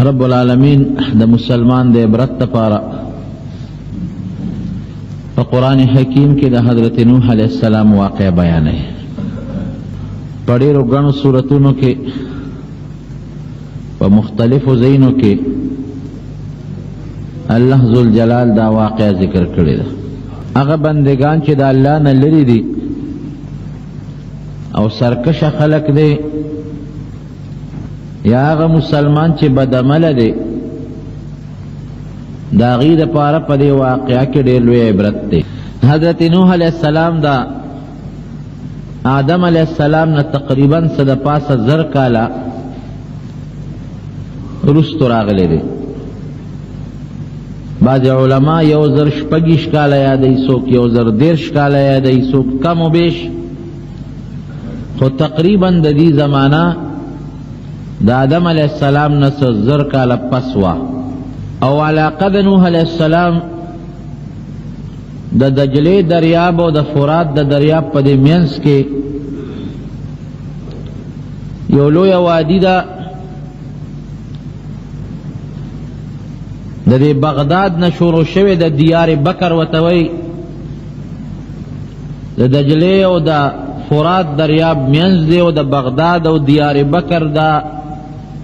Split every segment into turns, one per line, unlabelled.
رب العالمین د مسلمان د عبرت لپاره په قرآن حکیم کې د حضرت نوح علیه السلام واقع بیانوي. په ډېرو ګڼو صورتونو کې، په مختلفو ځایونو کې الله ذوالجلال دا واقع ذکر کړی ده. هغه بندگان چې د الله نه لرې دي او سرکشه خلک دی، یا هغه مسلمان چې بدعمله دی، د هغوی دپاره په دې واقعه کې ډېر لوی عبرت دی. حضرت نوح علیه السلام دا آدم علیه السلام نه تقریبا څه د پاسه 1000 کاله وروستو راغلی دی. بعضې علما 1026 کاله یادوي، څوک 1030 کاله یادوي، څوک کم و بیش، خو تقریبا د دې زمانه د آدم علیه السلام نه څه 1000 کاله پس وه. او علاقه د نوح علیه السلام د دجلې دریاب او د فرات د دریاب په دې منځ کې یو لویه وادي ده. د دې بغداد نه شروع شوې د دیار بکر ورته وایي، د دجلې او د فرات دریاب منځ دی، او د بغداد او دیار بکر دا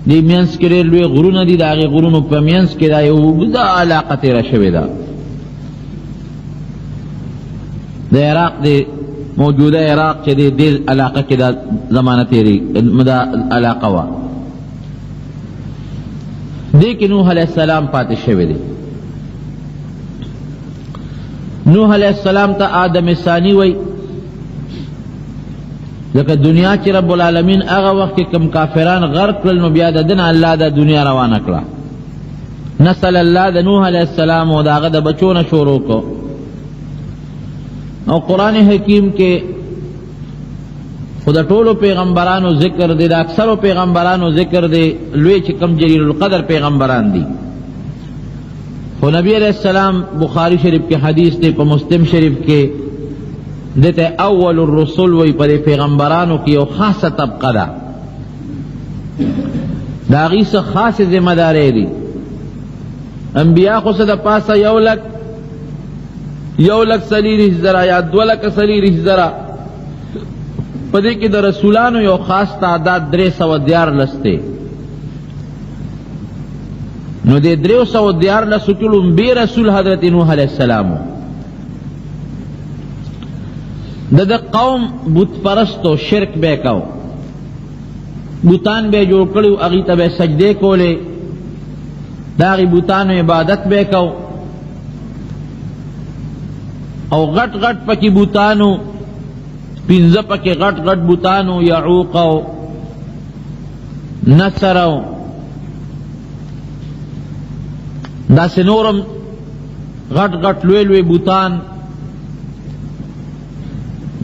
دې منځ کې ډېر لوی غرونه دي. د هغې غرونو په منځ کې دا یو اوږده علاقه تېره شوې ده. د عراق دی، موجوده عراق چې دی، دې علاقه کې دا زمانه تېرې دا علاقه وه. دې کې نوح علیه السلام پاتې شوی دی. نوح علیه السلام ته آدم ثانی وایي، ځکه دنیا چې رب العالمین هغه وخت کې کم کافران غرق کړل، نو بیا د ده نه الله دا دنیا روانه کړه. نسل الله د نوح علیه السلام او د هغه د بچو نه شروع کړو. او قرآن حکیم کې خو د ټولو پیغمبرانو ذکر دی، د اکثرو پیغمبرانو ذکر دی، لوی چې کم جلیل القدر پیغمبران دي. خو نبی علیہ السلام، بخاری شریف کې حدیث دی، په مسلم شریف کې، دته اول الرسل وی. پر پیغمبرانو کې یو خاصه طبقه ده، د هغوی څه خاصې ذمه دارۍ دي. انبیا خو څه د پاسه 1 لک، 1,40,000 یا 2,40,000، په دې کې د رسولانو یو خاص تعداد 313 دی. نو دې 313 کې لومبی رسول حضرت نوح علیه السلام. د قوم بت پرستو، شرک به کاو، بوتان به جوړ کړو، هغې ته به سجدې کولې، د هغې بوتانو عبادت به کاو. او غټ غټ پکې بوتانو، پنځه پکې غټ غټ بوتانو، یعوق او نصر او داسې نورم غټ غټ لوی لوی بوتان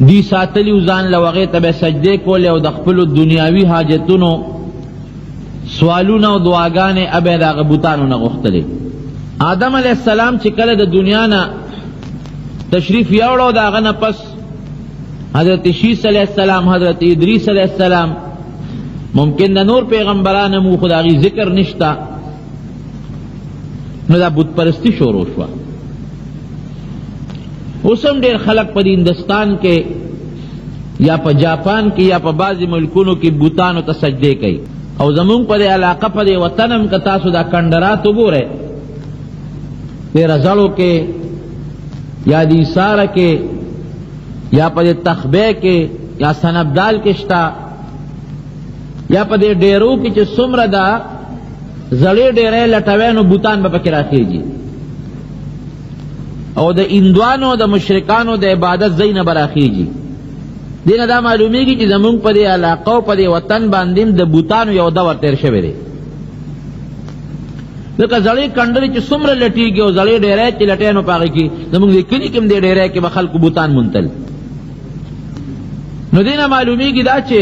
دی ساتلی، ځان له هغې ته به سجدې کولې او د خپلو دنیاوي حاجتونو سوالونه او دعاګانې ابه د هغه بوتانو نه غوښتلې. آدم علیه السلام چې کله د دنیا نه تشریف یوړو، د هغه نه پس حضرت شیس علیه السلام، حضرت ادریس علیه السلام، ممکن د نور پیغمبران مو، خو د هغې ذکر نشته، نو دا بت پرستی شروع شوه. اوس هم ډېر خلک په هندستان کې یا په جاپان کې یا په بعضې ملکونو کې بوتانو ته سجدې کوي. او زمونږ په دې علاقه، په دې وطن هم که تاسو دا کنډرات وګورئ، دې رزړو کې یا د ایساره کې یا په دې تخبې کې یا سنبدال کې شته یا په دې ډیرو کې چې څومره دا زړې ډیرې لټوي، نو بوتان به پکې راخیږي او د هندوانو د مشرکانو د عبادت ځای نه به راخیږي. دې نه دا معلومیږي چې زمونږ په دې علاقه او په دې وطن باندې د بوتانو یو دور تېر شوی دی، ځکه زړې کنډرې چې څومره لټیږي او زړې ډیری چې لټی، نو په هغې کې زمونږ دې کلي کې هم دې ډیری کې به خلکو بوتان موندل. نو دې نه معلومیږي دا چې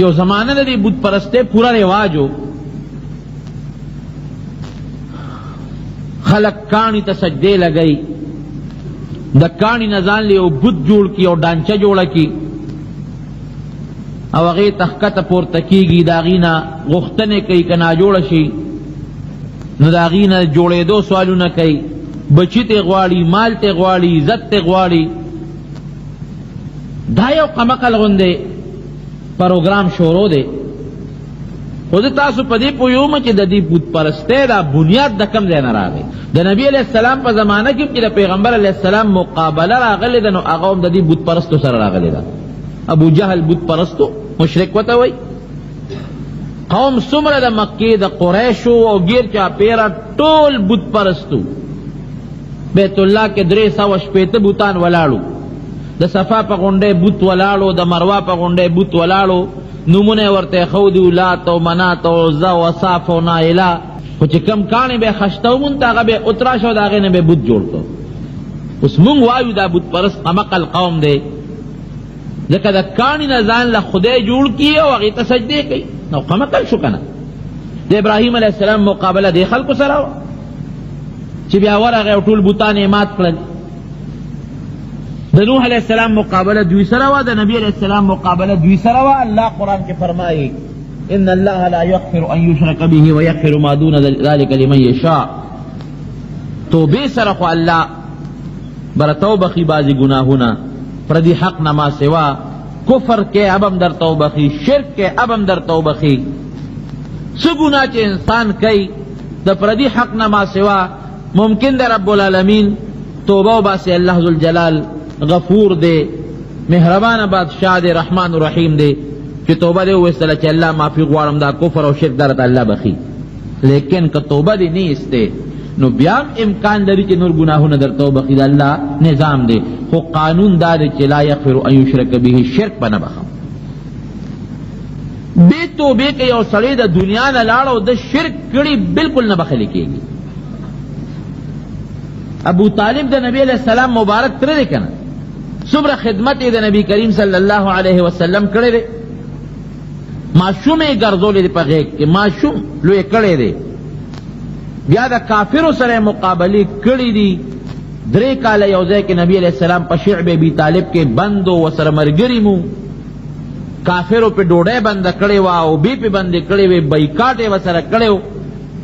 یو زمانه د دې بت پرستۍ پوره رواج و. خلک کاڼي ته سجدې لګوي، د کاڼي نه ځان له یو بت جوړ کړي او ډانچه جوړه کړي او هغې ته ښکته پورته کېږي، د هغې نه غوښتنې کوي که ناجوړه شي. نو د هغوی نه جوړېدو سوالونه کوي، بچي ترې غواړي، مال ترې غواړي، عزت ترې غواړي. دا یو قمقل غوندې پروګرام شروع دی. خو زه تاسو په دې پوهوم چې د دې بت پرستۍ دا بنیاد د کوم ځای نه راغی. د نبی علیه السلام په زمانه کې چې د پیغمبر علیه السلام مقابله راغلې ده، نو هغه هم د دې بت پرستو سره راغلې ده. ابو جهل بت پرستو مشرک ورته وایي. قوم څومره د مکې د قریشو او ګیر چاپېره ټول بت پرستو. بیت الله کې 360 بتان ولاړو، د صفا په غونډۍ بت ولاړو، د مروا په غونډۍ بت ولاړو، نومونه یې ورته ایښودي وو، لات او منات او عزا او اصاف او نایله. خو چې کوم کاڼی به یې خشته ومونته هغه به یې وتراشه او د هغې نه به یې بت جوړ کړ. اوس مونږ وایو دا بت پرست قمقل قوم دی، ځکه د کاڼي نه ځان له خدای جوړ کړي او هغې ته سجدې کوي، نو قمقل شو که نه. د ابراهیم علیه السلام مقابله دې خلکو سره وه چې بیا ورغی او ټول بتان یې مات کړل. د نوح علیه السلام مقابله دوی سره وه، د نبی علیه السلام مقابله دوی سره وه. الله قرآن کې فرمایي ان الله لا یغفر ان یشرک به ویغفر ما دون ذلک لمن یشاء. توبې سره خو الله برته وبخښي بعضې ګناهونه، پردي حق نه ما سوا کفر کې اب هم درته وبخښي، شرک کې اب هم درته وبخښي. څه ګناه چې انسان کوي د پردي حق نه ما سوا، ممکن ده رب العالمین توبه وباسي. الله ذوالجلال غفور دی، مهربانه بادشاه دی، رحمان الرحیم دی، چې توبه دې وویستله چې الله معافي غواړم، دا کفر او شرک درته الله بخښي. لیکن که توبه دې نه ایستې نو بیا هم امکان لري چې نور ګناهونه درته وبخښي. د الله نظام دی، خو قانون دا دی چې لا یغفر ان یشرک به، شرک به نه بخښم. بې توبې که یو سړی د دنیا نه لاړ او د شرک کړي، بالکل نه بخښل کېږي. ابو طالب د نبی علیه السلام مبارک تره دی که نه، څومره خدمت یې د نبی کریم صلی الله علیه وسلم کړی دی. ماشوم یې ګرځولی دی په غېږ کې، ماشوم لوی کړی دی. بیا د کافرو سره مقابلې کړې دي. 3 کاله یو ځای کې نبی علیه السلام په شعب ابي طالب کې بند و، ورسره ملګري مو. کافرو پې ډوډۍ بنده کړې وه، اوبې پې بندې کړې وې، بایکاټ یې ورسره کړی و.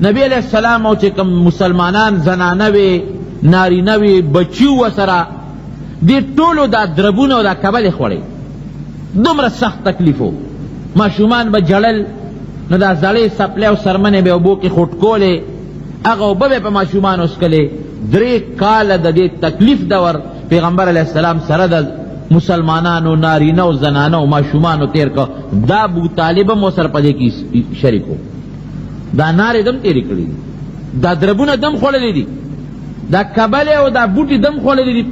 نبی علیه السلام او چې کوم مسلمانان زنانه وې، نارینه وې، بچي ورسره، دې ټولو دا دربونه او دا کبلې خوړې. دومره سخت تکلیف و. ماشومان به ژړل، نو دا زړې څپلۍ او څرمنې به اوبو کې خوټکولې، هغه اوبه به په ماشومانو څکلې. 3 کاله د دې تکلیف دور پیغمبر علیه السلام سره د مسلمانانو نارینه او زنانه او ماشومانو تیر کړ. دا ابو طالب هم ورسره په دې کې شریک و. دا نارې دم تېرې کړې دي، دا دربونه دم خوړلې دي، دا کبلې او دا بوټي دم خوړلې دي،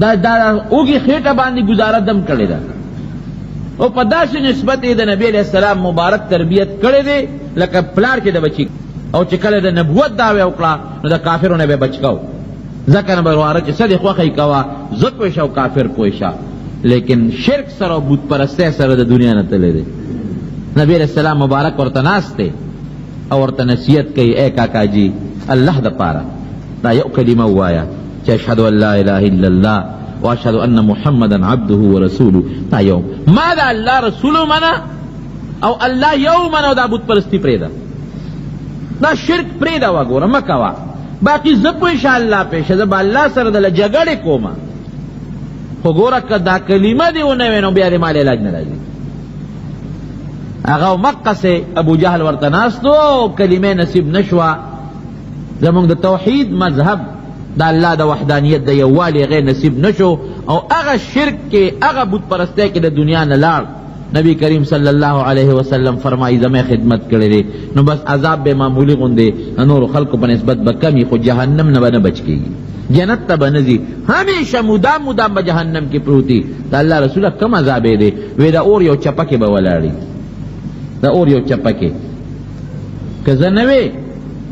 دا دا اوږې خېټه باندې ګزاره دم کړې ده. او په داسې نسبت یې د نبی علیه السلام مبارک تربیت کړی دی لکه پلار چې د بچي. او چې کله د نبوت دعوه وکړه نو د کافرو نه به بچ کاو، ځکه نه به واره چې څه دې خوښه یې کوه، زه پوه شه او کافر پوه شه. لیکن شرک سره او بت پرستۍ سره د دنیا نه تللی دی. نبی علیه السلام مبارک ورته ناست دی او ورته نصیحت کوي، ای کاکا جی، الله د پاره دا یو کلمه ووایه چې اشهد ان لا اله الا الله واشهد ان محمدا عبده ورسوله. دا یو ما دا الله رسول ومنه او الله یو ومنه او دا بت پرستی پرېږده، دا شرک پرېږده، وګوره مه کوه، باقي زه پوه شه الله پوه شه، زه به الله سره دله جګړې کوم، خو ګوره که دا کلمه دې ونه وې نو بیا دې مال علاج نه راځي. هغه مقصه ابو جهل ورته ناست و، کلمه نصیب نشوه. زمونږ د توحید مذهب د الله د وحدانیت د یووالي هغې نصیب نشو او هغه شرک کې هغه بت پرستۍ کې د دنیا نه لاړ. نبی کریم صلی الله علیه وسلم فرمایي زما خدمت کړی دی، نو بس عذاب به معمولي غوندې د نورو خلکو په نسبت به کمي، خو جهنم نه به نه بچ کېږي، جنت ته به نه ځي، همیشه مدام مدام به جهنم کې پروت وي. د الله رسوله کوم عذاب یې دی؟ وی د اور یو چپه کې به ولاړي، د اور یو چپه کې، که زه نه وې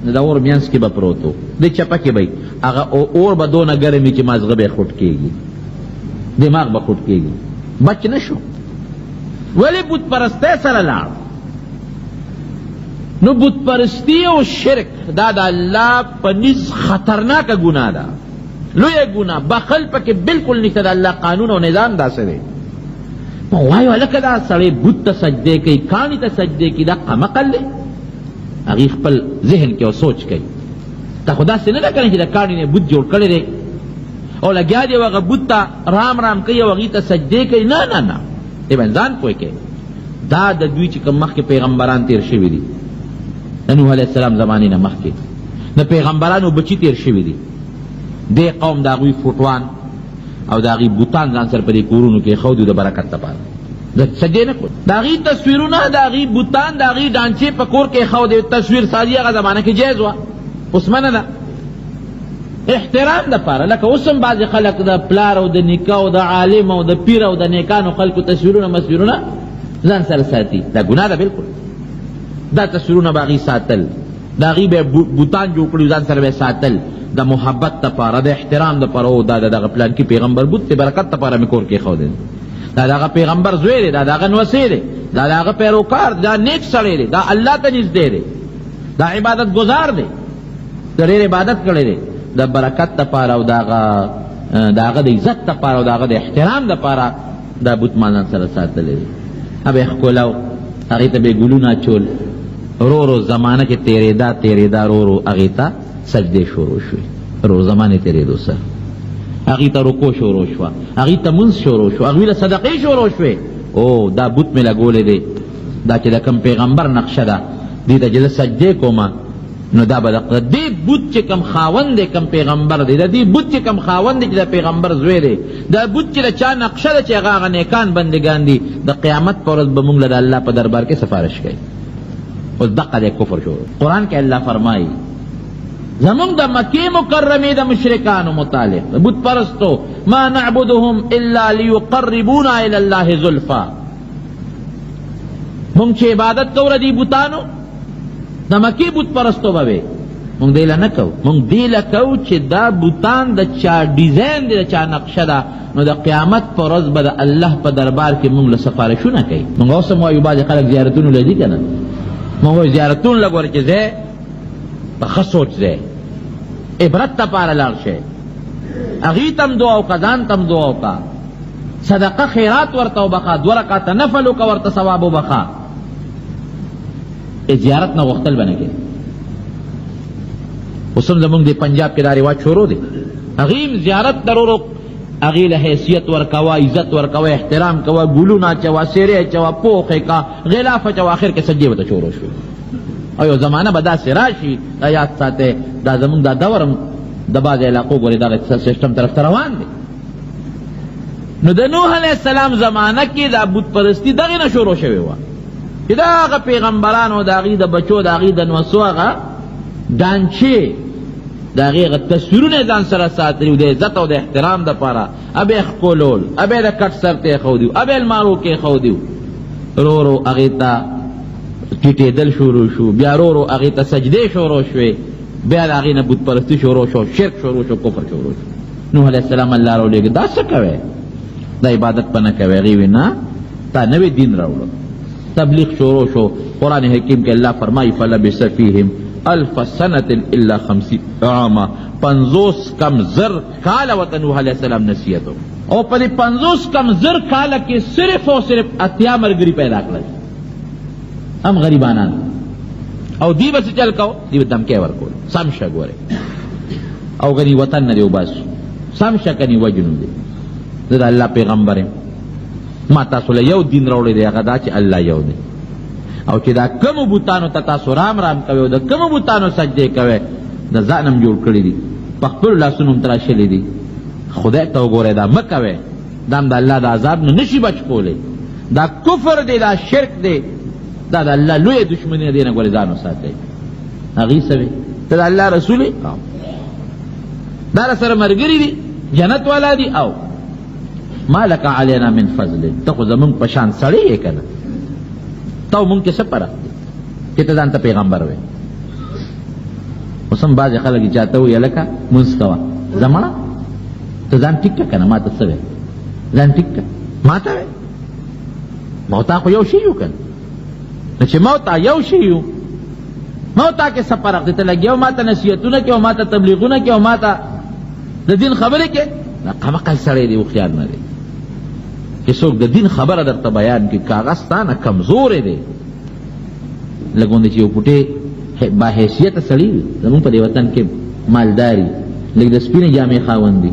نو د اور مینځ کې به پروت و، د چپه کې به وي، هغه اور به دونه ګرم وي چې مازغه به یې خوټ کېږي، دماغ به خوټ کېږي. بچ نه شو، ولې بت پرستۍ سره لاړ. نو بت پرستی او شرک دا د الله په نزد خطرناکه ګناه ده، لویه ګناه، بخل پکې بالکل نشته. د الله قانون او نظام داسې دی. نو وایو هلکه دا سړی بت ته سجدې کوي، کاڼي ته سجدې کوي، دا قمقل دی. هغوی خپل ذهن کې او سوچ کوي. دا خو داسې نه ده که نه چې د کاڼي نه بت جوړ کړی دی او لګیا دی هغه بت ته رام رام کوي او هغوی ته سجدې کوي. نه نه نه، دې باندې ځان پوه کوي. دا د دوی چې کوم مخکې پیغمبران تېر شوي دي، د نوح علیه السلام زمانې نه مخکې د پیغمبرانو بچي تېر شوي دي، دې قوم د هغوی فوټوان او د هغوی بوتان ځان سره په دې کورونو کې ایښودي د برکت لپاره. د سجدې نه کول، د هغوی تصویرونه، د هغوی بوتان، د هغوی ډانچې په کور کې ایښودې. تصویر سازي هغه زمانه کې جایز وه، اوس منع ده. احترام دپاره، لکه اوس هم بعضې خلک د پلار او د نیکه او د عالم او د پیر او د نیکانو خلکو تصویرونه مصویرونه ځان سره ساتي، دا ګناه ده بالکل. دا تصویرونه به هغوی ساتل، د هغوی به بوتان جوړ کړي ځان سره به ساتل د محبت دپاره، د احترام دپاره. او دا د دغه پلانکي پیغمبر بت دی، برکت دپاره مې کور کې ایښودی، دا د هغه پیغمبر زوی دی، دا د هغه نوسی دی، دا د هغه پیروکار دی، دا نیک سړی دی، دا الله ته نږدې دی، دا عبادت ګزار دی، د ډېر عبادت کړی دی. د برکت دپاره او د هغه د عزت دپاره او د هغه د احترام دپاره دا بت ما ځان سره ساتلی دی. به یې ښکلاو، هغې ته به یې ګلونه اچول. ورو ورو زمانه چې تېرېده تېرېده، ورو ورو هغې ته سجدې شروع شوې. ورو زمانې تېرېدو سره هغې ته رکوع شروع شوه، هغې ته مونځ شروع شو، هغوی له صدقې شروع شوې. او دا بت مې لګولی دی، دا چې د کوم پیغمبر نقشه ده، دې ته چې زه سجدې کوم نو دا به د دې بت چې کوم خاوند دی، کوم پیغمبر دی، د دې بت چې کوم خاوند دی چې د پیغمبر زوی دی، دا بت چې د چا نقشه ده چې هغه هغه نیکان بندګان دي، د قیامت په ورځ به موږ له د الله په دربار کې سفارش کوي. اوس دقه دی کفر شروع. قرآن کې الله فرمایي زمونږ د مکې مکرمې د مشرکانو متعلق، د بت پرستو، ما نعبدهم الا لیقربونا الی الله زلفا. مونږ چې عبادت کوو د دې بتانو، د مکې بت پرستو به وي، مونږ دې له نه کوو، مونږ دې له کوو چې دا بتان د چا ډیزاین دی، د چا نقشه ده، نو د قیامت په ورځ به د الله په دربار کې مونږ له سفارشونه کوي. مونږ اوس هم وایو بعضې خلک زیارتونو له ځي که نه، مونږ وایو زیارتونو له ګوره چې ځی په ښه سوچ ځی، عبرت دپاره لاړ شئ، هغوی ته هم دعا وکړه، ځان ته هم دعا وکړه، صدقه خیرات ورته وبخښه، دوه رکعته نفل وکړه ورته ثواب وبخښه. زیارت نه غوښتل به نه کوي. اوس هم زمونږ د پنجاب کې دا رواج شروع دی، هغوی هم زیارت درورو هغې له حیثیت ورکوه، عزت ورکوه، احترام کوه، ګلونه اچوه، څېرې اچوه، پوښ یې که، غلاف اچوه، آخر کې سجدې ورته شروع شوې. او یو زمانه به داسې راشي، دا یاد ساتئ، دا زمونږ دا دور هم د بعضې علاقو ګورې دغه سیسټم طرف ته روان دی. نو د نوح علیه السلام زمانه کې دا بت پرستي دغې نه شروع شوې وه چې دا هغه پیغمبرانو د هغوی د بچو د هغوی د نوسو هغه ډانچې د هغې هغه تصویرونه یې ځان سره ساتلي وو د عزت او د احترام دپاره، ابه یې ښکلول، ابه یې د کټ سر ته ایښودي وو، ابه یې المارو کې ایښودي وو. ورو ورو هغې ته ټیټېدل شروع شو، بیا ورو ورو هغې ته سجدې شروع شوې، بیا د هغې نه بت پرستي شروع شو، شرک شروع شو، کفر شروع شو. نوح علیه السلام الله راولېږه، دا څه کوې، دا عبادت به نه کوې؟ هغې وی نه، تا نوی دین راوړو. تبلیغ شروع شو. قرآن حکیم کې الله فرمایي فلبث فیهم الف سنة الا خمسین عاما، 50 کم زر کاله ورته نوح علیه السلام نصیحت وکړ. او په دې 50 کم زر کاله کې صرف او صرف 80 ملګري پیدا کړل، هم غریبانان. او دی به څه چل کو؟ دی به دمکې ورکول، سم شه ګورې او غني وطن نه دی وباسو، سم شه کني وجنو دی. زه د الله پیغمبر یم، ما تاسو له یو دین راوړی دی، هغه دا چې الله یو دی، او چې دا کومو بتانو ته تاسو رام رام کوئ او د کومو بتانو سجدې کوئ، د ځان هم جوړ کړي دي، په خپلو لاسونو هم تراشلي دي. خدای ته وګورئ، دا مه کوئ، دا هم د الله د عذاب نه نشي بچ کولی. دا کفر دی، دا شرک دی، دا د الله لویه دښمني ده، دې نه ګورې ځان وساتئ. هغوی څه وي؟ ته د الله رسول یې، دا را سره ملګري دي، جنت والا دي، او ما لک علینا من فضل، ته خو زمونږ په شان سړی یې که نه، ته او مونږ کې څه فرق دی چې ته ځان ته پیغمبر وې؟ اوس هم بعضې خلک چې چاته وایي هلکه لمونځ کوه، زما ته ځان ټیک کړه که نه، ما ته څه وایې، ځان ټیک کړه، ما ته وایې، ما او تا خو یو شی یو که نه، نو چې ما او تا یو شی یو، ما او تا کې څه فرق دی؟ ته لګیا او ما ته نصیحتونه کوې او ما ته تبلیغونه کوې او ما ته د دین خبرې کوې. دا قمقل سړی دی، هوښیار نه دی. چې څوک د دین خبره درته بیان کړي، که هغه ستا نه کمزوری دی، لږ غوندې چې یو پوټی باحیثیته سړي وي، زموږ په دې وطن کې مالداري، لږ د سپینې جامې خاوند دي،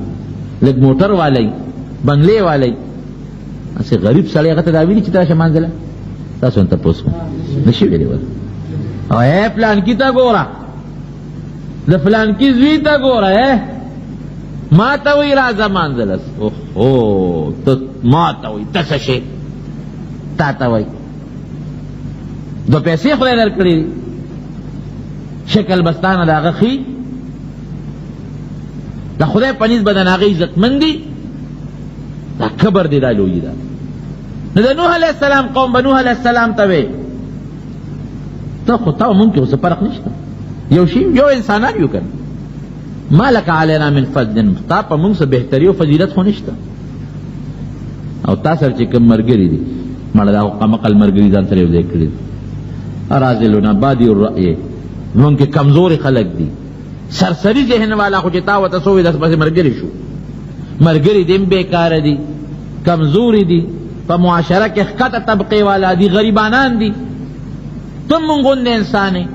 لږ موټر والی، بنګلې والی، هسې غریب سړی هغه ته دا ویلي چې ته راشه مانځله؟ تاسو هم تپوس کوم، نه شي ویلی ورته. او ای پلانکي ته ګوره، د فلانکي زوی ته ګوره، ما ته وایي راځه مانځله. اوهو، ته ما ته وایي ته څه شی؟ تا ته وایي دوه پیسې خدای درکړي دي، شکل به ستا نه د هغه ښي، د خدای په نیز به د هغه عزتمند دي. دا کبر دی، دا لویي ده. نو د نوح علیه السلام قوم به نوح علیه السلام ته وی ته خو تا مونږ کې اوس فرق نشته، یو شی یو انسانان یو که نه، ما لک علینا من فضل، تا په مونږ څه بهتري او فضیلت خو نشته، او تا سره چې کوم ملګري دي مړه دا خو قمقل ملګري ځان سره یو ځای کړي دي، اراذلنا بادي الرأی، مونږ کې کمزوري خلک دي، سرسري ذهن والا خو چې تا ورته څه ووایي داسې پسې ملګري شو، ملګري دې هم بېکاره دي، کمزوري دي، په معاشره کې ښکته طبقې والا دي، غریبانان دي، ته مونږ غوندې انسان یې،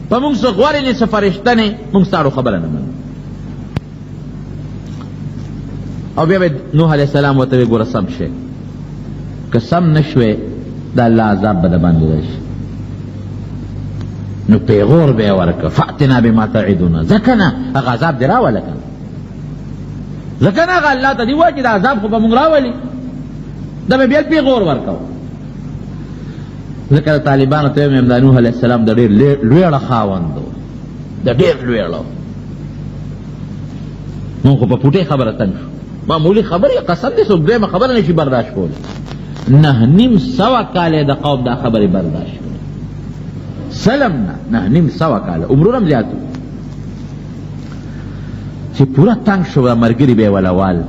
په مونږ څه غورې نه څه فرشته نه، مونږ ستاړو خبره نه منو. او بیا به نوح علیه السلام ورته وایي ګوره سم شی، که سم نه شوې د الله عذاب به دباندې راشي. نو پیغور به یې ورکړ، فأتنا بما تعدنا، ځکه نه هغه عذاب دې راوله که نه، ځکه نه هغه الله ته دې ووایه چې دا عذاب خو به مونږ راولي، دا به بیا پیغور ورکوه. ځکه د طالبانو ته وایم د نوح علیه السلام د ډېر لویړه خاوند و، د ډېر لویړه. مونږ خو په پوټې خبره تنګ شو، معمولي خبرې قسم دې څوک دویمه خبره نه شي برداشت کولی. 950 کاله یې د قوم دا خبرې برداشت کړې، سلم نه 950 کاله، عمرونه هم زیات وو. چې پوره تنګ شو، ملګري به یې وله وال،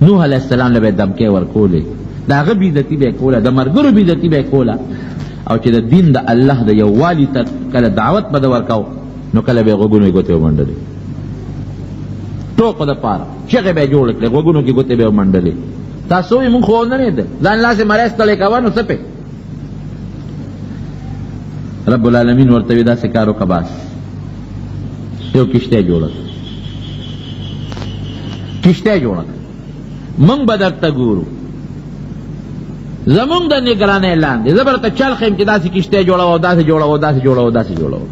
نوح علیه السلام له به یې دمکې ورکولې، د هغه بېعزتي به یې کوله، د ملګرو بېعزتي به یې کوله، او چې د دین د الله د یووالي ته کله دعوت به ده ورکاو، نو کله به یې غوږونو کې ګوتې ومنډلې، ټوکو دپاره چغې به یې جوړې کړې، غوږونو کې ګوتې به یې ومنډلې. تاسو وایي مونږ خو ونه لیدل، ځان لاسې مری ستړی کوه نو څه پې؟ رب العالمین ورته وایي داسې کار وکړه، بس یو کښتۍ جوړه کړه، کښتۍ جوړه کړه، مونږ به درته ګورو، زمونږ د نګرانۍ لاندې زه به درته چل ښیم چې داسې کښتۍ جوړوه او داسې جوړوه او داسې جوړوه او داسې جوړوه.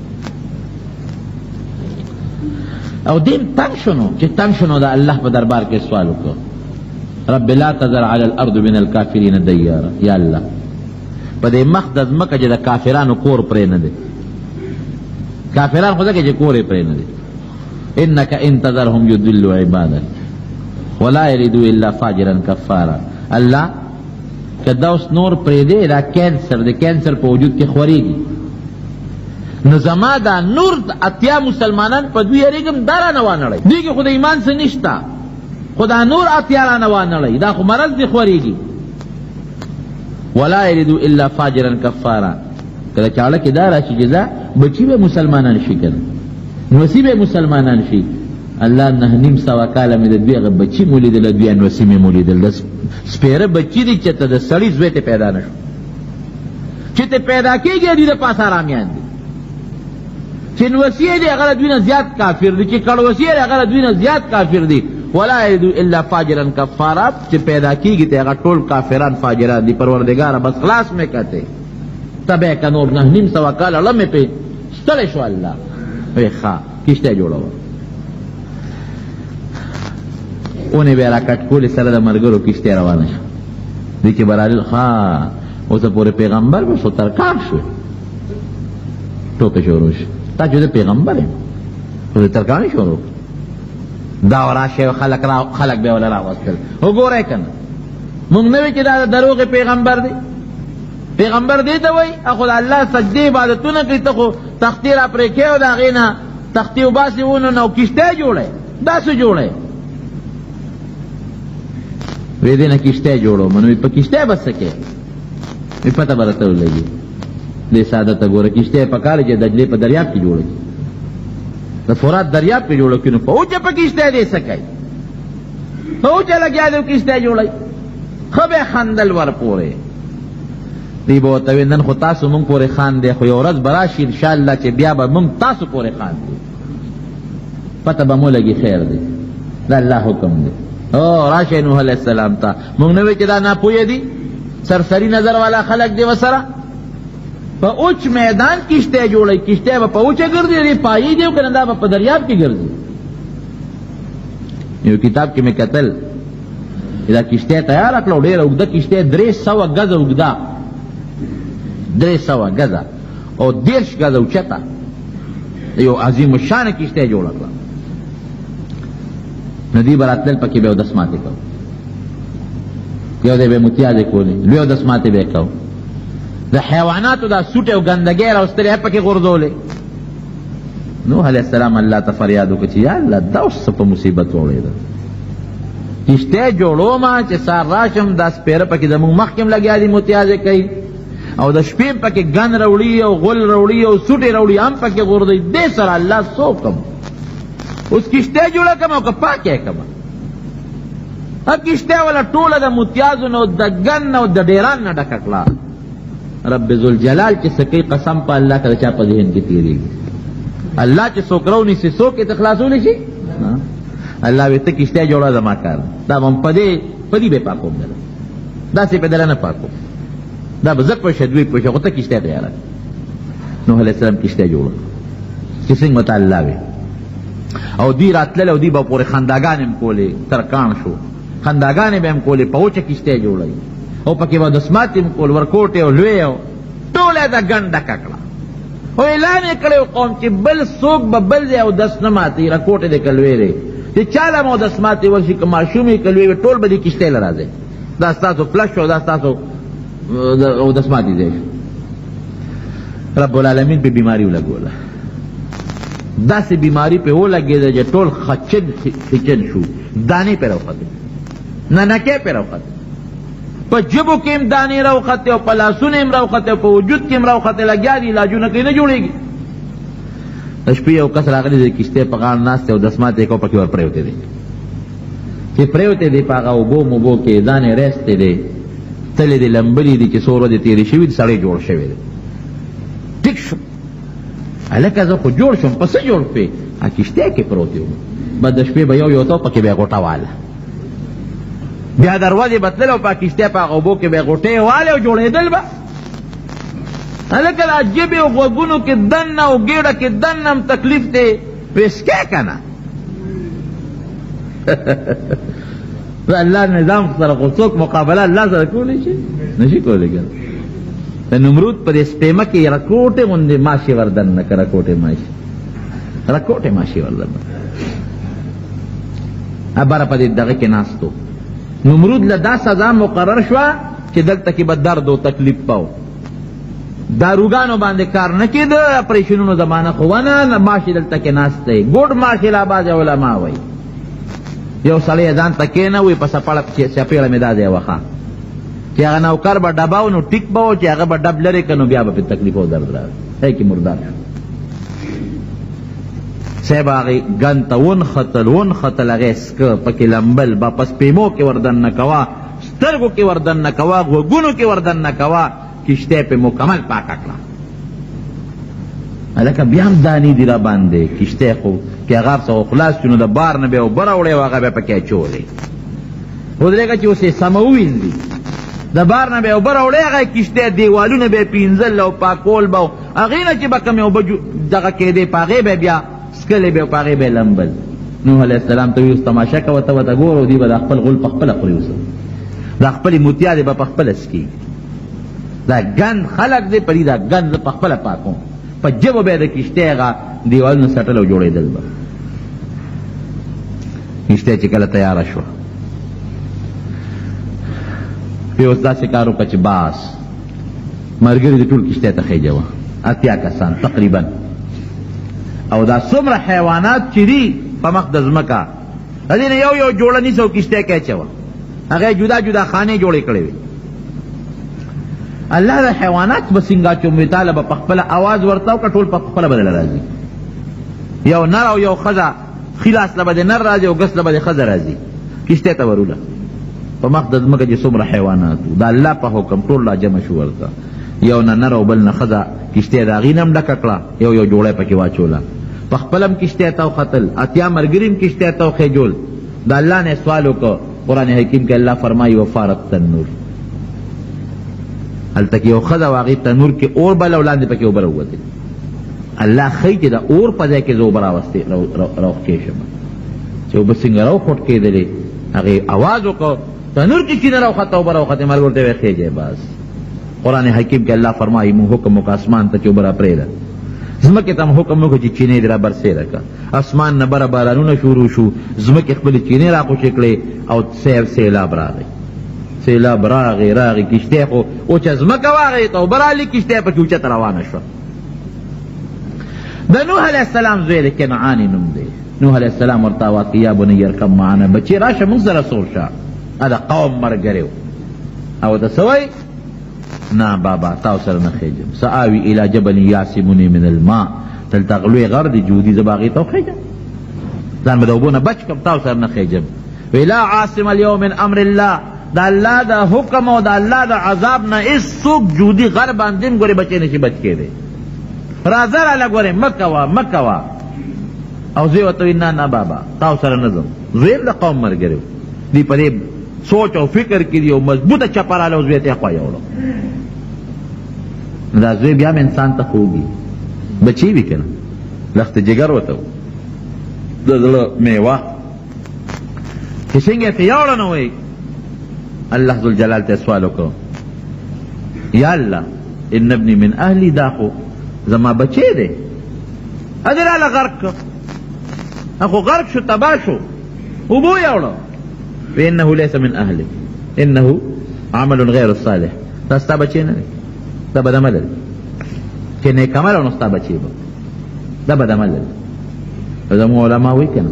او دیم تنګ شو، نو چې تنګ شو نو د الله په دربار کې سوال وکړ، رب لا تذر علی الارض من الکافرین دیارا، یا الله په دې مخ د ځمکه چې د کافرانو کور پرې نه دی، کافران خو ځکه چې کور یې پرې نه دی، انک ان تذرهم یضلوا عبادک ولا یلدوا الا فاجرا کفارا. الله که دا اوس نور پرېږدې، دا کینسر دی، کینسر په وجود کې خورېږي، نو زما دا نور 80 مسلمانان په دوی یریږم، دا رانه وانړئ، دوی کې خو د ایمان څه نشته، خو دا نور 80 رانه وانړئ، دا خو مرض دی خورېږي. ولا یلدوا الا فاجرا کفارا. کله چاړه کې دا راشي چې دا بچي به مسلمانان شي که نه، نوسي به مسلمانان شي. الله 950 کاله مې د دوی هغه بچي مو لیدل، دوی نوسي مې مو لیدل، د سپېره بچي دي چې ته د سړي زوی ته پیدا نه شو، چې ته پیدا کېږي دوی د پاسه آرامیان دي، چې نوسي دی هغه له دوی نه زیات کافر دي، چې کړوسي دی هغه له دوی نه زیات کافر دي. ولا یلدوا الا فاجرا کفارا، چې پیدا کېږي ته هغه ټول کافران فاجران دي. پروردګاره بس خلاص مې کته، تبه که نور 950 کاله ړه مې پې ستړی شو. الله وایي ښه کښتۍ جوړوه، ونې به یې راکټ کولې، سره د ملګرو کښتۍ روانه شوه. دوی چې به رالل، ښه اوسه پورې پیغمبر به شو، ترکاڼ شوې، ټوکې شروع شوې، تا چې زه پیغمبر یم خو د ترکاڼي شروع دا راشه، خلک به یې وله راوستل. وګورئ که نه مونږ نه وي چې دا د دروغې پیغمبر دی، پیغمبر دې ته وایي خو د الله سجدې عبادتونه کوي، ته خو تختې را پرې کوې او د هغې نه تختې وباسې ونو نه او کښتۍ جوړوې، دا څه جوړوې؟ وی دې نه کښتۍ جوړوم. نو په کښتۍ به څه کوې؟ وی پته به راته ولګي. دې ساده ته ګوره، کښتۍ په کار چې دجلې په دریاب کې جوړه کړي، د فرات دریاب کې جوړه کړي، نو په وچه په کښتۍ دې څه کوي؟ په وچه لګیا دی کښتۍ جوړوي. ښه به یې خندل ورپورې. دوی به ورته ویل نن خو تاسو مونږ پورې خاندئ، خو یو ورځ به راشي انشاءالله چې بیا به مونږ تاسو پورې خاندو، پته به مو لګي. خیر دی، دا الله حکم دی. او راشه نوح علیه السلام ته، مونږ نه وی چې دا ناپوهه دي، سرسري نظر والا خلک دي، ورسره په اوچ میدان کښتی جوړوي، کښتی به په اوچه ګرځي، دې پایې دی که نه دا به په دریاب کې ګرځي. یو کتاب کې مې کتل چې دا کښتی تیاره کړه، ډېره اوږده کښتی، 300 ګزه اوږده، 300 ګزه او 30 ګزه اوچته، یو عظیم الشانه کښتی جوړه کړه. نو دوی به راتلل، پکې به اودس ماتې کوو، یو ځای به متیازې کولې، لوی اودس ماتې به یې کوو، د حیواناتو دا سوټې او ګندګۍ راوستلې پکې غورځولې. نوح علیه السلام الله ته فریاد وکړ چې یا الله دا اوس څه په مصیبت وړېده، کښتی جوړوم چې سهار راشم دا سپېره پکې زموږ مخکې هم لګیا دي متیازې کوي، او د شپې هم پکې ګن راوړي او غول راوړي او سوټې راوړي هم پکې غورځوي، دې سره الله څه وکړم؟ اوس کښتی جوړه کړم او که پاکه یې کړم؟ کښتی والا ټوله د متیازو نه د ګن نه او د ډېران نه ډکه کړه. رب ذوالجلال چې څه کوي قسم په الله که د چا په ذهن کې تېرېږي، الله چې څوک راونیسي څوک یې ته خلاصولی شي؟ الله وایي ته کښتی جوړه زما کار، دا به هم په دې په دې به یې پاکوم دله، داسې په دله نه پاکوم، دا به زه پوه شه دوی پوه شه، خو ته کښتی تیاره کړه. نوح علیه السلام کښتی جوړه چې څنګه ورته الله وي، او دوی راتلل او دوی به پورې خنداګانې هم کولې، ترکاڼ شو خنداګانې به هم کولې، په وچه کښتی جوړوي او پکې به دسماتې هم کول، ورکوټې او لوی او ټوله یې د ګن ډکه کړه. او اعلان یې کړی و قوم چې بل څوک به بل ځای اودس نه ماتوي، رکوټې دی که لوی دی، چې چا له هم اودس ماتې ورشي، که ماشوم یې که لوی وي، ټول به دې کښتۍ له راځئ، دا ستاسو فلش شو، دا ستاسو اودس ماتې ځای شو. رب العالمین پې بیماري ولګوله، داسې بیماري پې ولګېده چې ټول خچن خچن شو، دانې پې راوختې، ننکې پې راوختې، په ژبو کې هم دانې راوختې او په لاسونو هم راوختې او په وجود کې هم راوختې، لګیا دي علاجونه کوي نه جوړېږي. د شپې یو کس راغلی دی، کښتۍ په غاړه ناست دی او دسمات یې کو پکې ور پرېوتی دی، چې پرېوتی دی په هغه اوبو موبو کې ځان یې رېستی دی، تلې دي لمبلې دي چې څو ورځې تېرې شوي دي، سړی جوړ شوی دی، ټیک شو. هلکه زه خو جوړ شوم، په څه جوړ شوې؟ کښتۍ کې پروت یم. بس د شپې به یو یو ته پکې به یې غوټه واله، بیا دروازې به تلل او په کښتۍ په هغه اوبو کې به یې غوټې والې او جوړېدل به. هلکه دا ژبې او غوږونو کې دننه او ګېډه کې دننه هم تکلیف دی، ویسکی که نه؟ د الله نظام سره خو څوک مقابله الله سره کولی شي؟ نشي کولی که نه. د نمرود په دې سپېمه کې رکوټې غوندې ماشې ور دننه که رکوټې ماشې، رکوټې ماشې ور دننه بره په دې دغه کې ناست و. نمرود له دا سزا مقرر شوه چې دلته کې به درد او تکلیف پاو، داروګانو باندې کار نه کېده، اپریشنونو زمانه خو ونه، ماشې دلته کې ناست دی، ګوډ ماشې لا بعضې علما وایي. یو سړی ځان ته کښېنوي په څپېړه مې دا ځای وښه، چې هغه نوکر به ډباو نو ټیک به و، چې هغه به ډب لرې که نو بیا به پرې تکلیف او درد راغی، ځای کې مردار شو. صاحب هغې ګن ته ونښتل ونښتل، هغې سکه پکې لمبل به په سپېمو کې ور دننه کوه، سترګو کې ور دننه کوه، غوږونو کې ور دننه کوه، کښتۍ پې مکمل پاکه کړه. هلکه بیا هم دانې دي را باندې، کښتۍ خو که هغه هر څه خلاص شي نو د بار نه به یې اوبه راوړې او هغه به یې پکې اچولې. ودرېږه چې اوس یې سمه ووینځي، د بار نه به یې اوبه راوړې، هغه کښتۍ دیوالونه به یې پینځل او پاکول به، هغې نه چې به کومې اوبه دغه کېدې په هغې به یې بیا څکلې به او په هغې به یې لمبل. نوح علیه السلام ته وایي اوس تماشه کوه، ته ورته ګوره او دوی به دا خپل غول په خپله خوري، اوس دا خپلې متیازې به په خپله څکي، دا ګند خلک دی په دې دا ګند زه په خپله پاکوم. په ژبو به یې د کښتۍ هغه دیوالونه څټل او جوړېدل به. کښتۍ چې کله تیاره شوه، پې اوس داسې کار وکړه چې باس ملګري دې ټول کښتۍ ته خېژوه، 80 کسان تقریبا، او دا څومره حیوانات چې دي په مخ د ځمکه د دې نه یو یو جوړه نیسه او کښتۍ کې اچوه. هغه یې جدا جدا خانې جوړې کړې وې. الله د حیوانات به څنګه اچوم وي، تاله به په خپله اواز ورته وکړه، ټول په خپله به دله راځي. یو نر او یو ښځه، ښي لاس له به د نر راځي او ګس له به د ښځه راځي، کښتۍ ته وروله. په مخ د ځمکه چې څومره حیوانات وو د الله په حکم ټول راجمع شو ورته. یو نه نر او بل نه ښځه، کښتۍ د هغې نه هم ډکه کړه، یو یو جوړه یې پکې واچوله. په خپله هم کښتۍ ته وختل، 80 ملګري هم کښتۍ ته وخېجول. د الله نه یې سوال وکړ. قرآن حکیم کې الله فرمایي وفارت تنور. هلته کې یو ښځه وه، هغې تنور کې اور بل او لاندې پکې اوبه راووتې. الله ښیي چې د اور په ځای کې زه اوبه راوستې راوښکې شم. چې اوبه څنګه راوخوټکېدلې، هغې اواز وکړ، تنور کې چینه راوخته، اوبه راوختې. ملګرو ورته ویل خېږی بس. قرآن حکیم کې الله فرمایي مونږ حکم وکړ اسمان ته چې اوبه راپرېږده، ځمکې ته هم حکم وکړ چې چینې دې رابرسېره کړه. اسمان نه بره بارانونه شروع شو، ځمکې خپلې چینې راخوشې کړې او سیلاب راغی. سیلاب راغی راغی، کښتۍ خو وچه ځمکه وه، هغې ته اوبه راغلې، کښتۍ پکې اوچته روانه شوه. د نوح علیه السلام زوی د کنعان نوم دی. نوح علیه السلام ورته اواز کړي یا بنی ارکب معنا، بچې راشه موږ سره سور شه. دا قوم ملګری و او ورته څه وایي؟ نه بابا تاسو سره نه خېژم. سآوي الی جبل یعصمني من الماء، دلته هغه لوی غر دی جودي، زه به هغې ته وخېژم، ځان به د اوبو نه بچ کړم، تاسو سره نه خېژم. وی لا عاصم اليوم من امر الله، د الله د حکم او د الله د عذاب نه هېڅوک جودي غر باندې هم ګورې بچی نه شي بچ کېدی. راځه راله ګورې، مه کوه مه کوه. او زوی ورته وایي نه نه بابا تاسو سره نه ځم. زوی هم د قوم ملګری و، دوی په دې سوچ او فکر کې دي او مضبوطه چپه راله او زوی ته یې خوا یوړو. نو دا زوی بیا هم انسان ته خوږي بچی وي که نه، لښتې جګر ورته د زړه میوه چې څنګه یې پرې یوړه نو وایي الله ذوالجلال ته سوال وکړو یا الله ان ابني من اهلي، دا خو زما بچی دی، ادې راله غرق کړ، خو غرق شو تباه شو، اوبو یوړه. وانه ليس من اهلك انه عمل غیر صالح، دا ستا بچی نه دی، دا بد عمل دی، چې نیک عمل نو ستا بچی به، دا بد عمل دی. زموږ علما وایي که نه،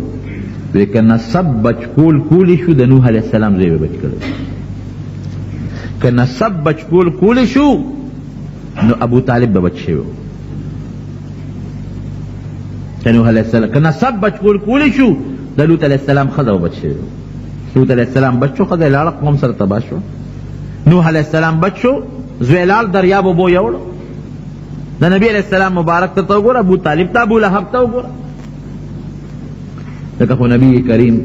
وایي که نسب بچ کول کولی شو د نوح علیه السلام زوی به بچ کړی، که نسب بچ کول کولی شو نو ابو طالب به بچ شوی و. د نوح علیه السلام که نسب بچ کول کولی شو د لوط علیه السلام ښځه به بچ شوې وه. لوط علیه السلام بچ شو، ښځه یې لاړه قوم سره تباه شوه. نوح علیه السلام بچ شو، زوی لاړ دریاب اوبو یوړو. د نبی علیه السلام مبارک ته وګوره، ابو طالب ته، ابو لهب ته وګوره. ځکه خو نبی کریم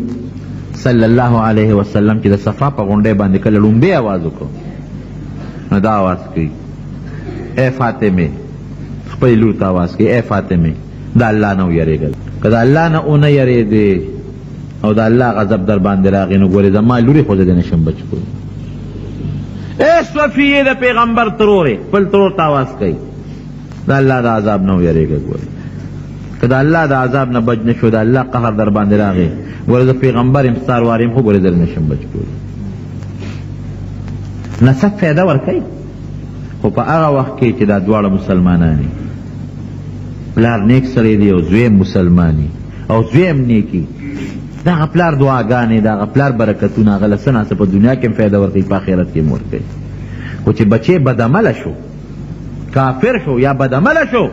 صلی الله علیه وسلم چې د صفا په غونډۍ باندې کله ړومبی اواز وکړو نو دا اواز کوي، ای فاطمې، خپلې لور ته اواز کوي، ای فاطمې د الله نه ویرېږه، که د الله نه ونه یرېدې او د الله غضب در باندې راغی نو ګورې زما لورې خو زه دې نه شم بچ کولی. ای صفیې د پیغمبر ترورې، خپل ترور ته اواز کوي، د الله د عذاب نه ویرېږه، ګورې که د الله د عذاب نه بچ نه شو، د الله قهر در باندې راغی، ګورې زه پیغمبر یم، ستا وار یم، خو ګورې زه نه شم بچ کولی. نسب فایده ورکوي خو په هغه وخت کې چې دا دواړه مسلمانان دي، پلار نیک سړی دی او زوی هم مسلمان دی او زوی هم نیکي، د هغه پلار دعاګانې، د هغه پلار برکتونه هغه له څه ناڅه په دنیا کې هم فایده ورکوي، په آخرت کې هم ورکوي. خو چې بچی بدعمله شو، کافر شو یا بدعمله شو،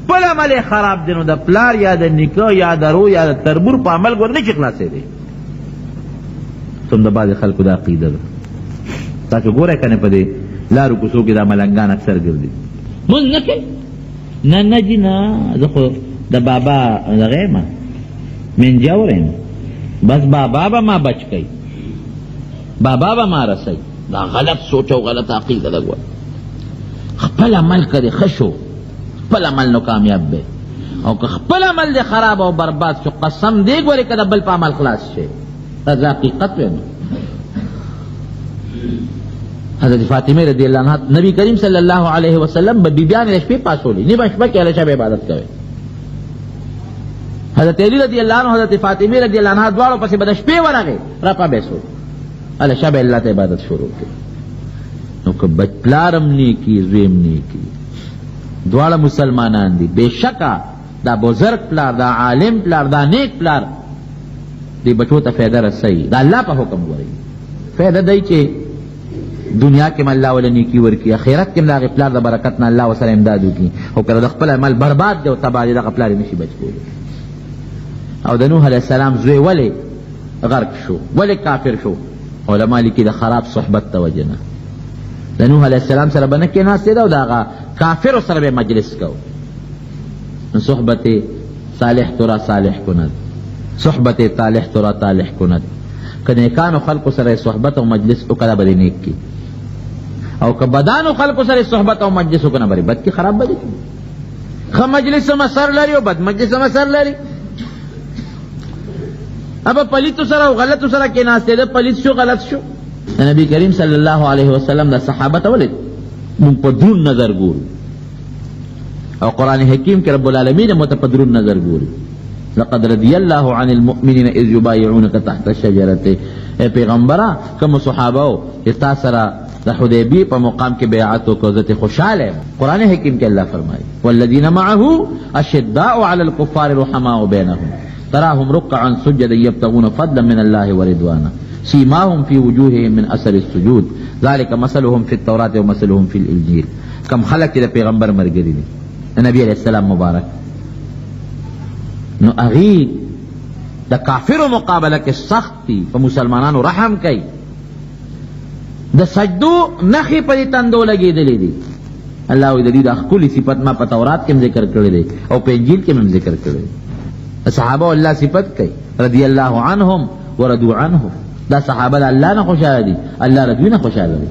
خپل عمل یې خراب دی، نو د پلار یا د نیکه یا د ورور یا د تربور په عمل ګور نه شي خلاصېدی. څوم د بعضې خلکو دا عقیده ده، تاسو ګورئ که نه په دې لارو کوڅو کې دا ملنګان اکثر ګرځي، مونځ نه کوي. نه نه جي نه، زه خو د بابا دغه یم، منجور یم، بس بابا به ما بچ کوي، بابا به ما رسوي. دا غلط سوچ او غلط عقیده ده. ګوره خپل عمل که دې ښه شو، خپل عمل نو کامیاب به، او که خپل عمل دې خراب او برباد شو، قسم دې ګورې که د بل په عمل خلاص شي. دا زه حقیقت وایم. حضرت فاطمه رضی الله عنها نبی کریم صلی الله علیه وسلم به بیبیانې د شپې پاڅولې، نیمه شپه کې هله شپه عبادت کوي. حضرت علی رضی الله عنه حضرت فاطمه رضی الله عنها دواړو پسې به د شپې ورغی راپا به سو، هله شپه الله ته عبادت شروع کړي. نو که بچ پلار هم نیکي زوی هم نیکي، دواړه مسلمانان دي، بېشکه دا بزرګ پلار، دا عالم پلار، دا نیک پلار دې بچو ته فایده رسوي، دا الله په حکم ګوري فایده دی چې دنیا کې هم الله وله نیکي ورکړي، آخرت کې هم د هغې پلار د برکت نه الله ورسره امداد وکړي. خو که د خپل عمل برباد دی او تباه دی، دغه پلار یې نشي بچ کولی. او د نوح علیه السلام زوی ولې غرق شو، ولې کافر شو؟ علما لیکي د خراب صحبت د وجې نه. د نوح علیه السلام سره به نه کېناستېده او د هغه کافرو سره به مجلس کوو. نو صحبت صالح ترا صالح کند، صحبت طالح ترا طالح کند. که نیکانو خلقو سره صحبت او مجلس وکړه به دې نیک کړي، او که بدانو خلقو سره صحبت او مجلس وکړه به دې بد کړي، خراب به دې کړي. ښه مجلس هم اثر لري او بد مجلس هم اثر لري. ابا پلیتو سره او غلطو سره کېناستېده، پلیت شو غلط شو. د نبی کریم صلی الله علیه وسلم د صحابه ته ولې مونږ په درون نظر ګورو، او قرآن حکیم کې رب العالمین مو ته په درون نظر ګوري. لقد رضی الله عن المؤمنین اذ یبایعونک تحت الشجرة. ای پیغمبره، کومو صحابه وو چې تا سره د حدیبیې په مقام کې بیعت وکړ، زه ترې خوشحاله یم. قرآن حکیم کې الله فرمایي والذین معه اشداء علی الکفار رحماء بینهم تراهم رکعا سجدا یبتغون فضلا من الله ورضوانا سیماهم فی وجوههم من اثر السجود ذلک مثلهم فی التوراة ومثلهم فی الانجیل. کم خلک چې د پیغمبر ملګري دي، د نبی علیه السلام مبارک، نو هغوی د کافرو مقابله کې سخت دي، په مسلمانانو رحم کوي. د سجدو نښې په دې تندو لګېدلې دي. الله وایي د دې دا ښکلي صفت ما په تورات کې هم ذکر کړی دی او په انجیل کې هم ذکر کړی دی. د صحابه الله صفت کوي رضی الله عنهم ورضو عنه. دا صحابه د الله نه خوشحاله دي، الله د دوی نه خوشحاله دی.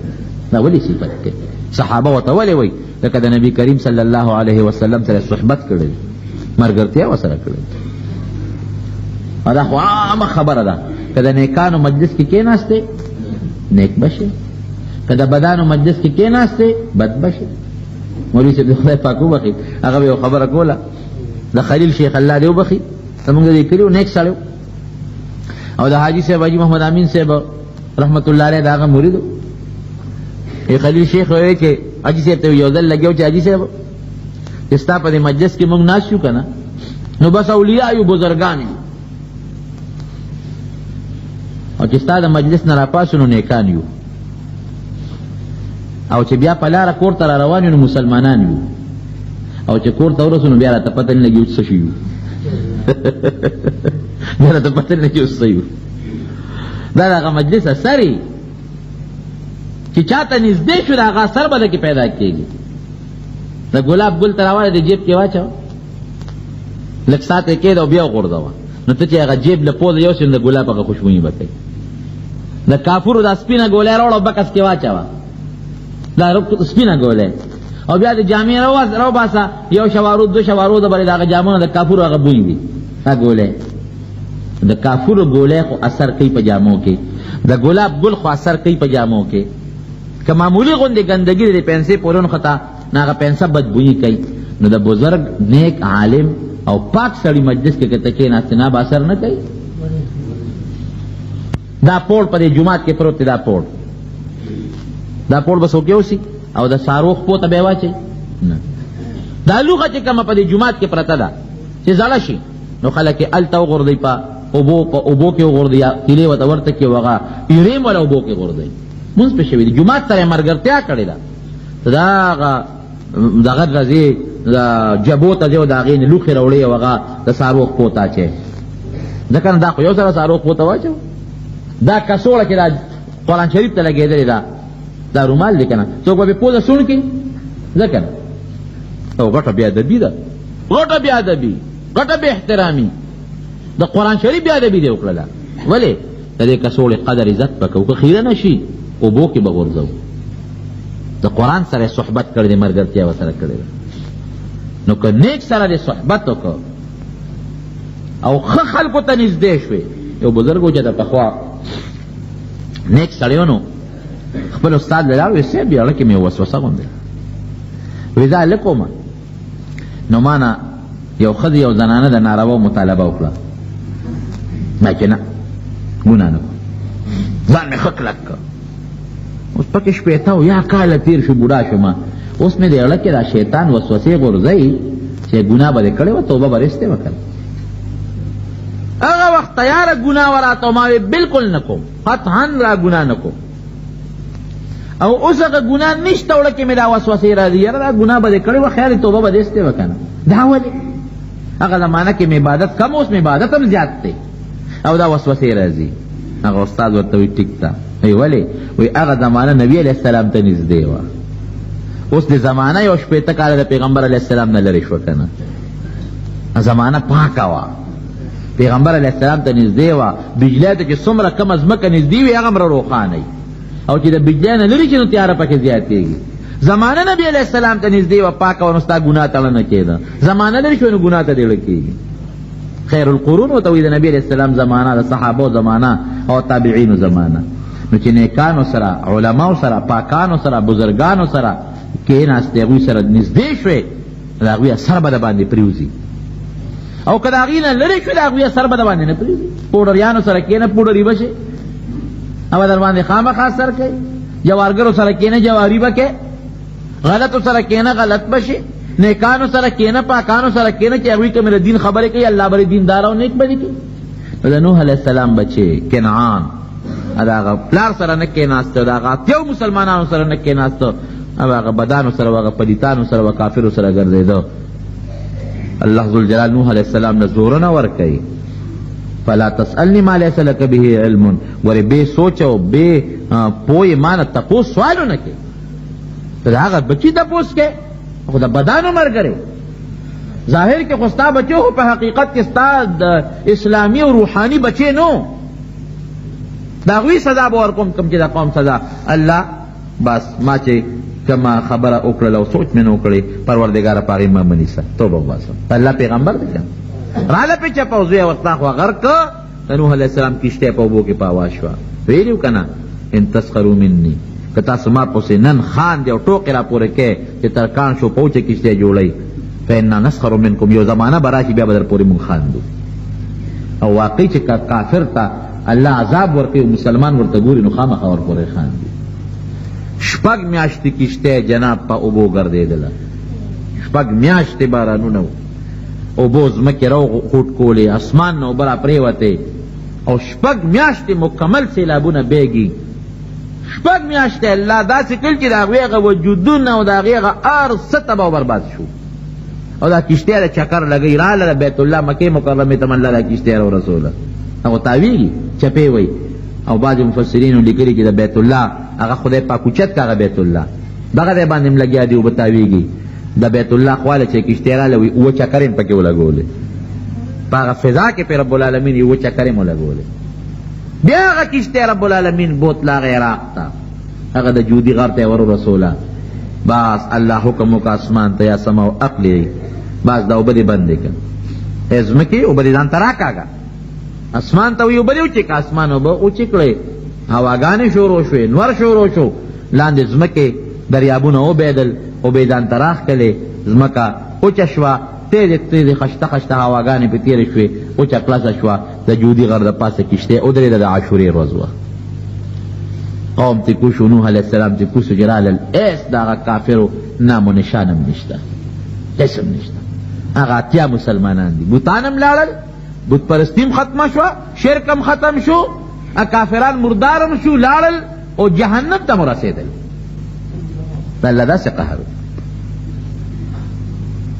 دا ولې صفت کوي؟ صحابه ورته ولې وایي؟ لکه د نبی کریم صلی الله علیه وسلم سره صحبت کړی دی، ملګرتیا ورسره کړې ده. او دا خو عامه خبره ده، که د نیکانو مجلس کې کېناستې نیک به شې، که د بدانو مجلس کې کېناستې بد به شې. مولوي صاحب دې خدای پاک وبخښي، هغه به یو خبره کوله، د خلیل شیخ الله دې وبخښي، زموږ د دې کلي نیک سړی و، او د حاجي صاحب حاجي محمد امین صاحب رحمت الله علیه د هغه مرید و. خلیل شیخ وایي چې حاجي صاحب ته یو ځل لګیا و چې حاجي صاحب چې ستا په دې مجلس کې موږ ناست یو که نه، نو بس اولیاء یو، بزرګان یو، او چې ستا د مجلس نه راپاڅو نو نیکان یو، او چې بیا په لاره کور ته را روان یو نو مسلمانان یو، او چې کور ته ورسو نو بیا راته پته نه لګي چې څه شي یو، بیا راته پته نه لګي چې څه یو. دا د هغه مجلس اثر یې چې چاته نږدې شو د هغه اثر به دکې پیدا کېږي. د ګلاب ګل ته راواړه د جیب کې واچوه، لږ ساعت یې کېږده او بیا وغورځوه، نو ته چې هغه جیب له پوزه یوسې نو د ګلاب هغه خوشبویي به کوي. د کافورو دا سپینه ګولۍ راوړه او بکس کې واچوه، دا سپینه ګولۍ، او بیا د جامې راوباسه، یو شوارو دو شوارو د بلې د هغه جامو نه د کافورو هغه بوی وي. دا ګولۍ د کافورو ګولۍ خو اثر کوي په جامو کې، د ګلاب ګل خو اثر کوي په جامو کې. که معمولي غوندې ګندګي د پنسې پورې ونښته نو هغه پنسه بدبویي کوي. نو د بزرګ نیک عالم او پاک سړي مجلس کې که ته کښېناستې نه به اثر نه کوي. دا پوړ په دې جومات کې پروت دی، دا پوړ، دا پوړ به څوک یوسي او د څاروو خپو ته به یې واچوي؟ نه. دا لوښه چې کومه په دې جومات کې پرته ده چې زړه شي نو خلک یې هلته وغورځوي، په اوبو کې وغورځوي، یا تیلې ورته ورته کړي او هغه ایرې هم ورله اوبو کې غورځوي. مونځ پرې شوی دی، جومات سره یې ملګرتیا کړې ده. دا هغه دغه راځي د جبو ته ځي او د هغې نه لوښي راوړي او هغه د څاروو خپو ته اچوي، ځکه نو دا خو یو سره څاروو خپو ته واچوه. دا کڅوړه چې دا قرآن شریف ته لګېدلې ده، دا رومال دی که نه، څوک به پرې پوزه سوڼ کړي؟ ځکه نه، او غټه بې ادبي ده، غټه بې ادبي، غټه بې احترامي، د قرآن شریف بې ادبي دې وکړله. ولې؟ د دې کڅوړې قدر عزت به کوو، که خیره نه شي اوبو کې به غورځوو. د قرآن سره صحبت کړی دی، ملګرتیا ورسره کړې ده. نو که نیک سره دې صحبت وکړ او ښه خلکو ته نږدې شوې، یو بزرګ و چې د پخوا نیک سړی و، نو خپل استاد له لاړ، وایي صاحب یړه کې مې وسوسه غوندې، وایي زه هلک وم، نو ما نه یو ښځې یو زنانه د ناروا مطالبه وکړه، ما چې نه ګناه نه کوم، ځان مې ښه کلک کړ. اوس پکې 60 او یا کاله تېر شو، بوډا شوم، اوس مې د زړه کې دا شیطان وسوسې غورځوي چې ګناه به دې کړې وه، توبه به رېستې وه که نه. هغه وخت تیاره ګناه وه راته، ما وې بالکل نه کوم، قطعا را ګناه نه کوم. او اوس هغه ګناه نشته، وړه کې مې دا وسوسې راځي، یاره دا ګناه به دې کړې وه، خیر توبه به دې ایستې وه که نه. دا ولې؟ هغه زمانه کې مې عبادت کم، اوس مې عبادت هم زیات دی او دا وسوسې راځي. هغه استاد ورته وایي ټیک ده، وی ولې؟ وی هغه زمانه نبی علیه السلام ته نږدې وه، اوس د زمانه یو 60 کاله د پیغمبر علیه السلام نه لرې شوه که نه، زمانه پاکه وه، پیغمبر علیه السلام ته نږدې وه. بجلی ته چې څومره کمه ځمکه نږدې وي هغه هم روښانه وي، او چې د بجلی نه لرې شي نو تیاره پکې زیاتېږي. زمانه نبی علیه السلام ته نږدې وه، پاکه وه، نو ستا ګناه ته نه کېده. زمانه لرې شوه نو ګناه ته دې کېږي. خیر القرون ورته وایي د نبی علیه السلام زمانه، د صحابو زمانه او تابعینو زمانه. نو چې نیکانو سره، علماو سره، پاکانو سره، بزرګانو سره کښېناستې، هغوی سره نږدې شوې، د هغوی اثر به د باندې پرېوځي، او که د هغوی نه لرې شوې د هغوی اثر به د باندې نه پرېوځي. پوډریانو سره کښېنه پوډري به شې او در باندې خامخا اثر کوي. جوارګرو سره کښېنه جواري به کوې، غلطو سره کښېنه غلط به شې، نیکانو سره کښېنه پاکانو سره کښېنه چې هغوی کومې د دین خبرې کوي الله به دې دیندار او نیک به دې کړي. نو د نوح علیه السلام بچې کنعان د هغه پلار سره نه کښېناسته، د هغه اتیاو مسلمانانو سره نه کښېناسته، او هغه بدانو سره، هغه پلیتانو سره، و کافرو سره ګرځېده. الله ذوالجلال نوح علیه السلام له زورونه ورکوي، فلا تسألني ما ليس لك به علم. ګورې بې سوچ او بې پوهې ما نه تپوس سوالونه کوي، ته د هغه بچي تپوس کوې خو د بدانو ملګری. ظاهر کې خو ستا بچی خو په حقیقت کې ستا د اسلامي او روحاني بچی نو، د هغوی سزا به ورکوم کوم چې د قوم سزا. الله بس ما چې کومه خبره وکړله او سوچ مې نه وکړی، پروردګاره په هغې ما مه نیسه، توبه وباسم. الله پیغمبر دی که نه، راله پې چپه او زویه ورته خو غرق که. د نوح علیه السلام کښتۍ په اوبو کې په هوا شوه. ویلي که نه، ان تسخرو مني، که تاسو ما پسې نن خاندې او ټوقې راپورې کوې چې ترکان شو په وچه کښتۍ جوړوي، فانا نسخر منکم، یو زمانه به راشي بیا به در پورې مونږ خاندو. او واقعي چې کافر ته الله عذاب ورکوي او مسلمان ورته ګوري نو خامخا ورپورې خاندي. شپږ میاشتې کښتۍ جناب په اوبو ګرځېدله، شپږ میاشتې بارانونه وو، اوبو ځمکې راوغوټ کولې، اسمان نه اوبه راپرېوتې، او شپږ میاشتې مکمل سیلابونه بهږي. شپږ میاشتې الله داسې کړل چې د هغوی هغه وجودونه او د هغې هغه هر څه تباه او برباد شو. او دا کښتۍ د چکر لګوي راله د بیت الله مکې مکرمې ته الله دا کښتۍ راورسوله. هغه تاویږي چپې وایي. او بعضې مفسرینو لیکلي چې د بیت الله هغه خدای پاک اوچت که هغه بیت الله دغه ځای باندې هم لګیا دي اوبه تاویږي. د بیت الله خواله چې کښتۍ راله وایي اووه چکرې هم پکې ولګولې، په هغه فضا کې پرې رب العالمین اووه چکرې هم ولګولې. بیا هغه کښتۍ رب العالمین بوتله هغه عراق ته، هغه د جودي غر ته یې ورورسوله. بس الله حکم وکړ اسمان ته، یا سما اقلعي، بس دا اوبه دې بندې کړه، ای ځمکې اوبه دې ځان ته راکاږه. اسمان ته وایي اوبه دې وچې کړه، اسمان اوبه وچې کړې، هواګانې شروع شوې، نور شروع شو، لاندې ځمکې دریابونه وبهېدل، اوبه یې ځان ته راښکلې، ځمکه وچه شوه، تېزې تېزې خشته خشته هواګانې پرې تېرې شوې، وچه کلسه شوه. د جودي غر د پاسه کښتۍ ودرېده، د عاشورې ورځ وه. قوم ترې کوز شو، نوح علیه السلام ترې کوز شو، چې رالل هېڅ د هغه کافرو نام و نشان هم نشته، هېڅ هم نشته. هغه 80 مسلمانان دي، بتان هم لاړل، بت پرستي هم ختمه شوه، شرک هم ختم شو، کافران مردار هم شو، لاړل او جهنم ته هم ورسېدل. د الله داسې قهر.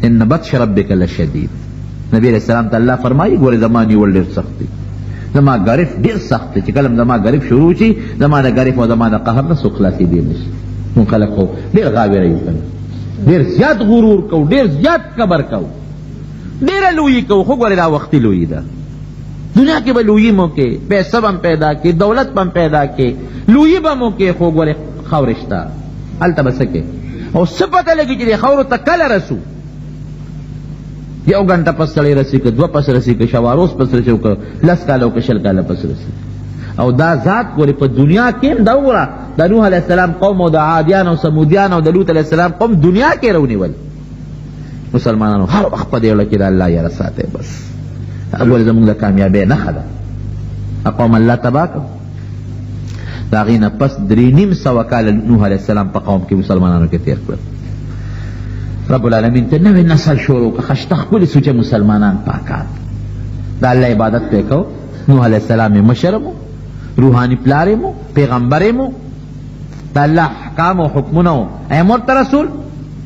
ان بطش ربک لشدید. نبی علیہ السلام ته الله فرمایي ګورې زما نیول ډېر سخت دی، زما ګرف ډېر سخت دی، چې کله زما ګرف شروع شي زما د ګرف او زما د قهر نه څوک خلاصېدی نه شي. مونږ خلک خو ډېر غاوېره یو که نه، ډېر زیات غرور کوو، ډېر زیات کبر کوو، ډېره لویي کوو، خو ګورې دا وختي لویي ده. دنیا کې به لویي مو کې، پیسه به هم پیدا کې، دولت به هم پیدا کې، لویي به مو کې، خو ګورې خاورې شته، هلته به څه کې او څه پته لګي چې دې خاورو ته کله رسو. یو ګنټه پس سړی رسي، که دوه پس رسي، که شواروز پس رسي، او که 10 کاله او که 20 کاله پس رسي. او دا ذات ګورې په دنیا کې هم دا وګوره، د نوح علیه السلام قوم او د عادیان او ثمودیان او د لوط علیه السلام قوم دنیا کې راونیول. مسلمانانو هر وخت په دې اړه کې د الله یاره ساتئ، بس دا ګورې زموږ د کامیابۍ نښه ده. قوم الله تباه کړ. د هغې نه پس 350 کاله نوح علیه السلام په قوم کې مسلمانانو کې تېر کړل. رب العالمین ته نوی نسل شروع کړه، خشته ښکلي سوچه مسلمانان پاکان د الله عبادت پرې کو. نوح علیه السلام یې مشر مو، روحاني پلار یې مو، پیغمبر یې مو، د الله احکام او حکمونه وو ای ورته رسول.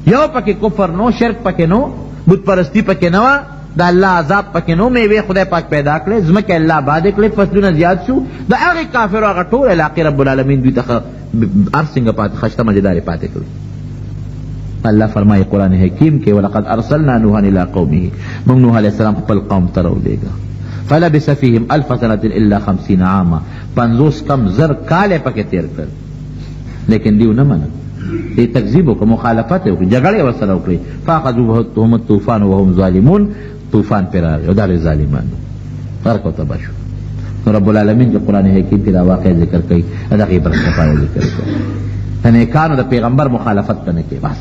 یو پکې کفر نو، شرک پکې نو، بت پرستی پکې نه وه، د الله عذاب پکې نو، میوې خدای پاک پیدا کړې، ځمکې الله آبادې کړې، فصلونه زیات شو، د هغې کافرو هغه ټول علاقې رب العالمین دوی ته ښه هر څنګه پاتې خشته مزېدارې پاتې کړې. الله فرمایي قرآن حکیم کې ولقد ارسلنا نوحا الی قومه، موږ نوح علیه السلام خپل قوم ته راولېږه، فلبث فیهم الف سنة الا 50 عاما، 50 کم 1000 کال یې پکې تېر کړل، لیکن دیو نه منل، دې تکذیب وکړ، مخالفت یې وکړ، جګړه یې ورسره وکړې، فاخذوهم الطوفان وهم ظالمون، طوفان پرې راغی او دا ډېر ظالمان وو، غرق او تباه شو. نو رب العالمین چې قرآن حکیم کې دا واقع ذکر کوي د دغې عبرت لپاره ذکر کوي، د نیکانو د پیغمبر مخالفت به نه کوي، بس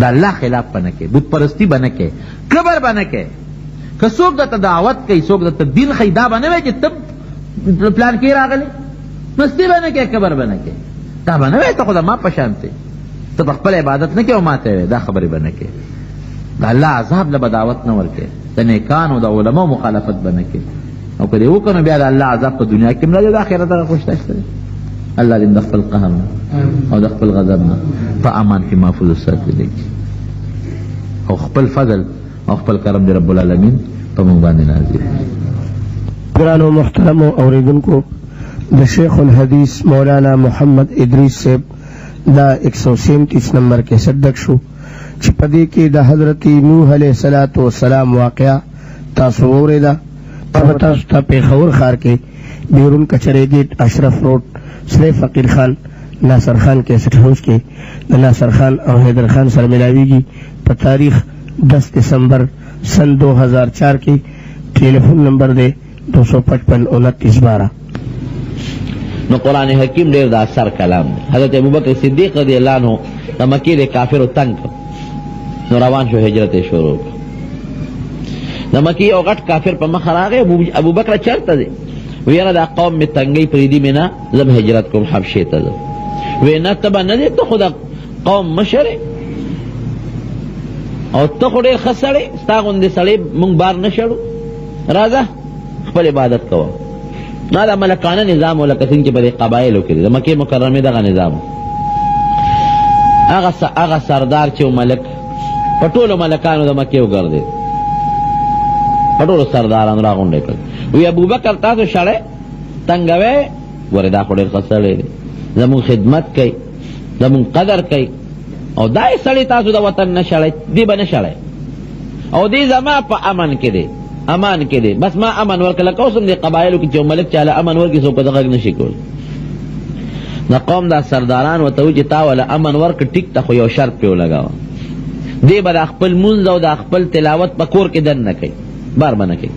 د الله خلاف به نه کوي، بت پرستی به نه کوي، کبر به نه کوي. که څوک درته دعوت کوي، څوک درته دین ښیي، دا به نه وایي چې ته پلان کې راغلی، مستی به نه کوې، کبر به نه کوې، دا به نه وایي ته خو د ما په شان ته، ته په خپل عبادت نه کوې او ما ته وایې، دا خبرې به نه کوې. د الله عذاب له به دعوت نه ورکوې، د نیکانو د علماو مخالفت به نه کوې، او که دې وکړو نو بیا د الله عذاب په دنیا کې هم راځي، د آخرت هغه خو شته شته. الله دې د خپل قهر نه او د خپل غضب نه په امان کې محفوظ وساتي او خپل فضل او خپل کرم دې رب العالمین په موږ باندې نازل.
ګرانو محترمو اوریدونکو، د شیخ الحدیث مولانا محمد ادریس صاحب دا 137 نمبر کیسټ ډک شو چې په دې کې د حضرت نوح علیه السلام واقعه تاسو واورېده. به تاسو ته پېښور ښار کې بیرون کچرې ګیټ، اشرف روډ، سرې فقیر خان، ناصر خان کیسټ هاوس کې د ناصر خان او حیدر خان سره ملاویږي په تاریخ 10 دسمبر سن 2004 کې. ټلیفون نمبر دی 255 29 12.
نو قرآن حکیم ډېر د اثر کلام دی. حضرت ابوبکر صدیق رضی الله عنه د مکې د کافرو تنګ کړ، نو روان شو، هجرت یې شروع کړ. د مکې یو غټ کافر په مخه راغی، ابوبکر چېرته دی؟ ویره دا قوم مې تنګۍ پرېږدي مې نه، زه به هجرت کوم حبشې ته ځم. وی نه ته به نه ځې، ته خو د قوم مشر یې او ته خو ډېر ښه سړی، ستا غوندې سړی موږ بار نه شړو، راځه خپل عبادت کوه. دا د ملکانه نظام و، لکه څنګه چې په دې قبایلو کې دی، د مکې مکرمې دغه نظام. هغه سردار چې ملک په ټولو ملکانو د مکې وګرځېد، په ټولو سردارانو راغونډې کړل. وی ابوبکر تاسو شړی تنګوی، ګورې دا خو ډېر ښه سړی دی، زموږ خدمت کوي، زموږ قدر کوي، او دا یې سړی تاسو د وطن نه شړی، دی به نه شړی، او دی زما په امن کې دی، امان کې دی، بس ما امن ورکړ. لکه اوس هم دې قبایلو کې چې ملک چاله امن ورکړي څوک په غږ نه شي کولی. د قوم دا سرداران ورته وایي چې تا وله امن ورکړ، ټیک ته، خو یو شرط پرې ولګوه، دی به د خپل مونځ او د خپل تلاوت په کور کې دننه کوي، بار به نه کوي.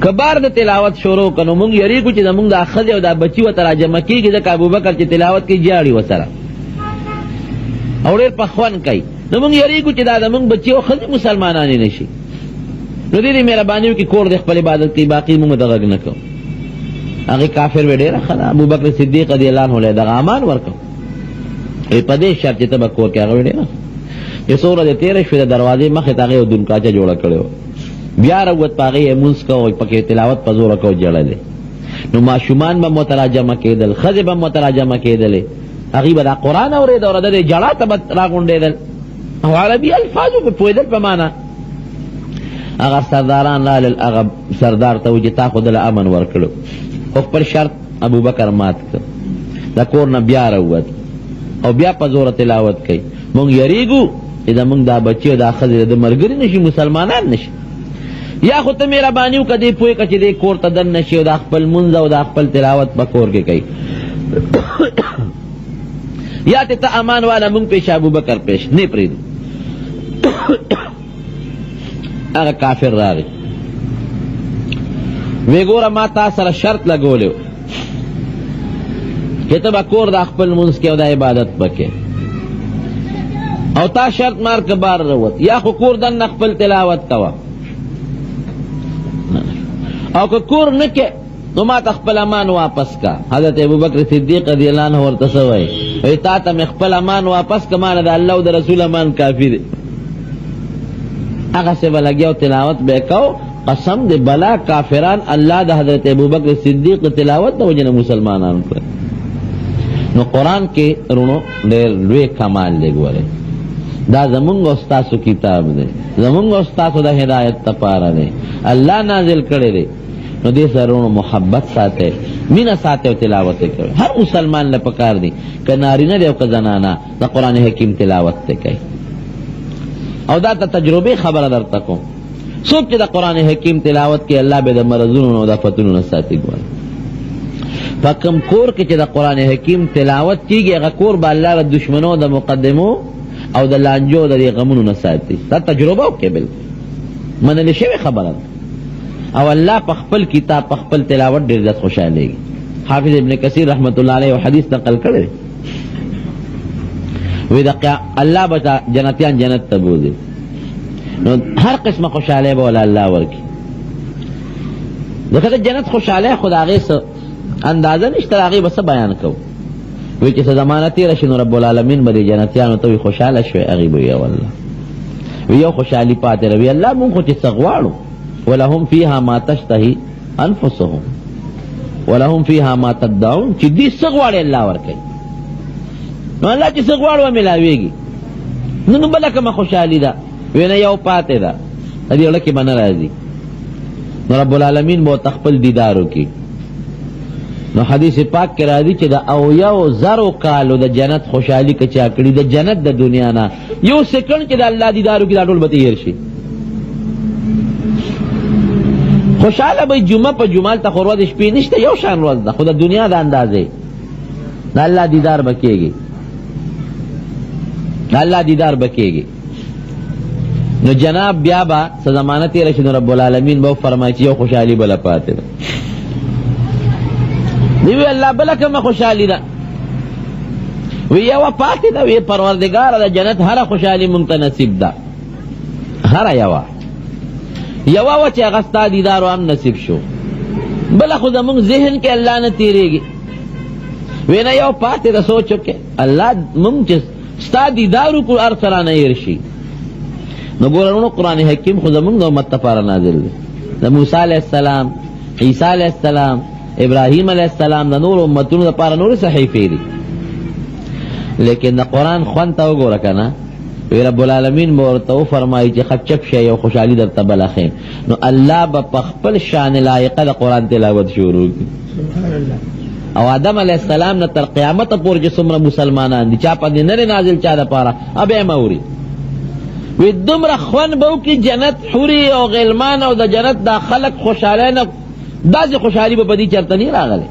که بار د تلاوت شروع کړه نو موږ یریږو چې زموږ دا ښځې او دا بچي ورته راجمع کېږي، ځکه ابوبکر چې تلاوت کوي ژاړي ورسره او ډېر په خوند کوي، نو موږ یریږو چې دا زموږ بچي او ښځې مسلمانانې نه شي. نو دې دې مهرباني وکړي کور دې خپل عبادت کوي، باقي موږ ته غږ نه کوو. هغې کافر وی ډېره ښه ده، ابوبکر صدیق رضی الله عنه له دغه امان ورکړ، وی په دې شرط چې ته به کور کې. هغه وی ډېره ښه. چې څو ورځې تېرې شوې، د دروازې مخې ته هغې یو دونکاچه جوړه کړې وه، بیا راووت، په هغې یې لمونځ کوه، پکې تلاوت په زوره کوه، ژړلې. نو ماشومان به مو ته راجمع کېدل، ښځې به مو ته راجمع کېدلې، هغوی به دا قرآن اورېده او د دې ژړا ته به راغونډېدل او عربي الفاظو به پوهېدل په معنا. هغه سرداران رالل، هغه سردار ته وایي چې تا خو دله امن ورکړو، خو خپل شرط ابوبکر مات کړ، د کور نه بیا راووت او بیا په زوره تلاوت کوي. موږ یریږو چې زموږ دا بچي او دا ښځې د ده ملګري نه شي، مسلمانان نه شي. یا خو ته مهرباني وکړه دې پوه کړه چې دې کور ته دننه شي او دا خپل لمونځ او دا خپل تلاوت په کور کې کوي، یا ته ته امان والا موږ پېښ ابوبکر پېښ نه پرېږدو. هغه کافر راغی، وی ګوره ما تا سره شرط لګولی چې ته به کور د خپل لمونځ کې او د عبادت پکې، او تا شرط مار که بار راووت، یا خو کور دننه خپل تلاوت کوه، او که کور نه کې نو ما ته خپل امان واپس کا. حضرت ابوبکر صدیق رضی الله عنه ورته څه وایي؟ وایي تا ته مې خپل امان واپس که، ما نه د الله او د رسول امان کافي دی. هغسې به لګیا او تلاوت به یې کو، قسم دی بلا کافران الله د حضرت ابوبکر صدیق د تلاوت د وجې نه مسلمانان کړل. نو قرآن کې رونو ډېر لوی کمال دی. ګورئ دا زمونږ او ستاسو کتاب دی، زمونږ او ستاسو د هدایت لپاره دی، الله نازل کړی دی. نو دې سره وروڼو محبت ساتئ، مینه ساتئ او تلاوت یې کوئ. هر مسلمان له پکار دی که نارینه دی او که زنانه د قرآن حکیم تلاوت دی کوي. او دا ته تجربې خبره درته کوم، څوک چې د قرآن حکیم تلاوت کوي الله به د مرضونو او د آفتونو نه ساتي. ګوره په کوم کور کې چې د قرآن حکیم تلاوت کېږي هغه کور به الله د دښمنو د مقدمو او د لانجو د دې غمونو نه ساتي. دا تجربه وکړئ، بالکل منل شوې خبره ده. او الله په خپل کتاب په خپل تلاوت ډېر زیات خوشحالېږي. حافظ ابن کثیر رحمت الله علیه حدیث نقل کړی وی د الله به جنتیان جنت ته بوځي، نو هر قسمه خوشحالۍ به وله الله ورکړي. ځکه د جنت خوشحالۍ خو د هغې څه اندازه نشته، د هغې به څه بیان کوو. وی چې څه زمانه تېره شي نو رب العالمین به دې جنتیانو ته وي خوشحاله شوې، هغې به وي والله وی یو خوشحالي پاتې ده. وی الله مونږ خو چې څه غواړو، ولهم فیها ما تشتهي انفسهم ولهم فیها ما تدعون، چې دوی څه غواړي الله ورکوي. نو الله چې څه غواړي ملاویږي. نو نو بله کومه خوشحالي ده؟ وی نه یو پاتې ده، د دې زړه کې به نه راځي. نو رب العالمین به ورته خپل دیدار وکړي. نو حدیث پاک کې راځي چې د اویاو زرو کالو د جنت خوشحالي که چا کړي د جنت د دنیا نه یو سیکنډ چې د الله دیدار وکړي دا ټول به تېر شي. خوشحاله به جمعه په جمعه ته خو ورځې شپې نشته، یو شان ورځ ده، خو د دنیا د اندازې د الله دیدار به کېږي، د الله دیدار به کېږي. نو جناب بیا به څه زمانه تېره شي نو رب العالمین به وفرمایي چې یو خوشحالي بله پاتې ده. دی وی الله بله کومه خوشحالي ده؟ وی یوه پاتې ده. وی پروردګاره د جنت هره خوشحالي مونږ ته نصیب ده، هره یوه یوه وه چې هغه ستا دیدار هم نصیب شو، بله خو زمونږ ذهن کې الله نه تېرېږي. وی نه یو پاتې ده، سوچ وکړې الله مونږ چې ستا دیدار وکړو هر څه رانه هېر شي. نو ګوره وروڼو قرآن حکیم خو زمونږ د امت لپاره نازل دی، د موسی علیه السلام، عیسی علیه السلام، ابراهیم علیه السلام، د نورو امتونو لپاره نورې صحیفې دي. لیکن د قرآن خوند ته وګوره که نه، وی رب العالمین به ورته وفرمایي چې ښه چپ شئ یو خوشحالي درته بله ښیم. نو الله به په خپل شان لایقه د قرآن تلاوت شروع کړي. او آدم علیه السلام نه تر قیامته پورې چې څومره مسلمانان دي چا په دې نه دی نازل چا دپاره بیا یې اوري. وی دومره خوند به وکړي جنت حوري او غلمان او د جنت دا خلک خوشحالۍ نه داسې خوشحالي به په دې چېرته نه راغلې.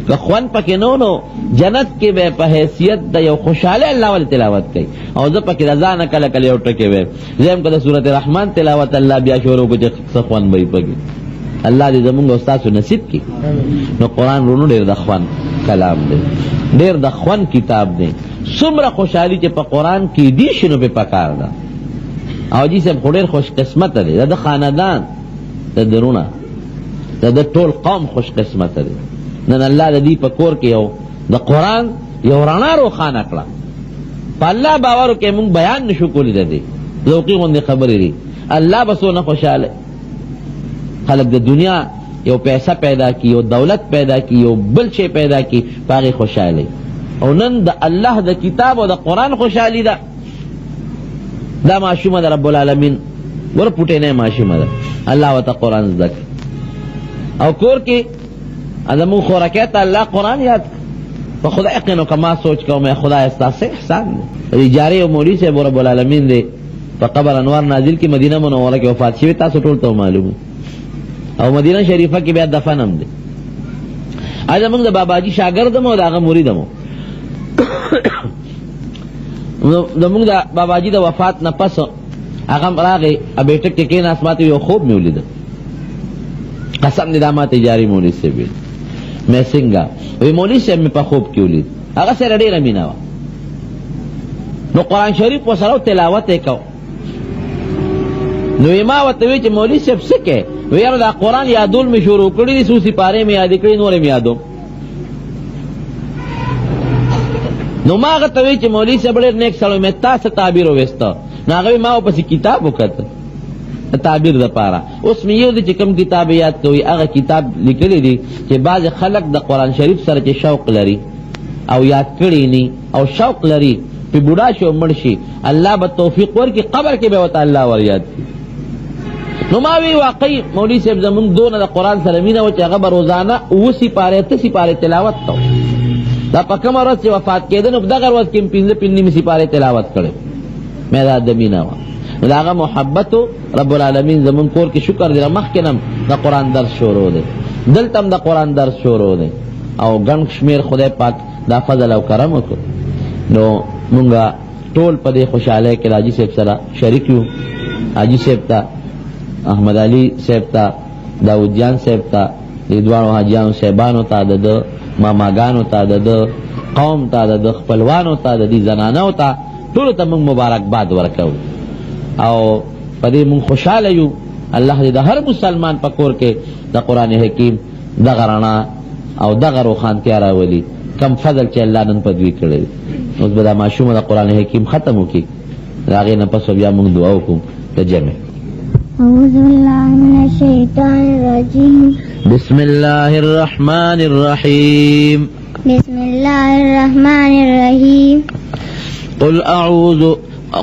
که خوند پکې نه نو جنت کې به په حیثیت د یو خوشحالۍ الله ولې تلاوت کوي. او زه پکې د ځانه کله کله یو ټکی وایم، زه هم که د سورت رحمان تلاوت الله بیا شروع کړو چې څه خوند به یې پکې. الله دې زمونږ او ستاسو نصیب کړي. نو قرآن وروڼو ډېر د خوند کلام دی، ډېر د خوند کتاب دی. څومره خوشحالي چې په قرآن کې دي شي نو پې پکار ده. او حاجي صاحب خو ډېر خوش قسمته دی، د ده خاندان، د ده وروڼه، د ده ټول قوم خوش قسمته دی. نن الله د دوی په کور کې یو د قرآن یو رڼا روښانه کړه. په الله باور وکړئ موږ بیان نشو کولی، د دې ذوقي غوندې خبرې دي. الله به څونه خوشحاله خلک د دنیا یو پیسه پیدا کی، یو دولت پیدا کی، یو بل شی پیدا کی، په هغې خوشحاله. او نن د الله د کتاب او د قرآن خوشحالي ده. دا ماشومه د رب العالمین ګوره پوټې نه ماشومه ده، الله ورته قرآن زده کړ. او کور کې زموږ خورکۍ ته الله قرآن یاد کړ. په خدای یقین وکړه ما سوچ کوم خدای ستا څه احسان دی. د اجارې یو مولوي صاحب رب العالمین دی په قبر انوار نازل کې مدینه منوره کې وفات شوی، تاسو ټول ته معلوم. او مدینه شریفه کې بیا دفن هم دی. زموږ د باباجي شاګرد هم او د هغه مرید هم. زموږ د باباجي د وفات نه پس هغه هم راغی بیټک کې کېناست، ما ته یو خوب مې ولیده. قسم دې دا ما ته اجارې مولوي صاحب ویل. مې څنګه؟ وی مولوي صاحب مې په خوب کې ولید، هغه سره ډېره مینه وه. نو قرآن شریف ورسره تلاوت یې کو. نو ما ورته وی چې مولوي صاحب څه کوې؟ وی یاره دا قرآن یادول مې شروع کړي دي، څو سپارې مې یادې کړي، نورې مې یادوم. نو ما هغه ته وی چې مولوي صاحب ډېر نیک سړی، مې تا څه تعبیر وویسته؟ نو هغه ما ورپسې کتاب وکتل د تعبیر دپاره. اوس مې یو دی چې کوم کتاب یاد کوي، هغه کتاب لیکلی دی چې بعضې خلک د قرآن شریف سره چې شوق لري او یاد کړي نی او شوق لري، په بوډا شي او مړ شي، الله به توفیق ورکړي، قبر کې به ورته الله وریاد کړي. نو ما وی واقعي مولوي صاحب زمونږ دونه د قرآن سره مینه وه چې هغه به روزانه اووه سپارې اته سپارې تلاوت کوو. دا په کومه ورځ چې وفات کېده نو په دغه ورځ کې هم پنځه پنځه نیمې سپارې تلاوت کړی. مې دا د مینه وه، نو د هغه محبت رب العالمین زمونږ کور کې شکر دی مخکې نه هم د قرآن درس شروع دی، دلته هم د قرآن درس شروع دی، او ګڼ شمېر خدای پاک دا فضل او کرم وکړو. نو مونږ ټول په دې خوشحالۍ کې د حاجي صاحب سره شریک یو. حاجي صاحب ته، احمد علي صاحب ته، داود جان صاحب ته، دې دواړو حاجیانو صاحبانو ته، د ده ماماګانو ته، د ده قوم ته، د ده خپلوانو ته، د دې زنانو ته، ټولو ته موږ مبارکباد ورکوو او په دې موږ خوشحاله یو. الله دې د هر مسلمان په کور کې د قرآن حکیم دغه رڼا او دغه روښانتیا راولي، کم فضل چې الله نن په دوی کړی دی. اوس به دا ماشومه د قرآن حکیم ختم وکړي، د هغې نه پس به بیا موږ دعا وکړو د جمع.
أعوذ بالله من الشيطان الرجيم.
بسم الله الرحمن الرحيم.
بسم الله الرحمن الرحيم.
قل أعوذ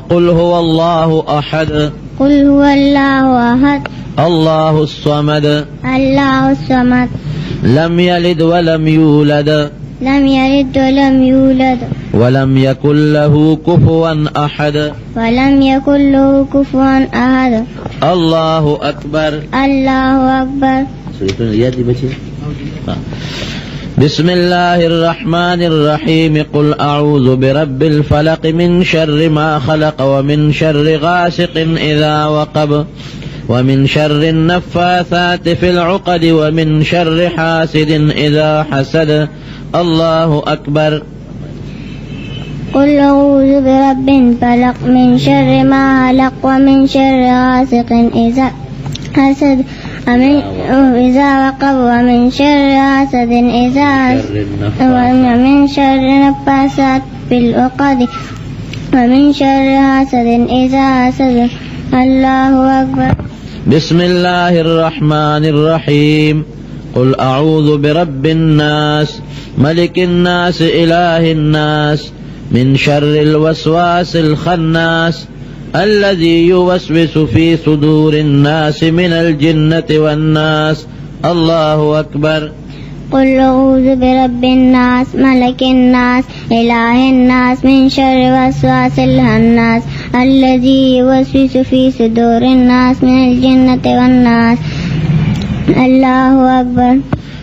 قل هو الله أحد.
قل هو الله أحد.
الله الصمد.
الله الصمد.
لم يلد ولم يولد.
لم يلد ولم يولد.
ولم يكن له كفوا أحد.
ولم يكن له كفوا أحد.
الله أكبر.
الله أكبر.
بسم الله الرحمن الرحيم. قل أعوذ برب الفلق من شر ما خلق ومن شر غاسق إذا وقب ومن شر النفاثات في العقد ومن شر حاسد إذا حسد. الله أكبر.
قل أعوذ برب الفلق من شر ما خلق ومن شر غاسق إذا حسد ومن إذا وقب ومن شر حاسد إذا حسد ومن شر النفاثات في العقد ومن شر حاسد إذا حسد. الله أكبر.
بسم الله الرحمن الرحيم. قل أعوذ برب الناس ملك الناس إله الناس من شر الوسواس الخناس الذي يوسوس في صدور الناس من الجنة والناس. الله أكبر.
قل أعوذ برب الناس ملك الناس إله الناس من شر وسواس الخناس الذي يوسوس في صدور الناس من الجنة والناس. الله أكبر.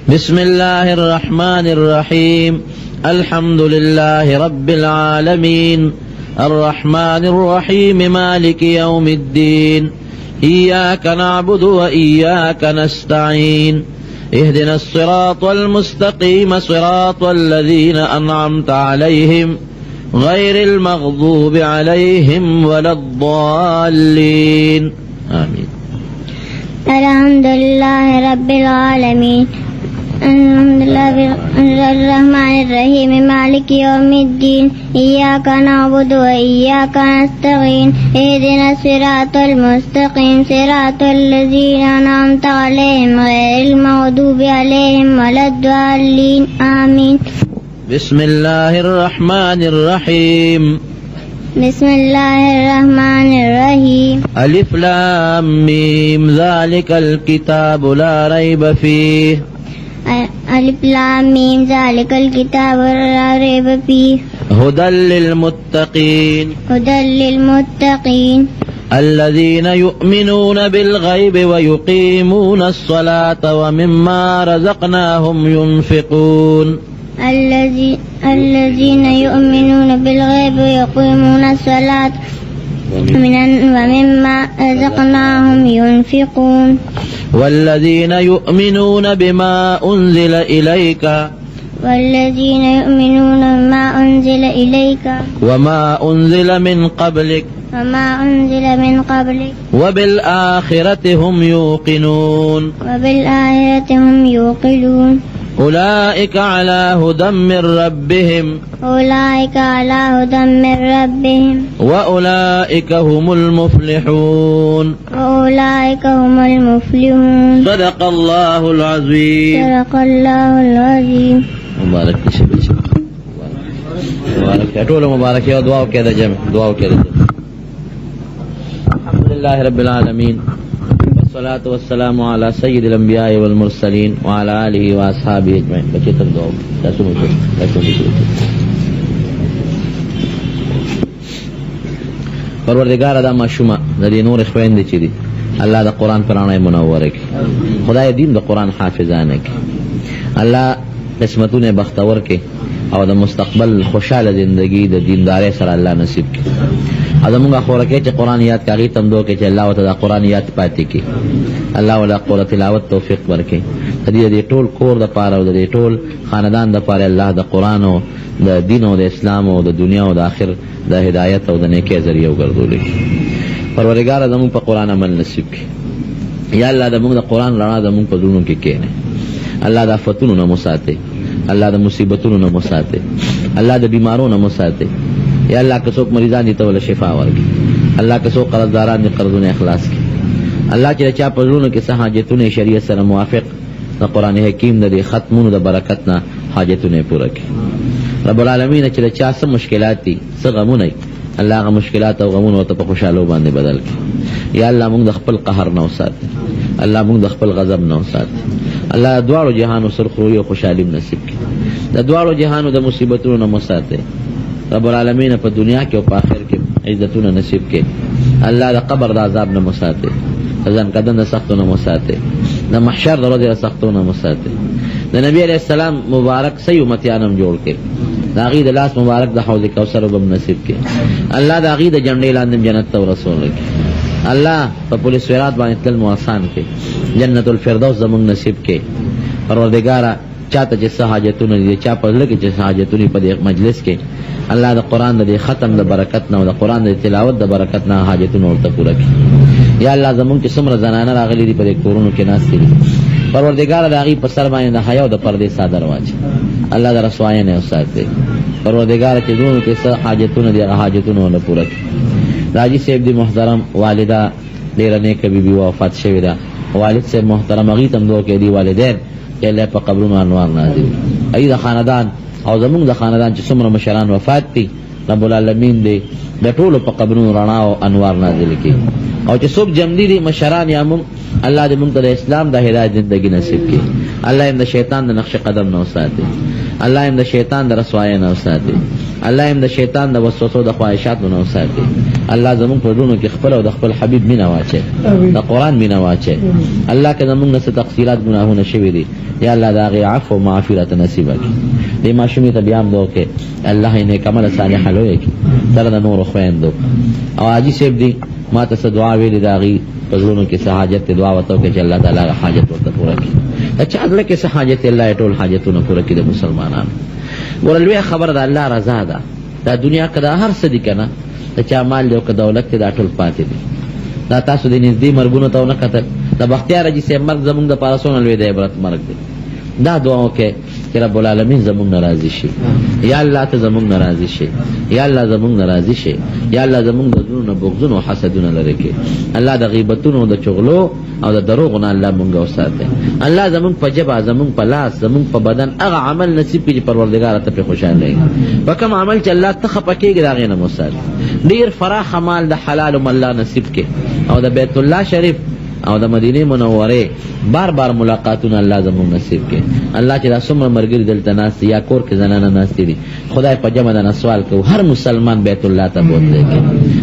بسم الله الرحمن الرحيم. الحمد لله رب العالمين الرحمن الرحيم مالك يوم الدين إياك نعبد وإياك نستعين اهدنا الصراط المستقيم صراط الذين أنعمت عليهم غير المغضوب عليهم ولا الضالين. آمين.
الحمد لله رب العالمين الحمد لله الرحمن الرحيم مالك يوم الدين إياك نعبد وإياك نستعين اهدنا الصراط المستقيم صراط الذين أنعمت عليهم غير المغضوب عليهم ولا الضالين. آمين.
بسم الله الرحمن الرحيم.
بسم الله الرحمن الرحيم.
ألف لام ميم ذلك الكتاب لا ريب فيه.
ألف لام ميم ذلك الكتاب لا ريب فيه.
هدى للمتقين.
هدى للمتقين.
الذين يؤمنون بالغيب ويقيمون الصلاة ومما رزقناهم ينفقون.
الذين يؤمنون بالغيب ويقيمون الصلاة ومما رزقناهم ينفقون.
والذين يؤمنون بما أنزل إليك.
والذين يؤمنون بما أنزل إليك
وما أنزل من قبلك
وما أنزل من قبلك
وبالآخرة هم يوقنون.
وبالآخرة هم يوقنون.
أولئك على هدى من ربهم.
أولئك على هدى من ربهم.
وأولئك هم المفلحون.
وأولئك هم المفلحون.
صدق الله العظيم.
صدق الله العظيم.
مبارک. مبارک شه، ټولو مبارک یو دعا وکړئ، د جمع دعا وکړئ. الحمد لله رب العالمين، والصلاة والسلام على سيد الأنبياء والمرسلين وعلى آله وأصحابه أجمعين. بچے تم دعا وکړئ، تاسو مو تاسو مو. پروردګار، دا ماشومه د دې نور خويندې چې دي، الله د قرآن پر رڼا منوره کړي، خدای دین د قرآن حافظانه کړي، الله قسمتونه بختور کړي او د مستقبل خوشاله زندگی د دیندارۍ سره الله نصیب کړي. او زمونږ خورکې چې قرآن یاد کاغي تم دو کې چې الله ورته د قرآن یاد پاتې کړي، الله ولا قول تلاوت توفیق ورکړي. د دې ټول کور د پاره او د دې ټول خاندان د پاره الله د قرآن او د دین او د اسلام او د دنیا او د آخر د هدایت او د نیکۍ ذریعه وګرځولې. پروردګار، زموږ په قرآن عمل نصیب کړي. یا الله، د موږ د قرآن رڼا زموږ په زړونو کې کښېني. الله د آفتونو نه مو ساتي، الله د مصیبتونو نه مو ساتي، الله د بیمارو نه مو ساتي. یا الله، که څوک مریضان دي ته ول شفا ورکړي. الله، که څوک قرضداران دي قرضونه اخلاص کړي. الله، چې چا په زړونو کې څه حاجتونه شریعت سره موافق د قرآن حکیم د دې ختمونو د برکت نه حاجتونه پوره کړي. رب العالمین، چې د چا څه مشکلات دي، څه غمونه دي، الله هغه مشکلات او غمونه ورته په خوشحالو باندې بدل کړي. یا الله، موږ د خپل قهر نه وساتي، الله موږ د خپل غضب نه وساتي. الله د دواړو جهانو سرخرویي او خوشحالي نصیب کړي، د دواړو جهانو د مصیبتونو نه مو ساتي. رب العالمین، په دنیا کې او په آخر کې عزتونه نصیب کړي. الله د قبر د عذاب نه مو ساتي، د ځنکدن د سختو نه مو ساتي، د محشر د ورځې د سختو نه مو ساتي. د نبی علیہ السلام مبارک صحیح امتیان هم جوړ کړي، د هغې د لاس مبارک د حوض کوثر وبم نصیب کړي. الله د هغې د جنډې لاندې جنت ته ورسول کړي. الله په پل صراط باندې تلل مو آسان کړي، جنت الفردوس زموږ نصیب کړي. پروردګاره، چاته چې څه حاجتونه دي، چا په زړه کې چې څه حاجتونه په دې مجلس کې، الله د قرآن د دې ختم د برکت نه او د قرآن د تلاوت د برکت نه حاجتونه ورته پوره کړي. یا الله، زمونږ چې څومره زنانه راغلي دي، په دې کورونو کې ناستې دي، پروردګار، د هغې په سر باندې د حیا او د پردې څادر واچوي. الله د رسوایۍ نه وساتي. پروردګار، چې زړونو کې څه حاجتونه دي، هغه حاجتونه ورله پوره کړي. د حاجي صاحب دي محترم والده ډېره نیکه بیبي وفات شوې ده. والد صاحب محترم هغوی ته هم دعا کوي، دي والدین چې الله په قبرونو انوار نازل کړي. ای د خاندان او زمونږ د خاندان چې څومره مشران وفات دي، رب العالمین دې د ټولو په قبرونو رڼا او انوار نازل کړي. او چې څوک ژوندي دي مشران یا مونږ، الله دې مونږ ته د اسلام د هدایت زندگی نصیب کړي. الله یې د شیطان د نقش قدم نه وساتي، الله یې د شیطان د رسوایۍ نه وساتي، الله یې د شیطان د وسوسو د خواهشاتو نه وساتي. الله زمونږ په زړونو کې خپل او د خپل حبیب مینه واچوي، د قرآن مینه واچوي. الله، که زمونږ نه څه تقصیرات ګناهونه شوي دي، یا الله د هغې عفو او معافي راته نصیبه کړي. دې ماشومې ته بیا هم دعا وکړئ، الله یې نیک عمله صالحه لویه کړي سره د نورو خویندو. او حاجي صاحب دي ما ته څه دعا ویلې، د هغوی په زړونو کې څه حاجت دی، دعا ورته وکړئ چې الله تعالی هغه حاجت ورته پوره کړي. د چا زړه کې څه حاجت دی، الله یې ټول حاجتونه پوره کړي د مسلمانانو. ګوره، لویه خبره د الله رضا ده. دا دنیا که دا هر څه دي که نه، د چا مال دی او که دولت دی، دا ټول پاتې دي. دا تاسو د نږدې مرګونو ته ونه کتل؟ د بختیار حاجي صاحب مرګ زمونږ دپاره څونه لوی د عبرت مرګ دی. دا دعا وکړئ چې رب العالمین زمونږ نه راضي شي. یا الله، ته زمونږ نه راضي شي. یا الله، زمونږ نه راضي شي. یا الله، زمونږ د زړونو نه بغضونو او حسدونه لرې کړي. الله، د غیبتونو، د چغلو او د دروغو نه الله مونږ وساتي. الله، زمونږ په ژبه، زمونږ په لاس، زمونږ په بدن هغه عمل نصیب کړي چې پروردګار ته پرې خوشحاله یې. په کوم عمل چې الله ته خفه کېږي، د هغې نه مو وساتي. ډېر فراخه مال د حلال هم الله نصیب کړي او د بیت الله شریف او د مدینې منورې بار بار ملاقاتونه الله زموږ نصیب کړي. الله، چې دا څومره ملګري دلته ناست دي یا کور کې زنانه ناستې دي، خدای په جمع د سوال کوو، هر مسلمان بیت الله ته بوتلی کړي،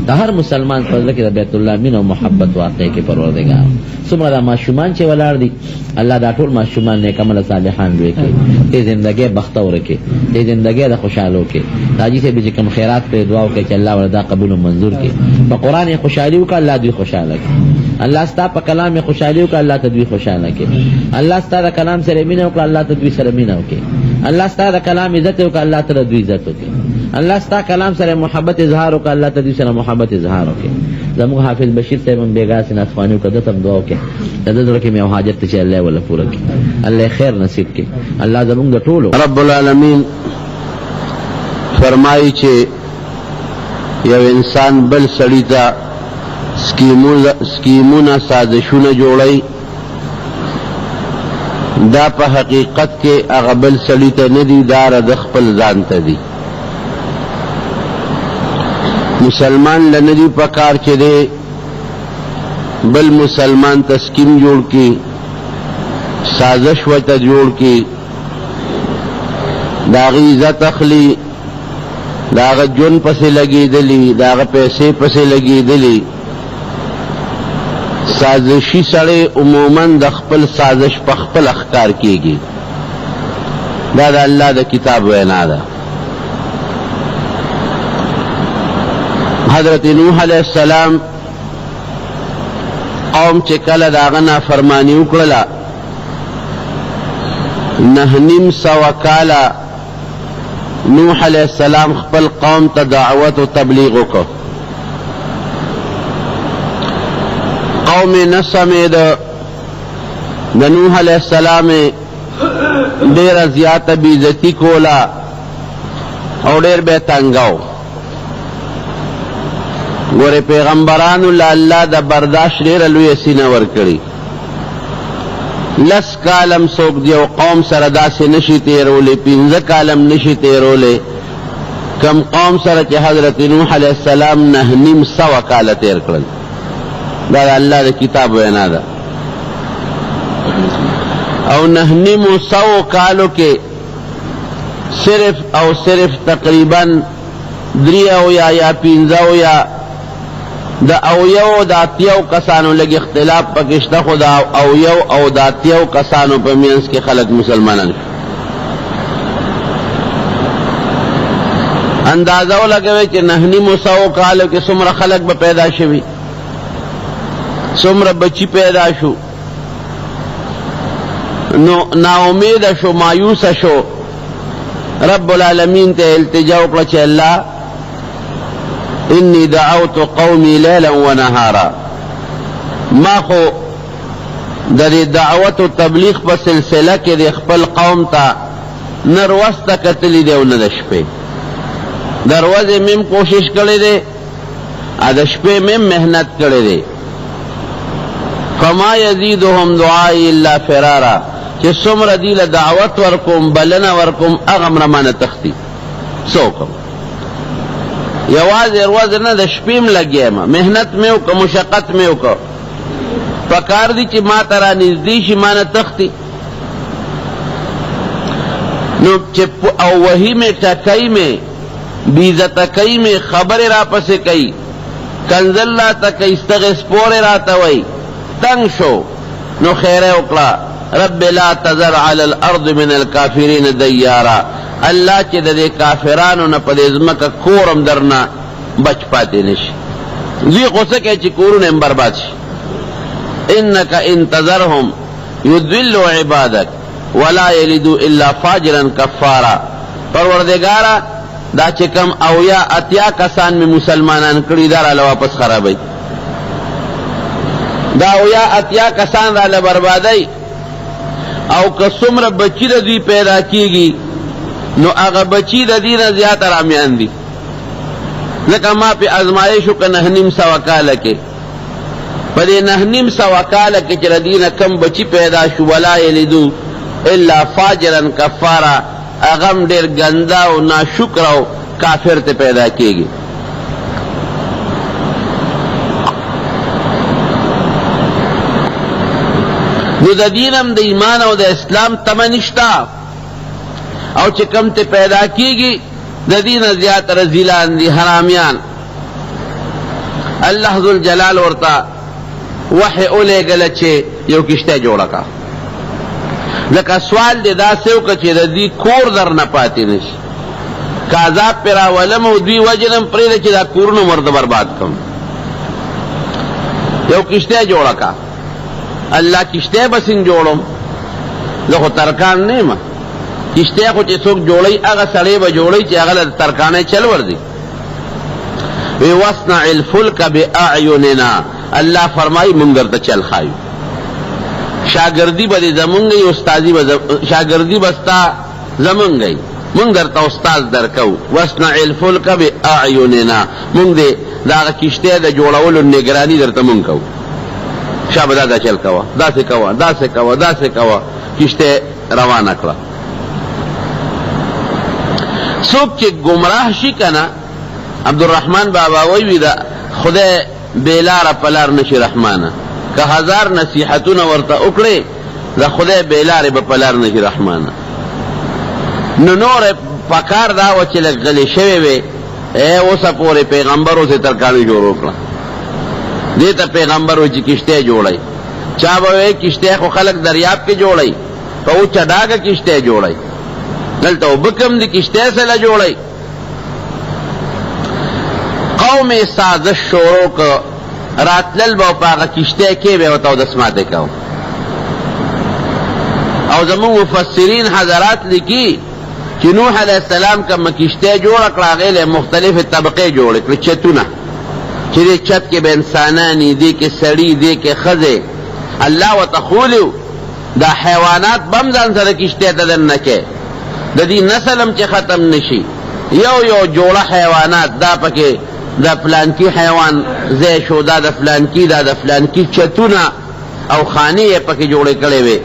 د هر مسلمان په زړه کې د بیت الله مینه او محبت واقع کړي. پروردګار، څومره دا ماشومان چې ولاړ دي، الله دا ټول ماشومان نیک عمله صالحان لوی کړي، دې زندګۍ بختور کړي، دې زندګۍ د خوشحالو کړي. حاجي صاحب چې کوم خیرات کړی، دعا وکړي چې الله ورته دا قبول او منظور کړي. په قرآن یې خوشحالي وکړه، الله دوی خوشحاله کړي. الله ستا په کلام یې خوشحالي وکړه، الله ته دوی خوشحاله کړي. الله ستا د کلام سره مینه وکړه، الله ته دوی سره مینه وکړي. الله ستا د کلام عزت وکړه، الله ته دوی عزت وکړي. الله ستا کلام سره محبت اظهار وکړه، الله ته دوی سره محبت اظهار وکړي. زموږ حافظ بشیر صاحب هم بېګا سي نعتخواني وکړه، ده ته هم دعا وکړي. د ده زړه کې مې یو حاجت دی چې الله یې وله پوره کړي، الله یې خیر نصیب کړي. الله زموږ د ټولو
رب العالمین فرمایي چې یو انسان بل سړي ته سکیمونه سازشونه جوړوي، دا په حقیقت کې هغه بل سړي ته نه دي، دا د خپل ځان ته دي. مسلمان له نه دي پکار چې دی بل مسلمان ته سکیم جوړ کړي، سازش ورته جوړ کړي، د هغه عزت اخلي، د هغه ژوند پسې لګېدلي، د هغه پیسې پسې لګېدلي. سازشي سړی عموما د خپل سازش په خپله ښکار کېږي. دا د الله د کتاب وینا ده. حضرت نوح علیه السلام قوم چې کله د هغه نافرماني وکړله، 950 کاله نوح علیه السلام خپل قوم ته دعوت او تبلیغ وکړ. قوم یې نه سمېده. د نوح علیه السلام ډېره زیاته بېعزتي کوله او ډېر به یې تنګاو. ګورې پیغمبرانو له الله د برداشت ډېره لویه سینه ورکړي. لس کاله هم څوک د یو قوم سره داسې نه شي تېرولی، 5 کاله هم نه شي تېرولی، کوم قوم سره چې حضرت نوح علیه السلام 950 کاله تېر کړل. دا د الله د کتاب وینا ده. او 950 کالو کې صرف او صرف تقریبا 73 یا 75 د اویو د اتیو کسانو لږ اختلاف پکې شته، خو د اویو او د اتیو کسانو په منځ کې خلک مسلمانان شو. اندازه ولګوئ چې 950 کالو کې څومره خلک به پیدا شوي، څومره بچي پیدا شو. نو ناامیده شو، مایوسه شو. رب العالمین ته التجا وکړه چې الله انی دعوت قومی لیلا ونهارا، ما خو د دې دعوت او تبلیغ په سلسله کې د خپل قوم ته نه ورځ ته کتلي دی او نه د شپې. د ورځې مې هم کوشش کړی دی او د شپې مې هم محنت کړی دی. فما یزیدهم دعائی الا فرارا، چې څومره دوی له دعوت ورکوم، بلنه ورکوم، هغه هم رامانه تښتي. څه وکړم؟ یوازې ورځ نه، د شپې هم لګیا یم، محنت مې وکړ، مشقت مې وکړ. پکار دي چې ما ته رانږدې شي، ما نه تښتي. نو چې او وهي مې، ټکوي مې، بېعزته کوي مې، خبرې راپسې کوي، کنځل راته کوي، ستغې سپورې راته وایي، تنګ شو. نو خیره وکړه، رب لا تذر علی الارض من الکافرین دیارا، الله چې د دې کافرانو نه په دې ځمکه کور هم درنه بچ پاتې نه شي. دوی خو څه کوي چې کورونه هم برباد شي. انک ان تذرهم یضلوا عبادک ولا یلدوا الا فاجرا کفارا. پروردګاره دا چې کوم 70 80 کسان مې مسلمانان کړي، دا راله واپس خرابوي. دا 70 80 کسان راله بربادوي. او که څومره بچي د دوی پیدا کیږي، نو هغه بچي د دې نه زیات حرامیان دي. ځکه ما پې ازمایش وکړه 950 کاله کې. په دې 950 کاله کې چې د دې نه کوم بچي پیدا شو، ولا یلدو الا فاجرا کفارا، هغه هم ډېر ګنده او ناشکره او کافر ته پیدا کیږي. نو د دین هم د ایمان او د اسلام تمه نشته، او چې کوم ته پیدا کیږي د دین زیات رزیلان دي، حرامیان. الله ذوالجلال ورته وحی ولېږله چې یو کښتۍ جوړه کړه. ځکه سوال دې داسې وکړه چې د دوی کور درنه پاتې نه شي، که عذاب پرې راولم او دوی وژنم، پرېږده چې دا کورونه مو ورته برباد کړم. یو کښتۍ جوړه کړه. الله کښتۍ به څنګه جوړوم؟ زه خو ترکان نه یم. کښتۍ خو چې څوک جوړوي هغه سړی به جوړوي چې هغه له ترکانۍ چل ورځي. وی واصنع الفلک باعیننا، الله فرمایي مونږ درته چل ښایو. شاګردي به دې زمونږ وي، استادي به شاګردي به ستا زمونږ وي، مونږ درته استاد درکوو. واصنع الفلک باعیننا، مونږ دې د هغه کښتۍ د جوړولو نګراني درته مونږ کوو. شابه دا دا چل کوه، داسې کوه، داسې کوه، داسې کوه، کښتۍ روانه کړه. څوک چې ګمراه شي که نه، عبدالرحمن بابا وایي وي د خدای بې لاره په لار نشي رحمانه که هزار نصیحتونه ورته وکړې د خدای بې لارې به په لار نشي رحمانه. نو نور پکار دا وه چې لږ غلې شوې وې، ای اوسه پورې پیغمبر اوسې ترکاڼي شروع کړه. دې ته پیغمبر وایي چې کښتۍ جوړوي. چا به وایي کښتۍ خو خلک دریاب کې جوړوي، په وچه ډاګه کښتۍ جوړوي، دلته اوبه کم دي کښتۍ څه له جوړوي؟ قوم یې سازش شروع کړ، راتلل به او په هغه کښتۍ کې به یې ورته اودس ماتی کاوه. او زموږ مفسرین حضرات لیکي چې نوح علیه السلام کومه کښتۍ جوړه کړه هغې له مختلفې طبقې جوړې کړې، چتونه، چې دې چت کې به انسانان وي، دې کې سړي، دې کې ښځې. الله ورته ښوولي وو دا حیوانات به هم ځان سره کښتۍ ته دننه کړې، د دې نسل هم چې ختم نه شي. یو یو جوړه حیوانات دا پکې د فلانکي حیوان ځای شو، دا د فلانکي، دا د فلانکي، چتونه او خانې یې پکې جوړې کړې وې.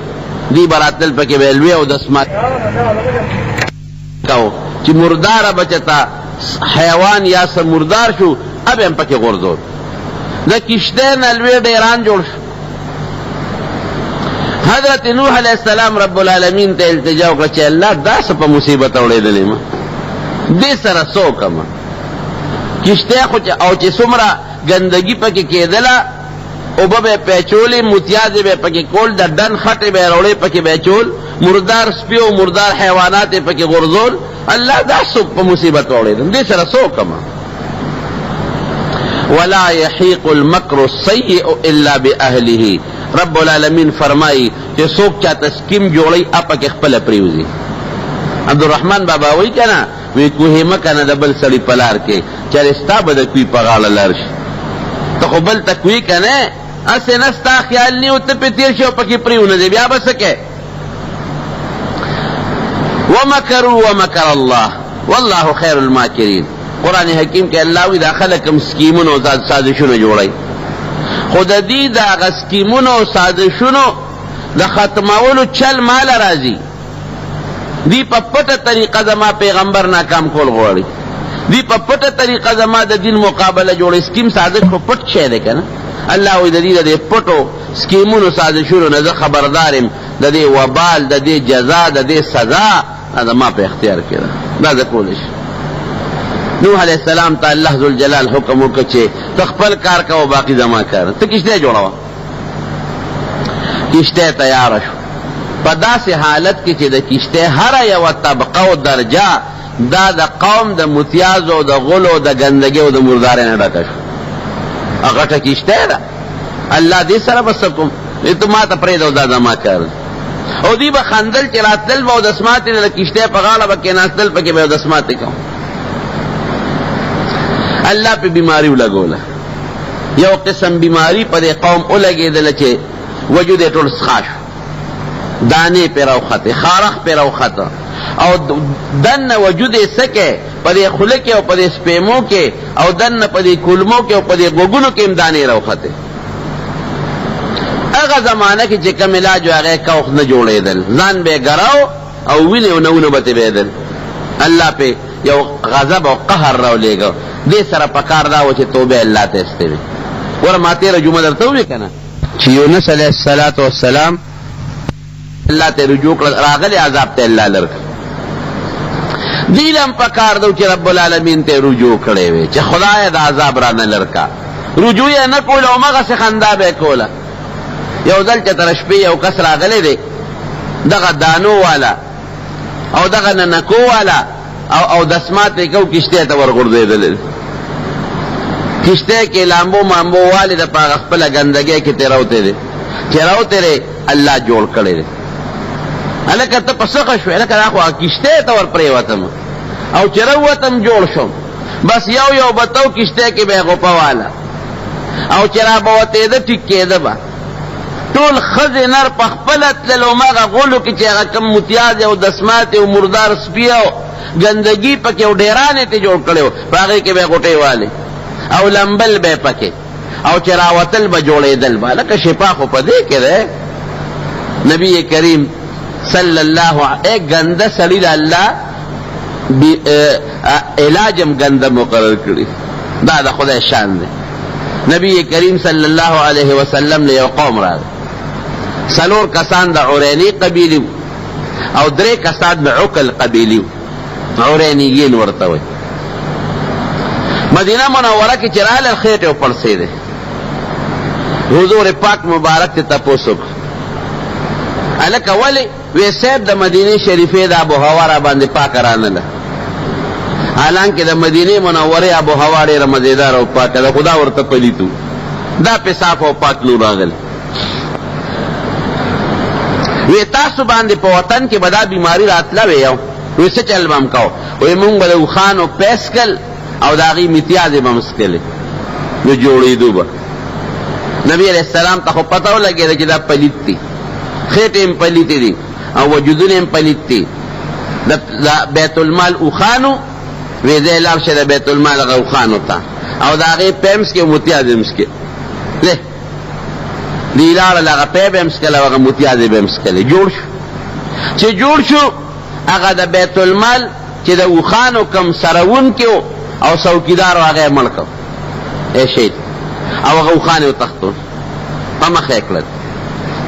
دوی به راتلل پکې به یې لوی اودس مات کاوه چې مرداره به چېرته حیوان یا څه مردار شو هغه به یې هم پکې غورځول. د کښتۍ نه لوی ډېران جوړ شو. حضرت نوح علیه السلام رب العالمین ته التجا وکړه چې الله دا څه په مصیبت اوړېدلې ما دې سره څه وکړم؟ کښتۍ خو چې او چې څومره ګندګي پکې کېدله اوبه به یې پرې اچولې، متیازې به یې پکې کول، د ډن خټې به یې راوړې پکې به یې اچول، مردار سپي او مردار حیوانات یې پکې غورځول. الله دا څوک په مصیبت اوړېدم، دې سره څه وکړم؟ ولا يحيق المکر السيء الا باهله، رب العالمین فرمایي چې څوک چاته سکیم جوړوي هغه پکې خپله پرېوځي. عبدالرحمن بابا وایي که نه، وی کوهی مه کنه د بل سړي په لار کې، چېرې ستا به د کوی په غاړه لار شي. ته خو بل ته کوی که نه، هسې نه ستا خیال نه او ته پرې تېر شې او پکې پرېونځې، بیا به څه کوې؟ ومکروا ومکر الله والله خیر الماکرین. قرآن حکیم کې الله وایي دا خلک هم سکیمونه او سازشونه جوړوي، خو د دې د هغه سکیمونو او سازشونو د ختمولو چل ماله راځي. دوی په پټه طریقه زما پیغمبر ناکام کول غواړي، دوی په پټه طریقه زما د دین مقابله جوړوي. سکیم سازش خو پټ شی دی که نه؟ الله وایي د دې د دې پټو سکیمونو سازشونو نه زه خبردار یم، د دې وبال، د دې جزا، د دې سزا دا زما په اختیار کې ده، دا زه کولی شم. نوح علیه السلام ته الله ذوالجلال حکم وکړ چې ته خپل کار کوه، باقي زما کار، ته کښتۍ جوړوه. کښتۍ تیاره شو په داسې حالت کې چې د کښتۍ هره یوه طبقه او درجه دا د قوم د متیازو او د غلو او د ګندګۍ او د مردارۍ نه ډکه شو. غټه کښتۍ ده، الله دې سره به څه کوم، ته ما ته پرېږده او دا زما کار دی. او دوی به خندل چې راتلل به اودس ماتې نه د کښتۍ په غاړه به کېناستل، پکې به اودس ماتې کوم. الله پې بیماري ولګوله، یو قسم بیماري په دې قوم ولګېدله چې وجود یې ټول سخا شو، دانې پرې راوختې، خارښ پرې راوخته او دننه وجود یې څه کې په دې خوله کې او په دې سپېمو کې او دننه په دې کولمو کې او په دې غوږونو کې هم دانې راوختې. هغه زمانه کې چې کوم علاج و هغه کوخ نه جوړېدل، ځان به یې ګراو او وینې او نوونه به ترې بهېدل. الله پرې یو غضب او قهر راولېږه. دې سره پکار دا و چې توبه الله ته ایستې وي. ګوره ما تېره جمعه درته وویل که نه چې یونس علیه السلام الله ته رجوع کړه، راغلی عذاب ته الله لر کړ. دوی له هم پکار ده چې رب العالمین ته رجوع کړې وي چې خدایه دا عذاب رانه لر کا. رجوع یې نه کوله، همغسې خندا به یې کوله. یو ځل چې تر شپې یو کس راغلی دی، دغه دانو والا او دغه ننکو والا او اودس ماتې کو کښتۍ ته ورغورځېدلی دی. کښتۍ کې لامبو مامبو والې ده، په هغه خپله ګندګۍ کې ترې راوتی دی، چې راوتی دی الله جوړ کړی دی. هلکه ته په څه ښه شوې؟ هلکه دا خو هغه کښتۍ ته ور پرېوتم او چې راووتم جوړ شوم. بس یو یو به ته کښتۍ کې به یې غوپه واله او چې را به وتېده ټیک کېده به. ټول ښځې نر په خپله تلل، هماغه غولو کې چې هغه کوم متیازې او دسماتې او مردار سپي او ګندګي پکې او ډېران یې ترې جوړ کړی و، په هغې کې به یې غوټۍ والې او لمبل به یې پکې او چې راوتل به جوړېدل به. لکه شفا خو په دې کې دی. نبی کریم صلی الله علیه ګنده سړي له الله علاج هم ګنده مقرر کړي. دا د خدای شان دی. نبی کریم صلی الله علیه وسلم له یو قوم راغی، څلور کسان د عریني قبیلې او درې کسان د عقل قبیلې، عرینیین ورته وایي. مدینه منوره کې چې راغلل خېټې وپړسېدې. حضور پاک مبارک ته تپوس وکړ، هلکه ولې؟ وی صاحب د مدینې شریفې د آب و هوا را باندې پاکه رانله، حالانکه د مدینې منورې آب و هوا ډېره مزېداره او پاکه ده، خو دا ورته پلیت و، دا پې صاف او پاک نور راغلی. وی تاسو باندې په وطن کې به دا بیماري راتله؟ وی یو. وی څه چل به هم کوو؟ وی مونږ به د اوښانو پی څکل او د هغې متیازې به هم څکلې، نو جوړېدو به. نبی علیه السلام ته خو پته ولګېده چې دا پلیت دي، خېټې هم پلیتې دي او وجودونه هم پلیت دي. د بیت المال اوښانو، وی ځای لاړ شه د بیت المال هغه اوښانو ته او د هغې پی هم څکې او متیازې هم څکې. ځه دوی لاړل، هغه پی به هم څکل او هغه متیازې به هم څکلې. جوړ شو، چې جوړ شو هغه د بیت المال چې د اوښانو کوم سروونکی او څوکیدار و هغه یې مړ کړ، ای شهید، او هغه اوښان یې وتښتول، په مخه یې کړل.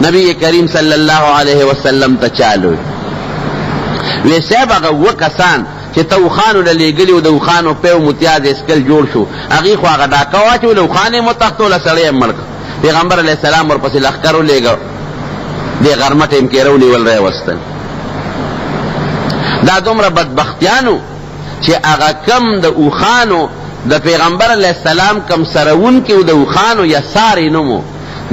نبی کریم صلی الله علیه وسلم ته چالو وی صاحب هغه اووه کسان چې ته اوښانو له لېږلي وو، د اوښانو پی او متیازې څکل جوړ شو، هغوی خو هغه ډاکه واچوله، اوښان یې وتښتوله، سړی یې مړ کړ. پیغمبر علیه السلام ورپسې لښکر ولېږه، دې غرمه ټیم کې راونیول، راوستل. دا دومره بدبختیانو چې هغه کم د اوښانو د پیغمبر علیه السلام کم سروونکي و، د اوښانو یا سارې نوم و،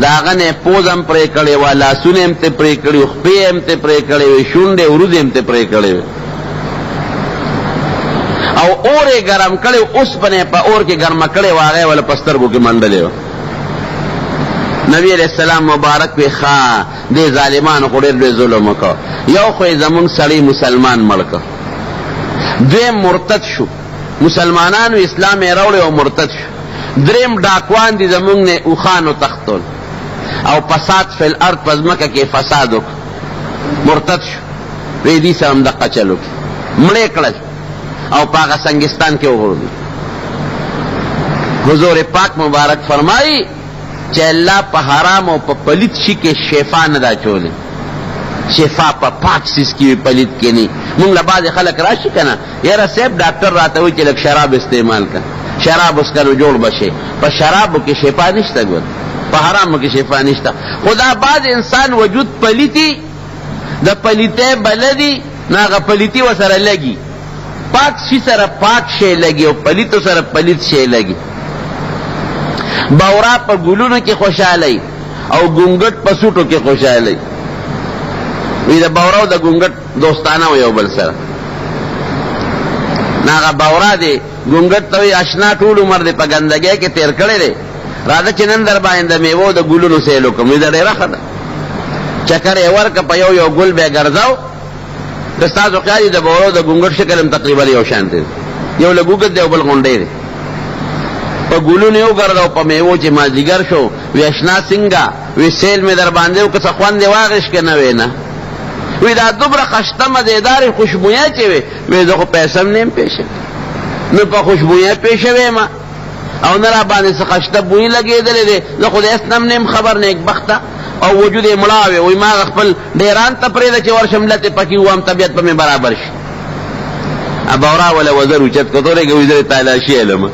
د هغه نه یې پوزه هم پرې کړې وه، لاسونه یې هم ترې پرې کړي وو، خپې یې هم ترې پرې کړې وې، شونډې او وروځې یې هم ترې پرې کړې وې، او اور یې ګرم کړی و، اوسپنه یې په اور کې ګرمه کړې وه، هغه یې ورله په سترګو کې منډلې وه. نبی علیه السلام مبارک وی، ښه دې ظالمانو خو ډېر لوی ظلم وکړ، یو خو یې زموږ سړی مسلمان مړ کړ، دویم مرتد شو، مسلمانانو اسلام یې راوړی او مرتد شو، دریم ډاکوان دي زموږ نه اوښان وتښتول او فساد فی الارض په ځمکه کې فساد وکړ، مرتد شو، وی دي سره هم دقه چل وکړي، مړه کړل او په هغه سنګستان کې وغورځول. حضور پاک مبارک فرمایي چې الله په حرام او په پلیت شي کې شفا نه ده اچولې، شفا په پاک څیز کې وي، پلیت کې نه. مونږ له بعضې خلک راشي که نه، یاره صاحب ډاکټر راته وایي چې لږ شراب استعمال کړه، شراب وڅښه نو جوړ به شې. په شرابو کې شفا نشته ګل، په حرامو کې شفا نشته. خو دا بعض انسان وجود پلیتي، د پلیتۍ بلدي، نو هغه پلیتي ورسره لګي. پاک شي سره پاک شی لګي او پلیتو سره پلیت شی لګي. باورا په ګلونو کې خوشاله او ګونګټ په سوټو کې خوشاله وي. د باورا او د ګونګټ دوستانه و یو بل سره. نو هغه باورا دی ګونګټ ته وایي اشنا ټول عمر دې په ګندګۍ کې تېر کړی دی، راځه چې نن در باندې د میوو د ګلونو سیل وکړم. وایي دا ډېره ښه ده. چکر یې ورکړ، په یو یو ګل به یې ګرځاو. که ستاسو خیال وي د بورو د ګونګټ شکل هم تقریبا یو شان دی، یو لږ اوږد دی او بل غونډی دی. په ګلونو یې وګرځاو، په میوو چې مازدیګر شو، وی اشنا څنګه؟ وی سیل مې در باندې وکړ، څه خوند یې واخیست که نه؟ وی نه. وی دا دومره خسته مزېدارې خوشبویه چې وې؟ وی زه خو پیسه هم نه یم پېښ، نه په خوشبویه پېښ شوی یم او نه را باندې څه خشته بوی لګېدلی دی، زه خو د هېڅ نه هم نه یم خبر، نېکبخته. او وجود یې مړاوی، وایي ما هغه خپل ډېران ته پرېږده چې ورشم لتې پکې ووهم، طبیعت به مې برابر شي. بورا وله وزر اوچت کړ، ته ولګې وایي زه تالاشي علم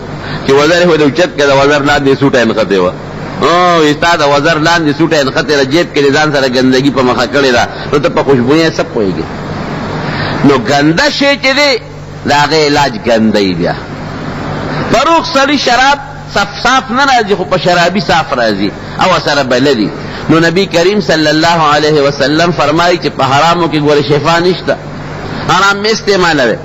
چې وزر یې ولې اوچت کړ، د وزر لاندې سوټه یې نښتې وه. او ستا د وزر لاندې سوټه یې نښتې ده، جیب کې دې ځان سره ګندګي په مخه کړې ده، نو ته په خوشبویۍ څه پوهېږې؟ نو ګنده شی چې دی د هغې علاج ګنده وي. بیا په روغ سړي شراب صف صاف نه راځي، خو په شرابي صاف راځي او سره بلدي. نو نبی کریم صلی الله علیه وسلم فرمایي چې په حرامو کې ګورې شفا نشته، حرام مې استعمالوي.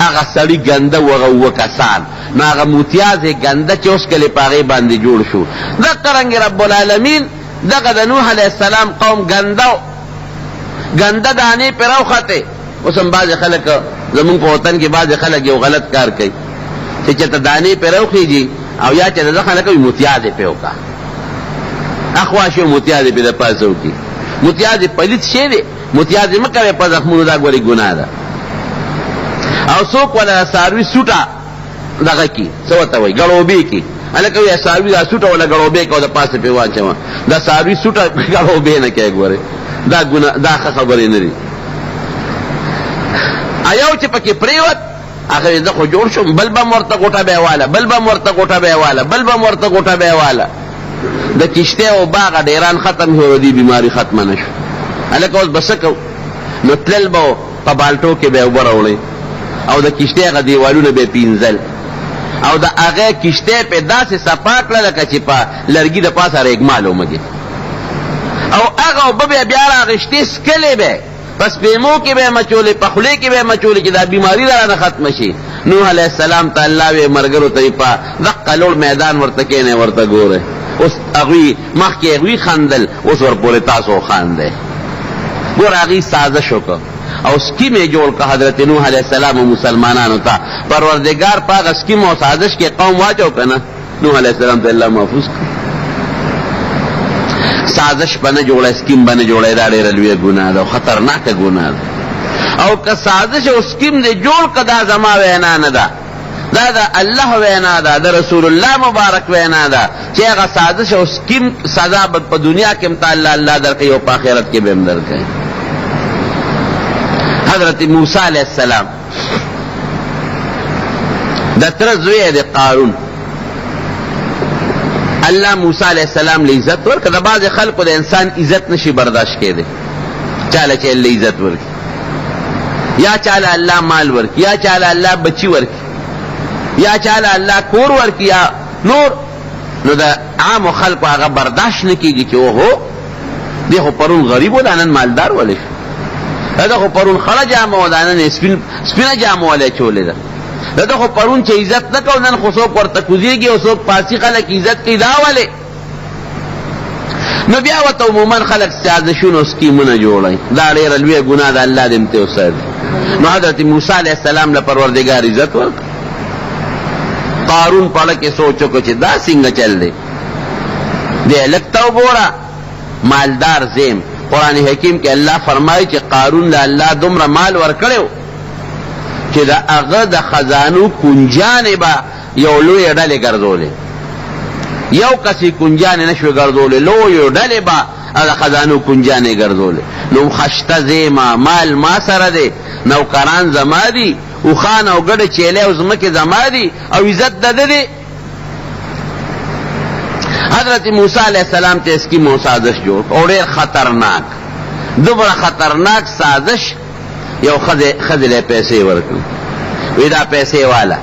هغه سړي ګنده و، هغه اووه کسان، نو هغه متیاز یې ګنده چې وڅکلې په هغې باندې جوړ شو. دقه رنګې رب العالمین دغه د نوح علیه السلام قوم ګنده و، ګنده دانې پرې راوختې. اوس هم بعضې خلک زمونږ په وطن کې بعضې خلک یو غلط کار کوي چې چېرته دانې پرې راوخېږي او یا چې د خلک وي متیازې پرې وکړه، اخوا شي متیازې پرې د پاسه وکړي. متیازې پلیت شی دی، متیازې مه کوئ په زخمونو، دا ګورې ګناه ده. او څوک ولا څاروي سوټه دغه کی څه ورته وایي ګړوبې کی، هلکه وایي څاروي دا سوټه ولا ګړوبې که او د پاسه پرې واچوه، دا څاروي سوټه ګړوبې نه کوي. ګورې دا ګناه، دا ښه خبرې نه دي. یو چې پکې پرېوت هغه وایي زه خو جوړ شوم، بل به هم ورته غوټه بیا واله، بل به هم ورته غوټه بیا واله، بل به هم ورته غوټه بیا واله. د کښتۍ او باغه ډېران ختم شو، د دې بیماري ختمه نه شوه. هلکه اوس به څه کوو؟ نو تلل به په بالټو کې به یې اوبه راوړې او د کښتۍ هغه دیوالونه به یې پینځل او د هغې کښتۍ پې داسې صفا کړه لکه چې په لرګي د پاسه رېګمال ومږي، او هغه اوبه به یې بیا راغشتې، څکلې به یې، په سپېمو کې به یې مچولې، په خولې کې به یې مچولې چې دا بیماري رانه ختمه شي. نوح علیه السلام ته الله وې ملګرو ته یې په دقه لوړ میدان ورته کښېنئ ورته ګورئ. اوس هغوی مخکې هغوی خندل، اوس ورپورې تاسو وخاندئ. ګوره هغوی سازش وکړ او سکیم یې جوړ کړ حضرت نوح علیه السلام او مسلمانانو ته. پروردګار په هغه سکیم او سازش کې قوم واچو که نه؟ نوح علیه السلام ته الله محفوظ کړ. سازش به نه جوړی، سکیم به نه جوړی، دا ډېره لویه ګناه ده او خطرناکه ګناه ده. او که سازش او سکیم دې جوړ کړ، دا زما وینا نه ده، دا د الله وینا ده، د رسول الله مبارک وینا ده چې هغه سازش او سکیم سزا به په دنیا کې هم ته الله الله درکوي او په آخرت کې به هم درکوي. حضرت موسی علیه السلام د تره زوی دی قارون، الله موسی علیه السلام له عزت ورکړ. د بعضې خلکو د انسان عزت نشي برداشت کېدی، چاله چې الله عزت ورکړي، یا چاله الله مال ورکړي، یا چاله الله بچي ورکړي، یا چاله الله کور ورکړي، یا نور، نو د عامو خلکو هغه برداشت نه کېږي چې اوهو دی خو پرون غریب و، دا نن مالدار ولې شو؟ دا خو پرون خړه جامه وه، دا نن یې سپینه جامه ولې اچولې ده؟ دا خو پرون چې عزت نه کو، نن خو څوک ورته کوزېږي او څوک پاسي خلک عزت کوي، دا ولې؟ نو بیا ورته عموما خلک سازشونه او سکیمونه جوړوي. دا ډېره لویه ګناه ده، الله دې هم ترې وساتي. نو حضرت موسی علیه السلام له پروردګار عزت ورکړ. قارون په اړه کې سوچ وکړ چې دا څنګه چل دی، دې هلک ته وګوره، مالدار زیم. قرآن حکیم کې الله فرمایي چې قارون له الله دومره مال ورکړی و چې د هغه د خزانو کنجانې به یو لویې ډلې ګرځولې، یو کس یې کنجانې نه شوې ګرځولې، لویو ډلې به د خزانو کنجانې ګرځولې. نو خشته زیمه، مال ما سره دی، نوکران زما دي، اوښان او ګډې چیلې او ځمکې زما دي او عزت د ده دی. حضرت موسی علیه السلام ته سکیم او سازش جوړ او ډېر خطرناک، دومره خطرناک سازش. یو ښځې له پیسې ورکړي، وی دا پیسې واله،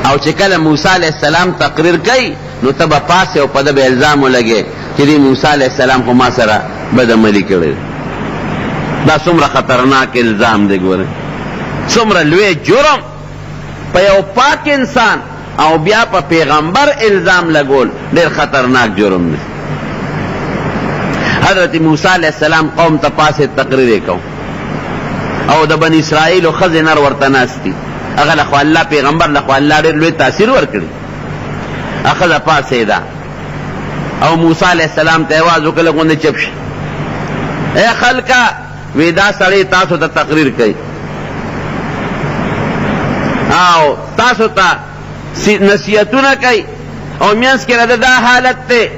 او چې کله موسی علیه السلام تقریر کوي نو ته به پاڅې او په ده به الزام ولګې چې دې موسی علیه السلام خو ما سره بدعملي کړې. دا څومره خطرناک الزام دی، ګورئ څومره لوی جرم په یو پاک انسان او بیا په پیغمبر الزام لګول ډېر خطرناک جرم دی. حضرت موسی علیه السلام قوم ته پاسې تقریر یې کو او د بني اسرائیلو ښځې نر ورته ناست دي، هغه له خو الله پیغمبر له خو الله ډېر لوی تاثیر ورکړي. ښځه پاڅېده او موسی علیه السلام ته اواز وکړ، لږ غوندې چپ شه، ای خلکه، وی دا سړی تاسو ته تقریر کوي او تاسو ته نصیحتونه کوي او مینځ کې راته دا حالت دی.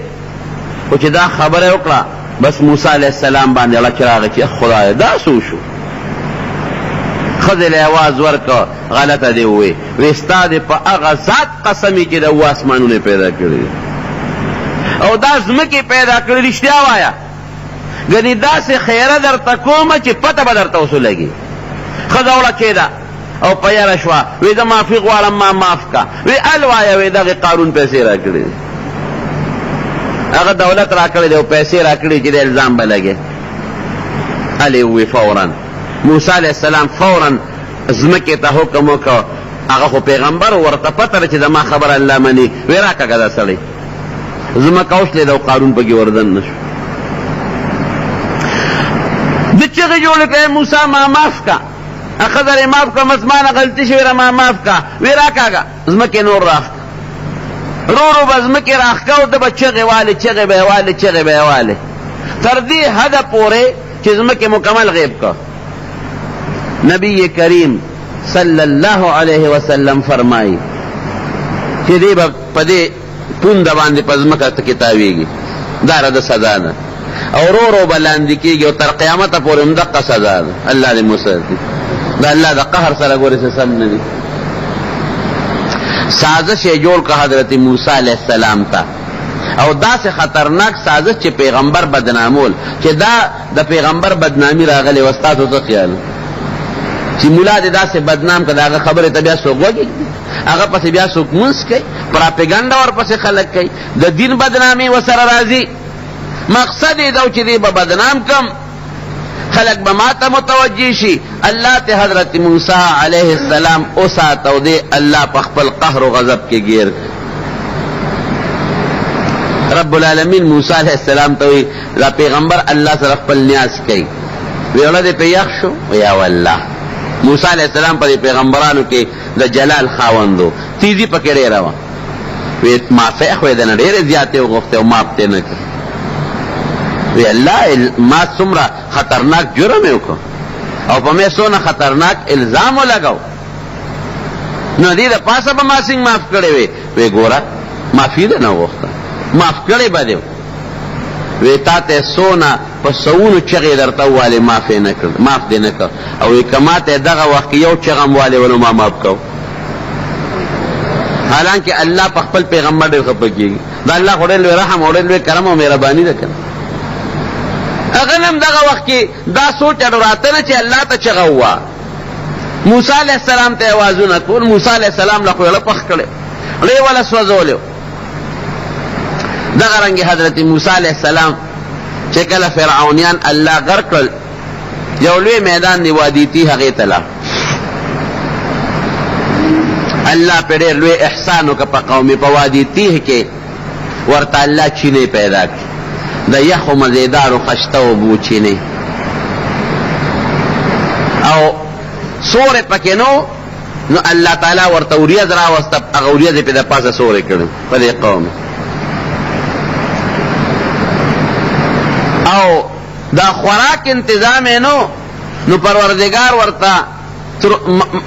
خو چې دا خبره یې وکړه، بس موسی علیه السلام باندې ړچ راغی چې خدایه دا څه وشو؟ ښځې له یې اواز ورکړ، غلطه دې ووې، وې ستا دې په هغه ذات قسم وي چې د اووه اسمانونه یې پیدا کړي دي او دا ځمکې پیدا کړي، رښتیا وایه، ګنې داسې خیره درته کوم چې پته به درته اوس ولګي. ښځه وړکېده او په یره شوه، وې زه معافي غواړم، ما معاف کا. وې ال وایه، وې دغې قارون پیسې راکړې دي، هغه دولت راکړی دی او پیسې راکړي چې د الزام به لګې. ال یې ووې فورا. موسی علیه السلام فورا ځمکې ته حکم وکړ، هغه خو پیغمبر ورته پته ده چې زما خبره الله مني، وې راکاږه دا سړی. ځمکه وشلېده او قارون پکې وردن نه شو. د چغې جوړې کړې، موسی ما معاف کا، ښځه یې معاف کړه، بس ما نه غلطي شوې ده، ما معاف کا. وې راکاږه ځمکې نور راښکه. رو رو به ځمکې راښکه او ده به چغې والې، چغې به یې والې، چغې به یې والې، تر دې حده پورې چې ځمکې مکمل غیب کړ. نبی کریم صلی الله علیه وسلم فرمایي چې دی به په دې پونده باندې په ځمکه کې تاویږي، دا د سزا ده، او ورو ورو به لاندې کېږي او تر قیامته پورې هم دقه سزا ده. الله دې مو ساتي د الله د قهر سره ګورې څه سم نه دي. سازش یې جوړ کړ حضرت موسی علیه السلام ته، او داسې خطرناک سازش چې پیغمبر بدنامول، چې دا د پیغمبر بدنامي راغلې وه. ستاسو څه خیال چې ملا دې داسې بدنام کړه، د هغه خبرې ته بیا څوک غوږ ږدي، هغه پسې بیا څوک لمونځ کوي، پراپیګنډه ورپسې خلک کوي، د دین بدنامي ورسره راځي. مقصد یې دا و چې دی به بدنام کړم، خلک به ما ته متوجه شي. الله ته حضرت موسی علیه السلام وساته او دی الله په خپل قهر و غضب کې ګیر کړ. رب العالمین موسی علیه السلام ته وایي دا پیغمبر الله سره خپل نیاز کوي، ویړه دې په یخ شو؟ یا والله موسی علیه السلام په دې پیغمبرانو کې د جلال خاوند و، تیزي پکې ډېره وه. وی معافی خو یې درنه ډېرې زیاتې وغوښتې او معاف دې نه کړ. وی الله ما څومره خطرناک جرم یې وکړ او په مې څونه خطرناک الزام ولګاو، نو دې د پاسه به ما څنګه معاف کړی وی؟ وی ګوره معافي دې نه وغوښته، معاف کړی به دې. وی تا ته څونه په سوونو چغې درته ووالې، معاف یې نه کړ، معاف دې نه کړ. او وی که ما ته دغه وخت کې یو چغه هم والې وه نو ما معاف کو. حالانکه الله په خپل پیغمبر ډېر خفه کېږي. دا الله خو ډېر لوی رحم او ډېر لوی کرم او مهرباني ده که نه. هغه هم دغه وخت کې دا سوچ اډو راته نه چې الله ته چغه ووه. موسی علیه السلام ته اوازونه کول، موسی علیه السلام له خو یې پخ کړی، ړې وله سوځولی. دغه رنګ حضرت موسی علیه السلام چې کله فرعونیان الله غرق کړل، یو لوی میدان دی وادي تیه، هغې ته لاړ. الله په ډېر لوی احسان وکړ په قوم په وادي تیه کې ورته الله چینې پیدا کړې، د یخو مزیدارو خشته اوبو چینې، او سورې پکې نو، نو الله تعالی ورته وریځ راوسته، هغه وریځ یې پرې د پاسه سورې کړې په دې قوم. او دا خوراک انتظام یې نو، نو پروردګار ورته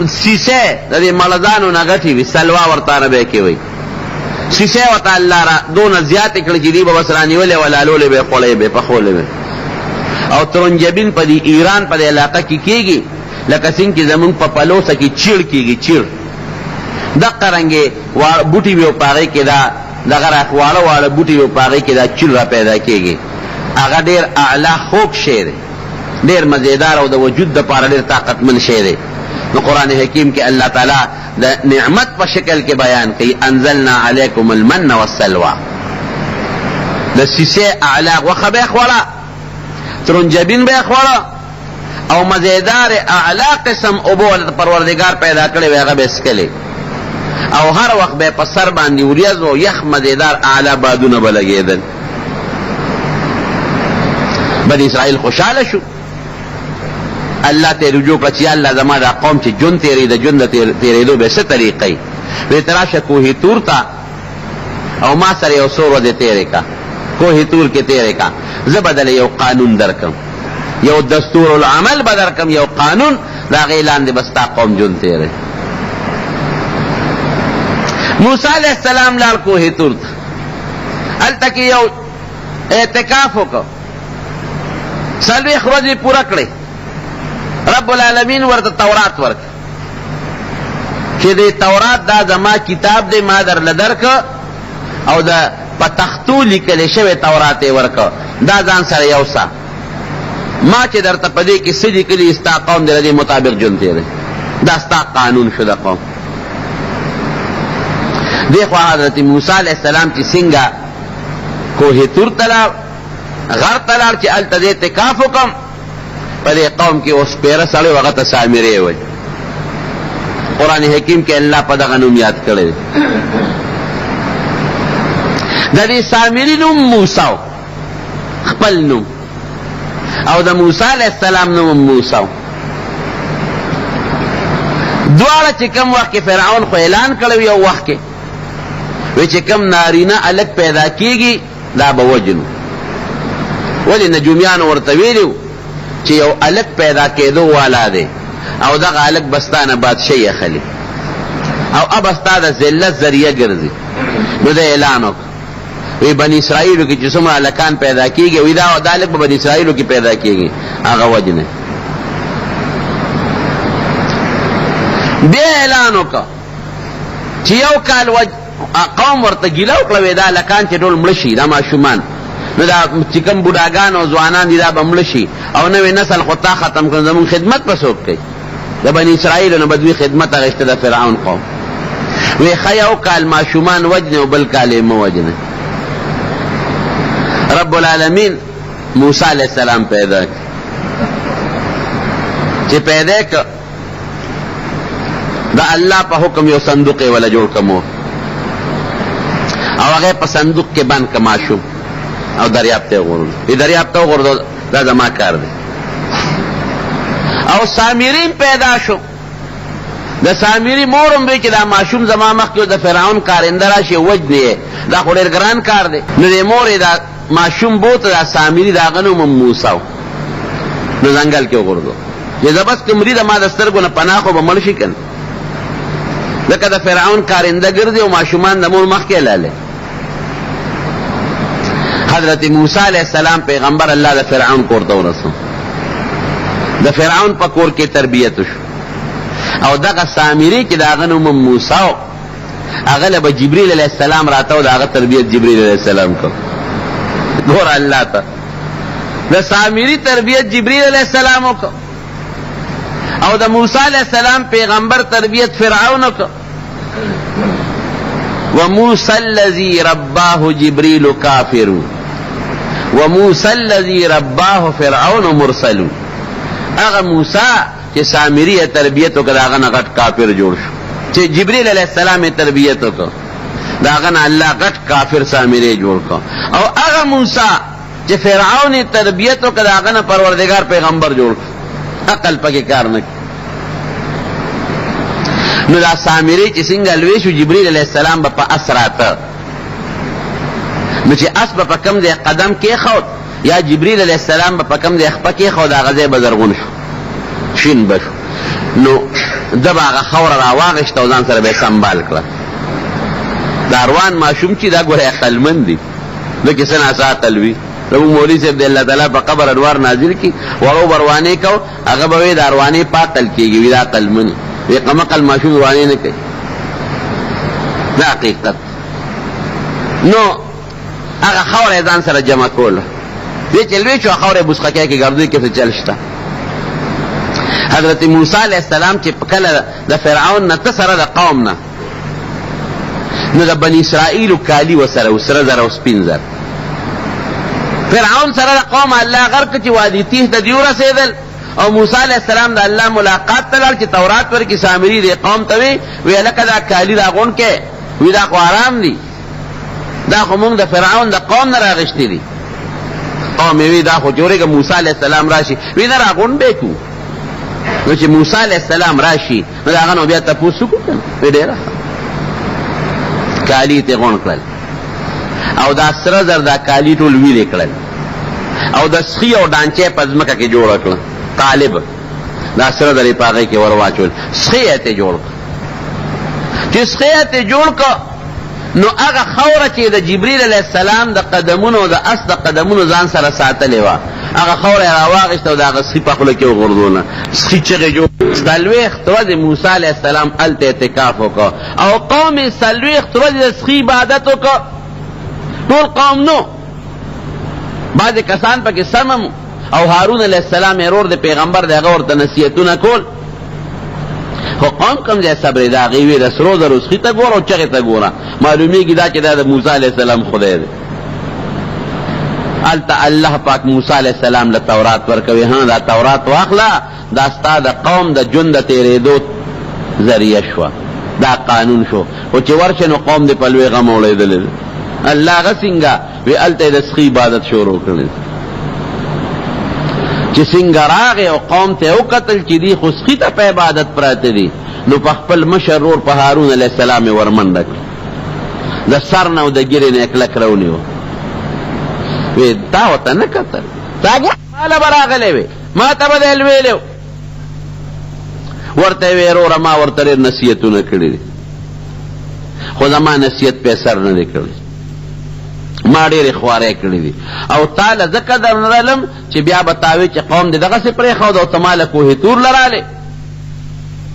سیسه د دې مړزانو نه غټې وي، سلوا ورته عربی کې وایي، سیسه ورته الله را دونه زیاتې کړې چې دوی به بس رانیولې وه، لالولې به یې، خوړې به یې، پخولې به. او ترنجبین په دې ایران په دې علاقه کې کېږي، لکه څنګه چې زمونږ په پلوسه کې چیړ کېږي، چیړ دقه رنګې بوټي وي او په هغې کې دا دغه را واړه واړه بوټي وي او په هغې کې دا چیړ را پیدا کېږي. هغه ډېر اعلی خوږ شی دی، ډېر مزېدار او د وجود دپاره ډېر طاقتمن شی دی. نو قرآن حکیم کې الله تعالی د نعمت په شکل کې بیان کوي، انزلنا علیکم المن والسلوى. د سیسې اعلی غوښه به یې خوړه، ترنجبین به یې خوړه او مزېدار اعلی قسم اوبه ورته پروردګار پیدا کړې وې، هغه به یې څښلې او هر وخت به یې په سر باندې وریځ او یخ مزېدار اعلی بادونه به لګېدل. بني اسرائیل خوشحاله شو، الله ته رجوع کړه چې یا الله زما دا قوم چې ژوند تېروي، د ژوند د تېرېدو به څه طریقه وي؟ وایي ته راشه کوه طور ته او ما سره یو څو ورځې تېرې کړه، کوه طور کې تېرې کړه، زه به دله یو قانون درکړم، یو دستور العمل به درکړم، یو قانون، د هغې لاندې به ستا قوم ژوند تېروي. موسی علیه السلام لاړ کوه طور ته، هلته کې یو اعتکاف وکړ، 40 ورځې پوره کړې، رب العالمین ورته تورات ورکړ چې د تورات دا زما کتاب دی، ما درله درکړ، او د په تختو لیکل شوی تورات یې ورکړ، دا ځان سره یوسه، ما چې درته په دې کې څه لیکلي ستا قوم دې د دې مطابق ژوند تېروي، دا ستا قانون شو د قوم. دې خوا حضرت موسی علیه السلام چې څنګه کوه طور ته لاړ، غر ته لاړ چې هلته زه اعتکاف وکړم، په دې قوم کې اوس سپېره سړی و، هغه ته سامري وایي. قرآن حکیم کې الله په دغه نوم یاد کړی دی. د دې سامري نوم موسی و، خپل نوم، او د موسی علیه السلام نوم هم موسی و. دواړه چې کوم وخت کې فرعون خو اعلان کړی یو وخت کې وی چې کوم نارینه هلک پیدا کیږي دا به وژنو. ولې نجومیانو ورته ویلي چې یو هلک پیدا کېدو والا دی او دغه هلک به ستا نه بادشاهي اخلي او ابه ستا د ذلت ذریعه ګرځي. نو ده اعلان وکړ، وی بني اسرائیلو کې چې څومره هلکان پیدا کېږي، وی دا دا هلک به بني اسرائیلو کې پیدا کېږي، هغه وجنه. بیا اعلان وکړ چې یو کال وج قوم ورته ګیله وکړه، وی دا هلکان چې ټول مړه شي، دا ماشومان، نو دا چې کوم بوډاګان او ځوانان دي دا به مړه شي او نوی نسل خو تا ختم کړ، زموږ خدمت به څوک کوي؟ د بني اسرائیلو نه به دوی خدمت اخیسته د فرعون قوم. وی ښه یو کال ماشومان وجنې او بل کال یې مه وجنې. رب العالمین موسی علیه السلام پیدا کړ، چې پیدا کړ د الله په حکم یو صندوق یې وله جوړ کړ مور، او هغه په صندوق کې بند کړ ماشوم او دریاب ته یې وغورځوه. دریاب ته وغورځوه، دا زما کار دی. او سامریم پیدا شو. د سامري مور هم وی چې دا ماشوم زما مخکې د فرعون کارنده راشي وجنې یې، دا خو ډېر ګران کار دی. نو دې مور یې دا ماشوم بوته، دا سامري، د هغه نوم هم موسی و، نو ځنګل کې وغورځو چې زه بس که مري د ما د سترګو نه پناه خو به مړ شي که نه، ځکه د فرعون کارنده ګرځي او ماشومان د مور مخکې لاله. حضرت موسی علیه السلام پیغمبر الله د فرعون کور ته ورسو، د فرعون په کور کې تربیت شو او دغه سامری چې د هغه نوم موسی و، هغه له به جبریل علیه السلام راته او د هغه تربیت جبریل علیه السلام کو. ګوره الله ته د سامری تربیت جبریل علیه السلام وکړ او د موسی علیه السلام پیغمبر تربیت فرعون وکړ. وموسى الذي رباه جبريل کافر وموسى الذي رباه فرعون مرسل. هغه موسی چې سامری یې تربیت وکړ، د هغه نه غټ کافر جوړ شو. چې جبریل علیه السلام یې تربیت وکړ، د هغه نه الله غټ کافر سامری جوړ کړ. او هغه موسی چې فرعون یې تربیت وکړ، د هغه نه پروردګار پیغمبر جوړ کړ. عقل پکې کار نه کوي. نو دا سامری چې څنګه لوی شو، جبریل علیه السلام به په اس راته، نو چې اس به په کوم ځای قدم کېښود یا جبریل علیه السلام به په کوم ځای خپه کېښود، هغه ځای به زرغون شو، شین به شو. نو ده به هغه خاوره راواخیسته او ځان سره به یې سمبال کړه. دا روان ماشوم چې دا ګوره عقلمند دي، ده کې څه ناڅه عقل وي. زموږ مولوي صاحب دې الله تعالی په قبر انوار نازل کړي، وړو به روانې کو، هغه به وي دا روانې په عقل کېږي، وي دا عقلمن وي، قمقل ماشوم روانې نه کوي. دا حقیقت. نو هغه خاوره یې ځان سره جمع کوله، دې چې لوی شو خاوره یې بوسخکۍ کې ګرځوي کې څه چل شته. حضرت موسی علیه السلام چې کله د فرعون نه ته سره د قوم نه، نو د بنی اسرائیلو کالي وسره و، سره زر او سپین زر. فرعون سره د قوم الله غرق چې وادي تیه ته دی ورسېدل او موسی علیه السلام د الله ملاقات ته لاړ چې تورات ورکړي. سامري دې قوم ته وی، وی هلکه دا کالي راغونډ کړئ، وی دا خو حرام دي، دا خو مونږ د فرعون د قوم نه راغشتي دي. قوم یې وی دا خو چې ورېږه موسی علیه السلام راشي، وی نه راغونډ به یې کړو. نو چې موسی علیه السلام راشي نو د هغه نه بیا تپوس وکړو که نه، وی ډېره ښه. کالي یې ترې غونډ کړل او دا سره زر دا کالي ټول ویلې کړل او د سخي او ډانچه په ځمکه کې جوړه کړه، قالب دا سره زر یې په هغې کې ور واچول، سخی یې ترې جوړ کړ. چې سخی یې ترې جوړ کړ نو هغه خاوره چې د جبریل علیه السلام د قدمونو او د اس د قدمونو ځان سره ساتلې وه، هغه خاوره یې راواخیسته او د هغه سخي په خوله کې وغورځوله. سخي چغې جوړ. څلوېښت ورځې موسی علیه السلام هلته اعتکاف وکړ او قوم یې څلوېښت ورځې د سخي عبادت وکړ. ټول قوم نو، بعضې کسان پکې سم هم او هارون علیه السلام یې ورور د پیغمبر دی، هغه ورته نصیحتونه کول. خو قوم کوم ځای صبر دی؟ هغې وی د سرو زرو سخي ته ګوره او چغې ته ګوره، معلومیږي دا چې دا د موسی علیه السلام خدای دی. هلته الله پاک موسی علیه السلام له تورات ورکوي، ها دا تورات واخله، دا ستا د قوم د ژوند د تېرېدو ذریعه شوه، دا قانون شو. خو چې ورشې نو قوم دې په لوی غم اوړېدلی دی. الله هغه څنګه وی هلته یې د سخي عبادت شروع کړی. چې څنګه راغی او قوم ته یې وکتل چې دوی خو سخي ته په عبادت پراته دي، نو په خپل مشر ورور په هارون علیه السلام یې ورمنډه کړه، د سر نه او د ږیرې نه یې کلک راونیوه، وی تا ورته نه کتل، تا ماله به راغلی وې، ما ته به دی ویلی. ورته یې ویل، وروره ما ورته ډېر نصیحتونه کړي دي، خو زما نصیحت پې اثر نه دی کړی، ما ډېرې خوارۍ کړې دي او تا له ځکه در نه رالم چې بیا به تا وې چې قوم دې دغسې پرېښود او ته ما له کوه طور له رالې.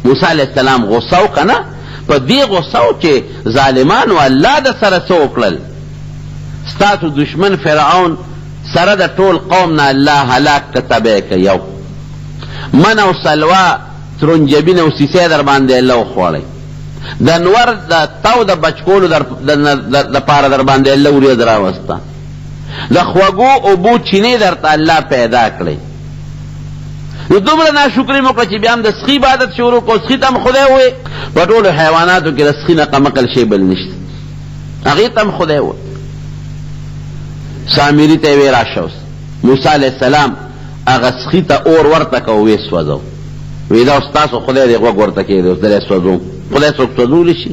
موسی علیه السلام غصه و که نه؟ په دې غصه و چې ظالمانو الله د سره څه وکړل، ستاسو دښمن فرعون سره د ټول قوم نه الله هلاک که تباه که، یو من او سلوا ترنجبین او سیسی در باندې الله وخوړی، د نور د تاو د بچ کولو د پاره در باندې الله وریځ راوسته، د خوږو اوبو چینې درته الله پیدا کړې. نو دومره ناشکري مو کړه چې بیا هم د سخي عبادت شروع کړو، سخي ته هم خدای ووایې. په ټولو حیواناتو کې د سخي نه قمقل شی بل نشته، هغې ته هم خدای ووایې. سامري ته یې ویې راشه اوس. موسی علیه السلام هغه سخي ته اور ورته کړ او ویې سوځو، ویې دا اوس ستاسو خدای دی، غوږ ورته کېږدئ، اوس درې سوځوم، خدای څوک سوځولی شي؟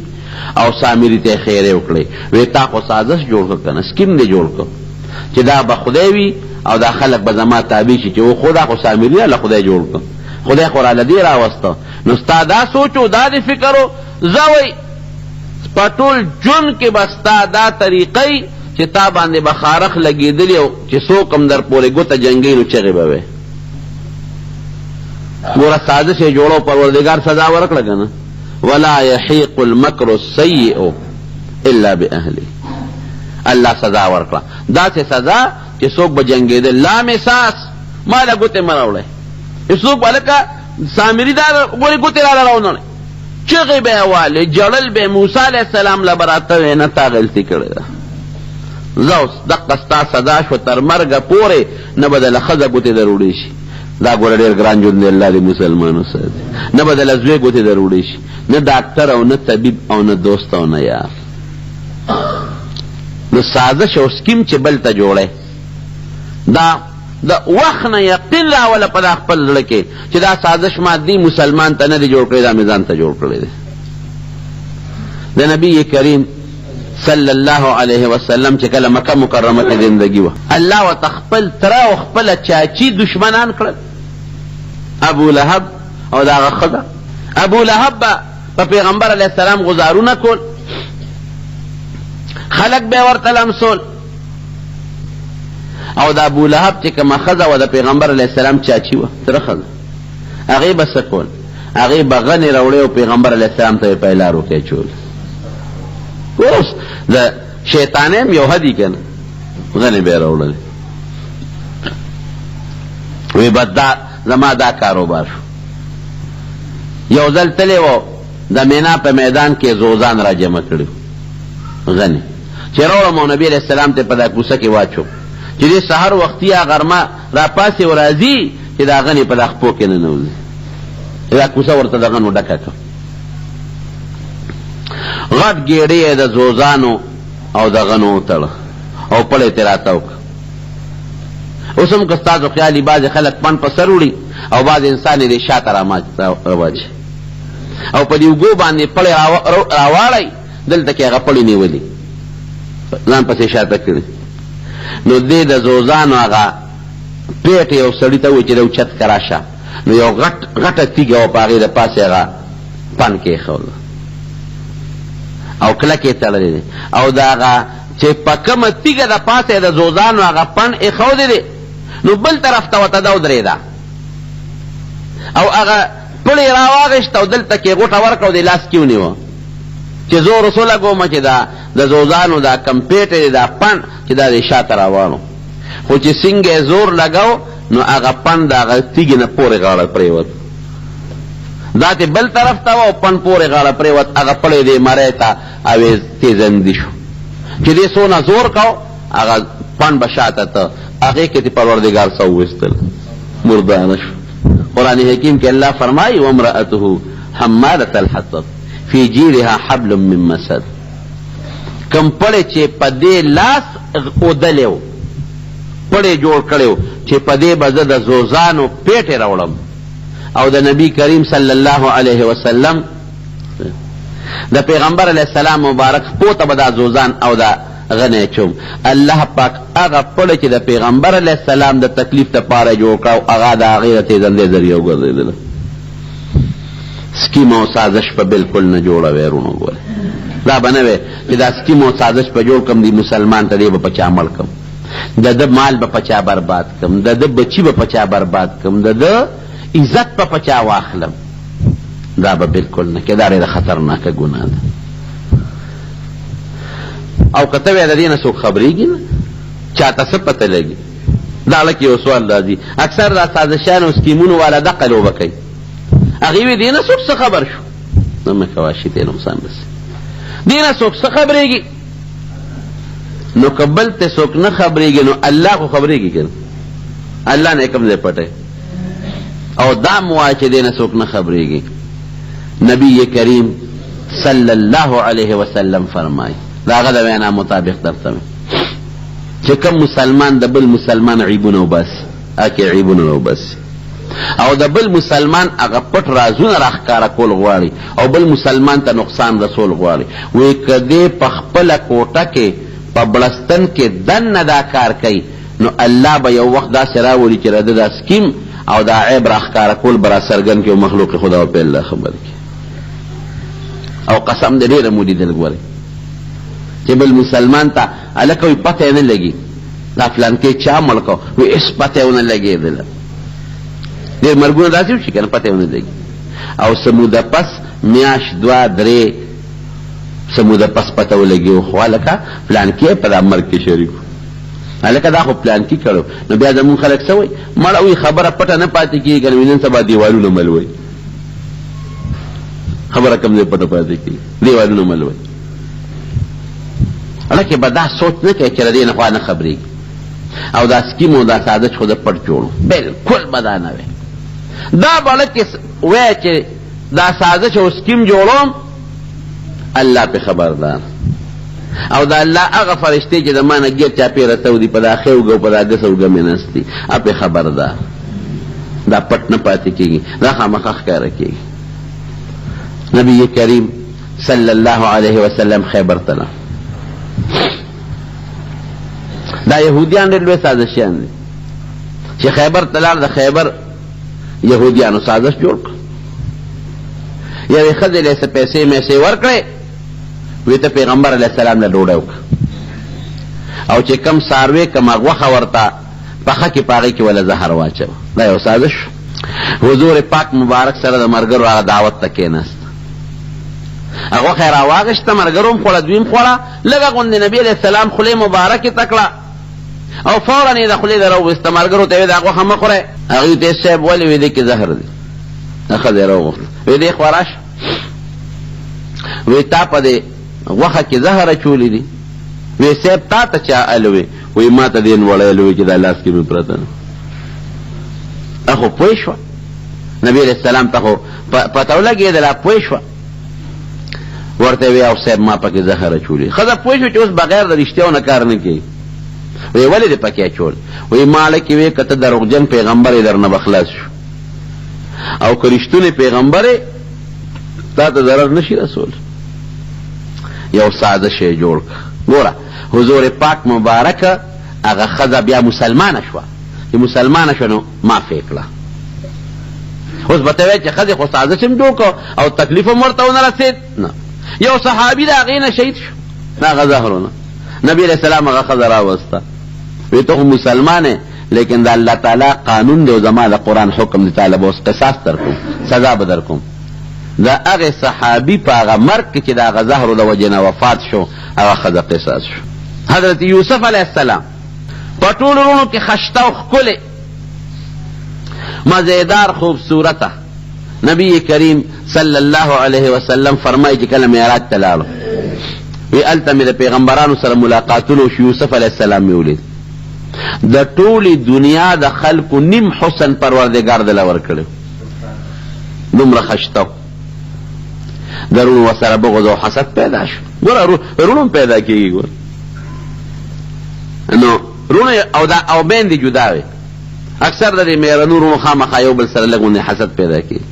او سامري ته یې ښېرې وکړې، ویې تا خو سازش جوړ کړ که نه، سکیم دې جوړ کړ چې دا به خدای وي او دا خلک به زما تابع شي، چې وخو دا خو سامري راله خدای جوړ کړ، خدای خو راله دې راوسته، نو ستا دا سوچ و، دا دې فکر و، ځه وایي په ټول ژوند کې به ستا دا طریقه وي چې تا باندې به خارښ لګېدلی او چې څوک هم در پورې ګوته جنګوي نو چغې به وې. ګوره سازش یې جوړو، پروردګار سزا ورکړه که نه؟ ولا یحیق المکر السیء الا باهله، الله سزا ورکړه، داسې سزا چې څوک به جنګېدل لا مساس ما له ګوتې مه راوړی، چې څوک به لکه سامري دا ګورې ګوتې راله راونړی، چغې به یې والې، ژړل به یې، موسی علیه السلام له به راته وې نه تا غلطي کړې ده، ځه اوس دقه ستا سزا شوه، تر مرګه پورې نه به د له ښځه ګوتې دروړی شي، دا ګوره ډېر ګران ژوند دی، الله دې مسلمان وساتي، نه به د له زوی ګوتې دروړی شي، نه ډاکټر او نه طبیب او نه دوست او نه یار. نو سازش او سکیم چې بل ته جوړی، دا د وخت نه یقین راوله په دا خپل زړه کې چې دا سازش ما دې مسلمان ته نه دی جوړ کړی، دا مې ځان ته جوړ کړی دی. د نبی کریم صلی الله علیه وسلم چې کله مکه مکرمه کې زندگی وه، الله ورته خپل تره او خپله چاچي دشمنان کړل، ابو لهب او د هغه ښځه. ابو لهب به په پیغمبر علیه السلام غزارونه کول، خلک به ورته لمسول، او د ابو لهب چې کومه ښځه وه د پیغمبر علیه السلام چاچي وه، تره ښځه، هغې به څه کول؟ هغې به غنې راوړې او پیغمبر علیه السلام ته یې په لارو کې اچول. اوس د شیطانۍ هم یو حد وي که نه، غنې به یې راوړلې، وی بس دا زما دا کاروبار شو. یو ځل تللی و د مینا په میدان کې زوزان را جمع کړي غنې چې راوړم او نبي علیه السلام ته په دا کوڅه کې واچو، چې دې سحر وختي یا غرمه راپاڅي او راځي چې دا غنې په دا خپو کې ننوځي، دا کوڅه ورته د غنو ډکه کړه. غټ ګېډۍ یې د زوزانو او د غنو وتړه او پړی ترې راتاو کړه. اوس هم که ستاسو خیال وي بعضې خلک پن په سر وړي او بعضې انسان یې دې شاته راواچوي او په دې اوږو باندې پړی راواړوي، دلته کې هغه پړی نیولي ځان پسې شاته کړي. نو دې د زوزانو هغه پېټ یو سړي ته وویل چې دا اوچت که راشه، نو یو غټ غټه تیږه وه، په هغې د پاسه هغه پن کېښود او کلک یې تړلی دی، او د هغه چې په کومه تیږه د پاسه یې د زوزانو هغه پن ایښودی دی، نو بل طرف ته ورته دا ودرېده او هغه پړی راواغېست او دلته کې غوټه ورکړه او د لاس کې ونیوه چې زور اوس ولګوم چې دا د زوزانو دا کم پېټی دی دا پن چې دا دې شاته راواړو، خو چې څنګه یې زور لګاو نو هغه پن د هغه تیږې نه پورې غاړه پرېوت، دا ترې بل طرف ته وه او پن پورې غاړه پرېوت، هغه پړی دې مرۍ ته اوېز تېزندي شو، چې دې څونه زور کاو هغه پن به شاته ته، هغې کې ترې پروردګار څه وویستل، مرداره شو. قرآن حکیم کې الله فرمایي وامرأته حمالة الحطب فی جیدها حبل من مسد، کوم پړی چې په دې لاس اودلی و، پړی جوړ کړی و چې په دې به زه د زوزانو پېټې راوړم او د نبی کریم صلی الله علیه وسلم د پیغمبر علیه السلام مبارک خپو ته به دا زوزان او دا غنی اچوم. الله پاک هغه پړی چې د پیغمبر علیه السلام د تکلیف لپاره جوړ کړ او هغه د هغې د تېزندۍ ذریعه وګرځېدله. سکیم او سازش په بالکل نه جوړوي وروڼو. ګوره دا به نه وی چې دا سکیم او سازش په جوړ کم دی مسلمان ته دی به په چا مړ کم، د ده مال به په چا برباد کم، د ده بچي به په چا برباد کم، د ده عزت به په چا واخلم، دا به بالکل نه کې. دا ډېره خطرناکه ګناه ده. او که ته وایې د دې نه څوک خبرېږي نه، چاته څه پته لګي؟ دا لکه یو سوال راځي، اکثر دا سازشیانو او سکیمونو والا دقه لوبه کوي، هغې وي دې نه څوک څه خبر شو؟ نه مه کوه شي ته نقصان رسي، دې نه څوک څه خبرېږي؟ نو که بل ته څوک نه خبرېږي نو الله خو خبرېږي که نه؟ الله نه یې کوم ځای پټی؟ او دا مو وایه چې دې نه څوک نه خبرېږي. نبی کریم صلی الله علیه وسلم فرمایي، د هغه د وینا مطابق درته وایم چې کوم مسلمان د بل مسلمان عیبونه وباسي، هکې عیبونه وباسي او د بل مسلمان هغه پټ رازونه راښکاره کول غواړي او بل مسلمان ته نقصان رسول غواړي، وایي که دی په خپله کوټه کې په بړستن کې دننه دا کار کوي نو الله به یو وخت داسې راولي چې د ده دا سکیم او دا عیب راښکاره کول به راڅرګند کړي او مخلوق خدا به پرې الله خبر کړي. او قسم دې ډېره مو لیدل ګورئ چې بل مسلمان ته هلکه وایي پته یې نه لګي دا فلانکی چا مړ کړ، وایي هېڅ پته یې ونه لګېدله. ډېر مرګونه داسې وشي که نه پته یې ونه لګي، او څه موده پس میاشت دوه درې څه موده پس پته ولګي خو هلکه فلانکی په دا مرګ کې شریک و، هلکه دا خو پلانکي کړو. نو بیا زموږ خلک څه وایي؟ مړه وایي خبره پټه نه پاتې کېږي که نه، نن سبا دیوالونه ملوي، خبره کوم ځای پټه پاتې کېږي؟ دیوالونه ملوي. هلکه به دا سوچ نه کوي چې له دې نه خوا نه خبرېږي او دا سکیم او دا سازش خو د پټ جوړو، بلکل به دا نه وی. دا به هلکې وایي چې دا سازش او سکیم جوړوم، الله پې خبردار، او د الله هغه فرشتې چې د ما نه ګیر چاپېره تاو دي په دا ښی اوږه او په دا ګسه اوږه مې ناست دي، پې خبردار. دا پټ نه پاتې کېږي، دا خامخا ښکاره کېږي. نبی کریم صلی الله علیه وسلم خیبر ته لاړ. دا یهودیان ډېر لوی سازشیان دي چې خیبر ته لاړ، د خیبر یهودیانو سازش جوړ کړ، یوې ښځې له یې څه پیسې میسې ورکړې، وی ته پیغمبر علیه السلام له ډوډۍ وکړه او چې کم څاروی کومه غوښه ورته پخه کې په هغې کې وله زهر واچوه. دا یو سازش. حضور پاک مبارک سره د ملګرو هغه دعوت ته کېناست، غوښه یې راواخیسته، ملګرو هم خوړه، دوی هم خوړه، لږه غوندې نبي علیه السلام خولې مبارکې ته کړه او فورا یې د خولې د راوویسته، ملګرو ته یې ویل دا غوښه مه خورئ. هغوی ته یې صاحب ولې؟ وایي دې کې زهر دی. ښځه یې راوغوښته، وایي دې خوا راشه، وایي تا په دې غوښه کې زهر اچولي دي. وایي صاحب تا ته چا الوې؟ وایي ما ته دې نوړی الوې چې دا لاس کې مې پرته ده. خو پوه شوه نبي علیه السلام ته خو پته ولګېدله، پوه شوه. ورته وی او صاحب ما پکې زهر اچولي. ښځه پوه شوه چې اوس بغیر د رښتیاو نه کار نه کوي. وی ولې دې پکې اچول؟ وی ما لکې وی که ته دروغجن پیغمبر یې درنه به خلاص شو، او که رښتونی پیغمبر یې تا ته ضرر نشي رسول. یو ساده شی جوړ کړه. ګوره حضور پاک مبارک هغه ښځه بیا مسلمانه شوه، چې مسلمانه شوه نو معاف یې کړه. اوس به ته وایې چې ښځې خو سازش هم جوړ کړ او تکلیف هم ورته ونه رسېد. نه، یو صحابي د هغې نه شهید شو، د هغه زهرو نه. نبي علیه السلام هغه ښځه راوسته، وایي ته خو مسلمان یې، لیکن د الله تعالی قانون دی او زما د قرآن حکم دی، تا له به اوس قصاص درکوم، سزا به درکوم. د هغې صحابي په هغه مرګ کې چې د هغه زهرو د وجې نه وفات شو، هغه ښځه قصاص شو. حضرت یوسف علیه السلام په ټولو وروڼو کې خشته او ښکلی، مزیدار، خوبصورته. نبی کریم صلی الله علیه وسلم فرمایي چې کله معراج ته لاړو، وی هلته مې د پیغمبرانو سره ملاقاتونه وشو، یوسف علیه السلام مې ولید. د ټولې دنیا د خلکو نیم حسن پروردګار دله ورکړی، دومره خشته و. د روڼو ورسره بغض او حسد پیدا شو. ګوره روڼو هم پیدا کېږي، ګوره نو روڼو او دا او میندې جدا وي. اکثر د دې میرنو روڼو خامخا یو بل سره لږ غوندې حسد پیدا کېږي.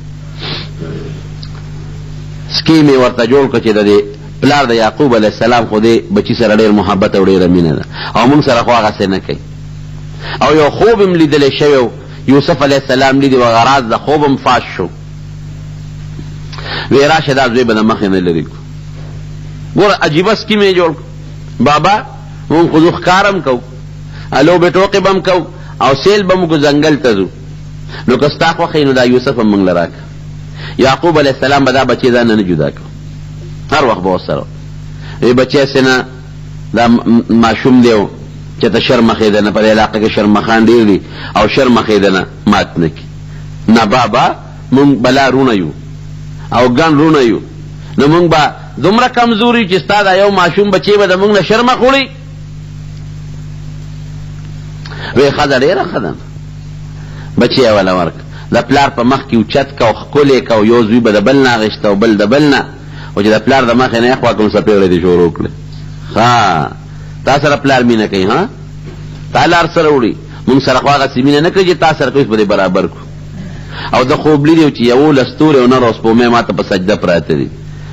سکیم یې ورته جوړ کړ چې د دې پلار د یعقوب علیه السلام خو دې بچي سره ډېر محبت او ډېره مینه ده او موږ سره خو هغسې نه کوي. او یو خوب هم لیدلی شوی و، یوسف علیه السلام لیدی و، هغه راز د خوب هم فاش شو. وی راشه دا زوی به د مخې نه لرې کړو. ګوره عجیبه سکیم یې جوړ کړ. بابا مونږ خو ځو ښکار هم کوو، لوبې ټوقې به هم کوو او سیل به هم وکړو، ځنګل ته ځو، نو که ستا خوښه وي نو دا یوسف هم مونږ له راکړه. یعقوب علیه السلام به دا بچی ځان نه نه جدا کړ، هر وخت به ورسره و. وی بچی هسې نه دا ماشوم دی چې ته شرمخېده نه، په دې علاقه کې شرمخان ډېر دي او شرمخېده نه مات نه کړي. نه بابا مونږ بلا روڼه یو او ګڼ روڼه یو، نو مونږ به دومره کمزوري یو چې ستا دا یو ماشوم بچی به د مونږ نه شرمخ وړي؟ وی ښځه ډېره ښه ده، بچی یې وله ورکړه. د پلار په مخ کې اوچت که او ښکل یې که او یو زوی به د بل نه اخیسته او بل د بل نه، خو چې د پلار د مخې نه اخوا کوم څپېړې دې شروع کړې. ښه تا سره پلار مینه کوي ها، تا لار سره وړي، مونږ سره خو هغسې مینه نه کوي چې تا سره کوي، اوس به دې برابر کړو. او ده خوب لیدی چې 11 ستوري او نر او سپوږمۍ ماته په سجده پراته دي.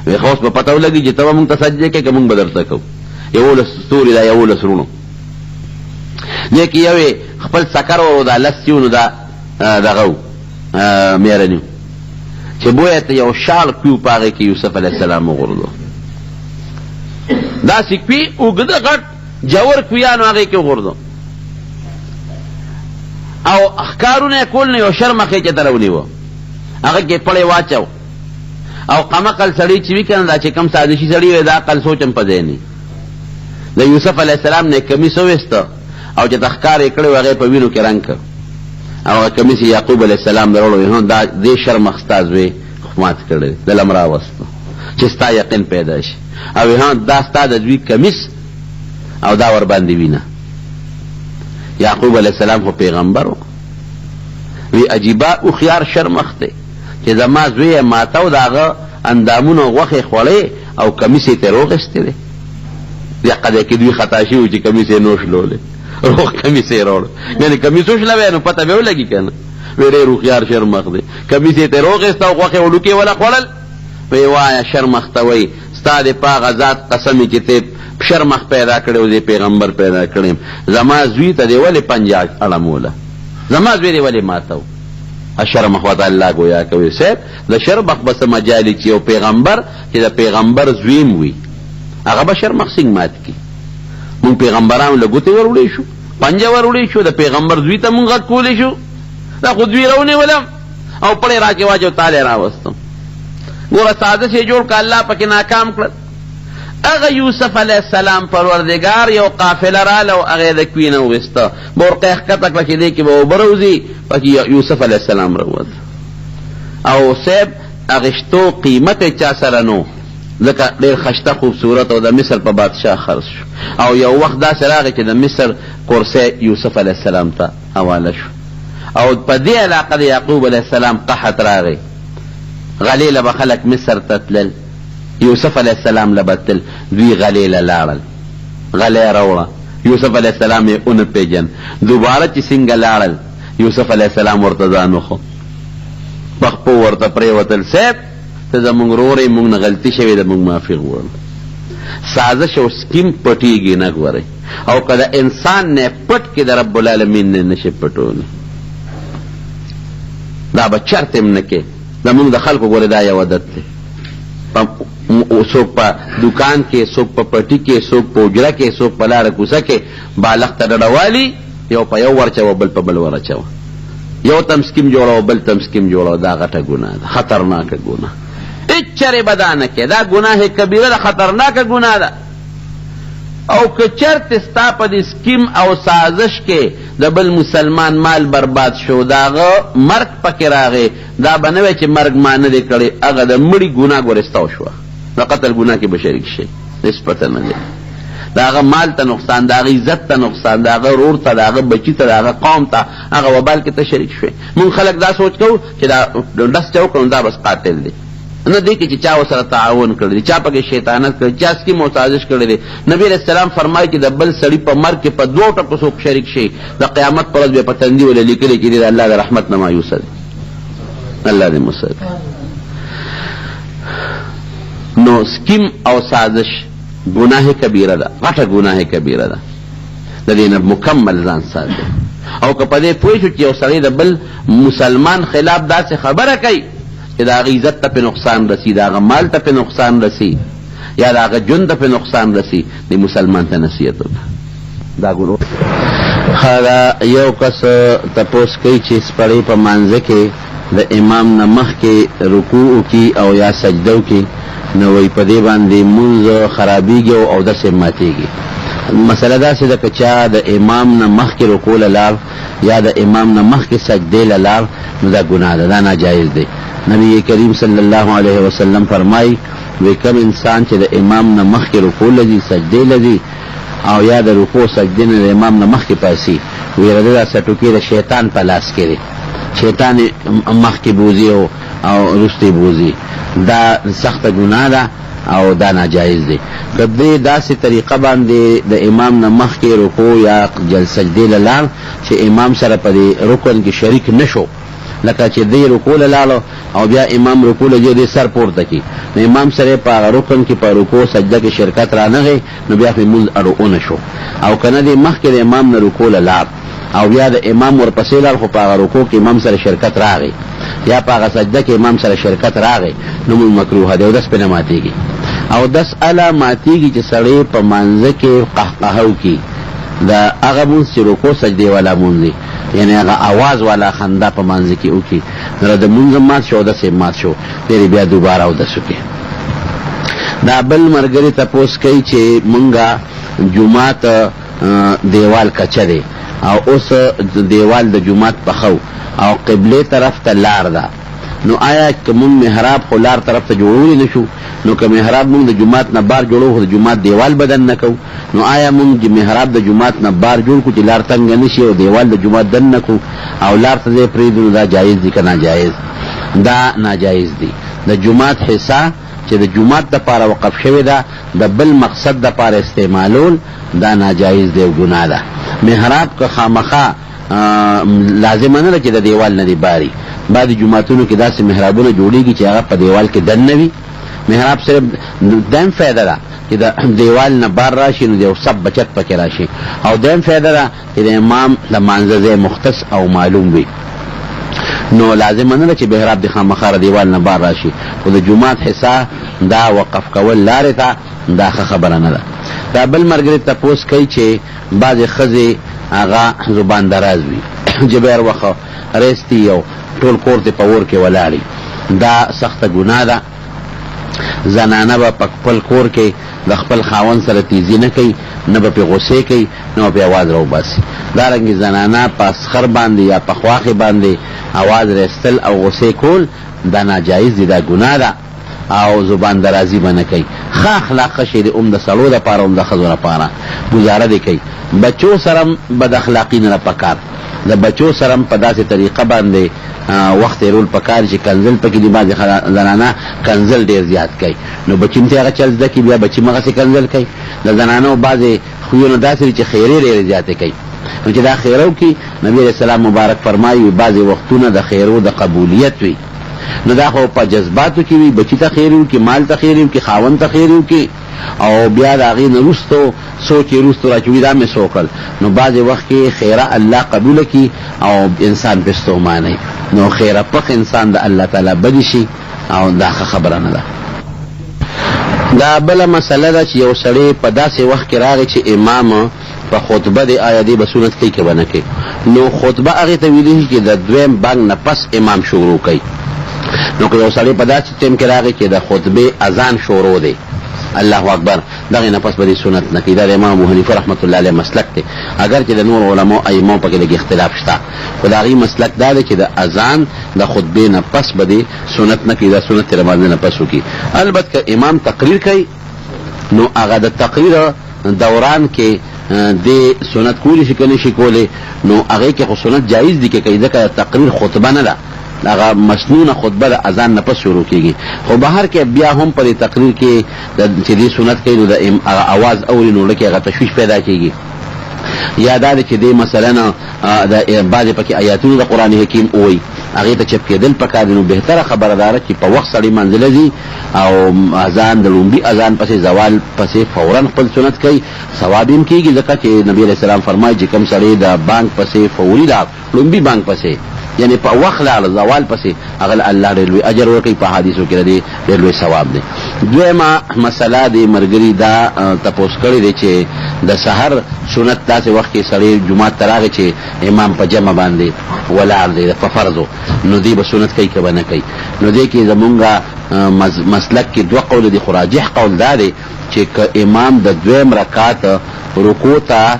وی ښه اوس به پته ولګي چې ته به مونږ ته سجدې کوې که مونږ به درته کوو. 11 ستوري دا 11 وروڼو دې کې یو یې خپل سکر ورو دا لس چې نو دا دغه و میرنی چې بویه ته یو شال کوي په هغې کې یوسف علیه السلام وغورځو. داسې کوي اوږده غټ جور کویانو هغې کې وغورځو او ښکارونه یې کول، نو یو شرمښ یې چېرته راونیوه، هغه کې پړی واچو. او قمقل سړی چې وي که نه، دا چې کوم سازشي سړي وي، دا عقل سوچ هم په ځای نه. د یوسف علیه السلام نه یې کمیس وویسته او چې ته ښکار یې کړی و هغه یې په وینو کې رنګ کړ او هغه کمیس یې یعقوب علیه السلام ته راوړو. وایي دا دې شرمښ ستا زوی مات کړی دی، دلته م راوسته چې ستا یقین پیدا شي. او وایي دا ستا د زوی کمیس او دا ورباندې وینه. یعقوب علیه السلام خو پیغمبر و، وی عجیبه هوښیار شرمښ دی چې زما زوی یې ماته او د هغه اندامونو غوښې خوړې او کمیس یې ترې روغېستی دی. دقه ځای کې دوی خطا شوي وو چې کمیس یې نه وشلولی، روغ کمیس یې راوړ. یعنې کمیس وشلوی نو پته به ولګي که نه. وی ډېر هوښیار شرمښ دی، کمیس یې ترې روغېسته او غوښې وړوکې وله خوړل. وی وایه شرمښ ته وایي ستا دې په هغه ذات قسم وي چې ته شرمښ پیدا کړی او زه پیغمبر پیدا کړی یم، زما زوی ته دې ولې پنجه اړموله، زما زوی دې ولې ماتو؟ شرمښ ورته الله ګویا کوي صاحب د شرمښ به څه مجال چې یو پیغمبر چې د پیغمبر زوی هم وي هغه به شرمښ څنګه مات کړي؟ مونږ پیغمبرانو له ګوتې وروړی شو، پنجه وروړی شو، د پیغمبر زوی ته مونږ غږ کولی شو؟ دا خو دوی راونیولم او پړی راکې واچو تاله راوستم. ګوره سازش یې جوړ کړ، الله پکې ناکام کړل. هغه یوسف علیه السلام پروردګار یو قافله راله او هغه یې د کوی نه وویسته، بورقه یې ښکته کړه چې دې کې به اوبه راوځي، پکې یوسف علیه السلام راووت. او صاحب اغشتو قیمت یې چا سره نو، ځکه ډېر خشته خوبصورت او د مصر په بادشاه خرڅ شو. او یو وخت داسې راغی چې د مصر کرسی یوسف علیه السلام ته حواله شو. او په دې علاقه د یعقوب علیه السلام قحط راغی، غلې له به خلک مصر ته تلل، یوسف علیه السلام له به تلل، دوی غلې له لاړل، غلی راوړه، یوسف علیه السلام یې ونه پېژند. دوباره چې څنګه لاړل، یوسف علیه السلام ورته ځان وښود، په خپو ورته پرېوتل، صاحب ته زموږ ورور یې، موږ نه غلطي شوې ده، موږ معافي غواړو. سازش او سکیم پټېږي نه ګورئ، او که د انسان نه پټ کې د رب العالمین نه نشي پټولی، دا به چرته هم نه کې. زموږ د خلکو ګورې دا یو عادت دی، څوک په دوکان کې، څوک په پټي کې، څوک په حجره کې، څوک په لاره کوڅه کې بالښت ته ډډه والي، یو په یو ورچوه بل په بل ورچوه، یو تم سکیم جوړوه بل تم سکیم جوړوه. دا غټه ګناه ده، خطرناکه ګناه، هېڅ چېرې به دا نه کې، دا ګناه کبیره ده، خطرناکه ګناه ده. او که چرته ستا په دې سکیم او سازش کې د بل مسلمان مال برباد شو، د هغه مرګ پکې راغی، دا به نه وایې چې مرګ ما نه دی کړی، هغه د مړي ګناه ګورې ستا وشوه، د قتل ګناه کې به شریک شې، هېڅ پته نه لګي. د هغه مال ته نقصان، د هغه عزت ته نقصان، د هغه ورور ته، د هغه بچي ته، د هغه قوم ته، هغه وبال کې ته شریک شوې. مونږ خلک دا سوچ کوو چې دا ډس چا وکړ نو دا بس قاتل دی، نه دې کې چې چا ورسره تعاون کړی دی، چا پکې شیطانت کړی، چا سکیم او سازش کړی دی. نبی علیه السلام فرمایي چې د بل سړي په مرګ کې په دوو ټکو څوک شریک شي، د قیامت پر ورځ به په تندي ولې لیکلي چې دی د الله د رحمت نه مایوسه دی. الله دې مو ساتي. نو سکیم او سازش ګناه کبیره ده، غټه ګناه کبیره ده، د دې نه مکمل ځان ساتي. او که په دې پوه شو چې یو سړی د بل مسلمان خلاف داسې خبره کوي چې د هغه عزت ته پې نقصان رسي، د هغه مال ته پې نقصان رسي یا د هغه ژوند ته پې نقصان رسي، دې مسلمان ته نصیحت وکړه. دا ګناه ښه ده. یو کس تپوس کوي چې سپړی په مانځه کې د امام نه مخکې رکوع وکړي او یا سجده وکړي نو وایي په دې باندې مونځ خرابیږي او اودس یې ماتیږي. مسله داسې ده که چا د امام نه مخکې رکوع له لاړ یا د امام نه مخکې سجدې له لاړ نو دا ګناه ده، دا ناجایز دی. نبی کریم صلی الله علیه وسلم فرمایي وی کوم انسان چې د امام نه مخکې رکوع له ځي، سجدې له ځي او یا د رکوع سجدې نه د امام نه مخکې پاڅي، وی د ده دا څټوکې د شیطان په لاس کې دی، شیطان یې مخکې بوځي او او وروسته یې بوځي. دا سخته ګناه ده او دا ناجایز دی. که دی داسې طریقه باندې د امام نه مخکې رکوع یا سجدې له لاړ چې امام سره په دې رکن کې شریک نه شو، لکه چې دی رکوع له لاړ او بیا امام رکوع له ځي او دی سر پورته کړي نو امام سره په هغه رکن کې په رکوع سجده کې شرکت رانغی نو بیا خو یې لمونځ اړو ونه شو. او که نه دی مخکې د امام نه رکوع له لاړ او بیا د امام ورپسې لاړ خو په هغه رکوع کې امام سره شرکت راغی یا په هغه سجده کې امام سره شرکت راغی نو مونځ مکروه دی، اودس پرې نه ماتېږي. اودس اله ماتېږي چې سړی په مانځه کې قهقهه وکړي، د هغه مونځ چې رکوع سجدې والا مونځ دی، یعنې هغه اواز والا خندا په مانځه کې وکړي نو د مونځ هم مات شو اودس یې مات شو، دی دې بیا دوباره اودس وکړي. دا بل ملګری تپوس کوي چې مونږه جومات دیوال کچه دی او اوس دیوال د جومات پخو او قبلې طرف ته لار ده نو آیا که مونږ محراب خو لار طرف ته جوړولی نشو نو که محراب مونږ د جومات نه بار جوړو خو د جومات دیوال به دننه کوو نو آیا مونږ محراب د جومات نه بار جوړ کړو چې لار تنګه نشي او دیوال د جومات دننه کړو او لار ته ځای پرېږدو نو دا جایز دي که ناجایز؟ دا ناجایز دي. د جومات حصه چې د جومات دپاره وقف شوې ده د بل مقصد دپاره استعمالول دا ناجایز دی او ګناه ده. محراب که خامخا لازمه نه ده چې د دیوال نه دې باري، بعضې جوماتونو کې داسې محرابونه جوړېږي چې هغه په دیوال کې دننه وي. محراب صرف دویم فایده ده چې د دیوال نه بار راشي نو د یو سب بچت پکې راشي، او دویم فایده ده چې د امام د مانځه ځای مختص او معلوم وي. نو لازمه نه ده چې محراب دې خامخا د دیوال نه بار راشي، خو د جومات حصه دا وقف کول لارې ته دا ښه خبره نه ده. دا بل ملګری تپوس کوي چې بعضې ښځې هغه زبان دراز وي چې به هر وخت ریستي او ټول کور ته په اور کې ولاړي، دا سخته ګناه ده. زنانه به په خپل کور کې د خپل خاوند سره تیزي نه کوي، نه به پې غوسې کوي، نه به پې اواز راوباسي. دارنګې زنانه په اسخر باندې یا په خواښې باندې اواز راایستل او غوسې کول دا ناجایز دي، دا ګناه ده او زبان درازي به نه کوي. ښه اخلاق ښه شی دی، هم د سړو لپاره هم د ښځو لپاره. ګزاره دې کوي. بچو سره هم بد اخلاقي نه ده پکار. د بچو سره هم په داسې طریقه باندې وخت تېرول پکار دي چې کنځل پکې دي. بعضې زنانه کنځل ډېر زیات کوي نو بچي هم ترې هغه چل زده کړي، بیا بچي هم هغسې کنځل کوي. د زنانو بعضې خویونه داسې دي چې خیرې ډېرې زیاتې کوي، نو چې دا خیره وکړي نبي علیه السلام مبارک فرمایي بعضې وختونه د خیرو د قبولیت وي، نو دا خو په جذباتو کې وي، بچي ته خیرې وکړي، مال ته خیرې وکړي، خاوند ته خیرې وکړي او بیا د هغې نه وروسته سوچ یې وروسته راچوي دا مې څه وکړل. نو بعضې وخت کې خیره الله قبوله کړي او انسان پرې ستومانه وي، نو خیره پخ انسان د الله تعالی بدې شي او دا ښه خبره نه ده. دا بله مسله ده چې یو سړی په داسې وخت کې راغی چې امام په خطبه دی، آیا دی به سنت کوي که به نه کوي؟ نو خطبه هغې ته ویلی شي چې د دویم بانګ نه پس امام شروع کوي. نو که یو سړی په داسې ټیم کې راغی چې د خطبې اذان شروع دی، الله اکبر، دغې نه پس به دی سنت نه کوي. دا د امام ابو حنیفه رحمت الله علیه مسلک دی، اګر چې د نورو علماو ائمو پکې لږ اختلاف شته، خو د هغوی مسلک دا دی چې د اذان د خطبې نه پس به دی سنت نه کوي، دا سنت ترې لمانځه نه پس وکړي. البته که امام تقریر کوي نو هغه د تقریر دوران کې دی سنت کولی شي که نه شي کولی، نو هغې کې خو سنت جایز دي که کوي، ځکه د تقریر خطبه نه ده، هغه مسنونه خطبه د اذان نه پس شروع کېږي. خو بهر کې بیا هم په دې تقریر کې چې دی سنت کوي نو د هغه اواز اوري نو زړه کې هغه تشویش پیدا کېږي. یا دا دی چې دی مثلا د بعضې پکې آیاتونه د قرآن حکیم ووایي، هغې ته چپ کېدل پکار دي. نو بهتره خبره دا ده چې په وخت سړی منزله ځي او اذان د ړومبي اذان پسې زوال پسې فورا خپل سنت کوي، ثواب یې هم کېږي، ځکه چې نبي علیه السلام فرمایي چې کوم سړی د بانګ پسې فوري لاړ، ړومبي بانګ پسې یعنی په وخت لاړ زوال پسې هغه له الله ډېر لوی اجر ورکوي، په احادیثو کې د دې ډېر لوی ثواب دی. دویمه مسله دې ملګري دا تپوس کړی دی چې د سحر سنت داسې وخت کې سړی جومات ته راغی چې امام په جمع باندې ولاړ دی په فرضو، نو دی به سنت کوي که به نه کوي؟ نو دې کې زمونږ مسلک کې دوه قوله دي، خو راجح قول دا دی چې که امام د دویم رکعت رکوع ته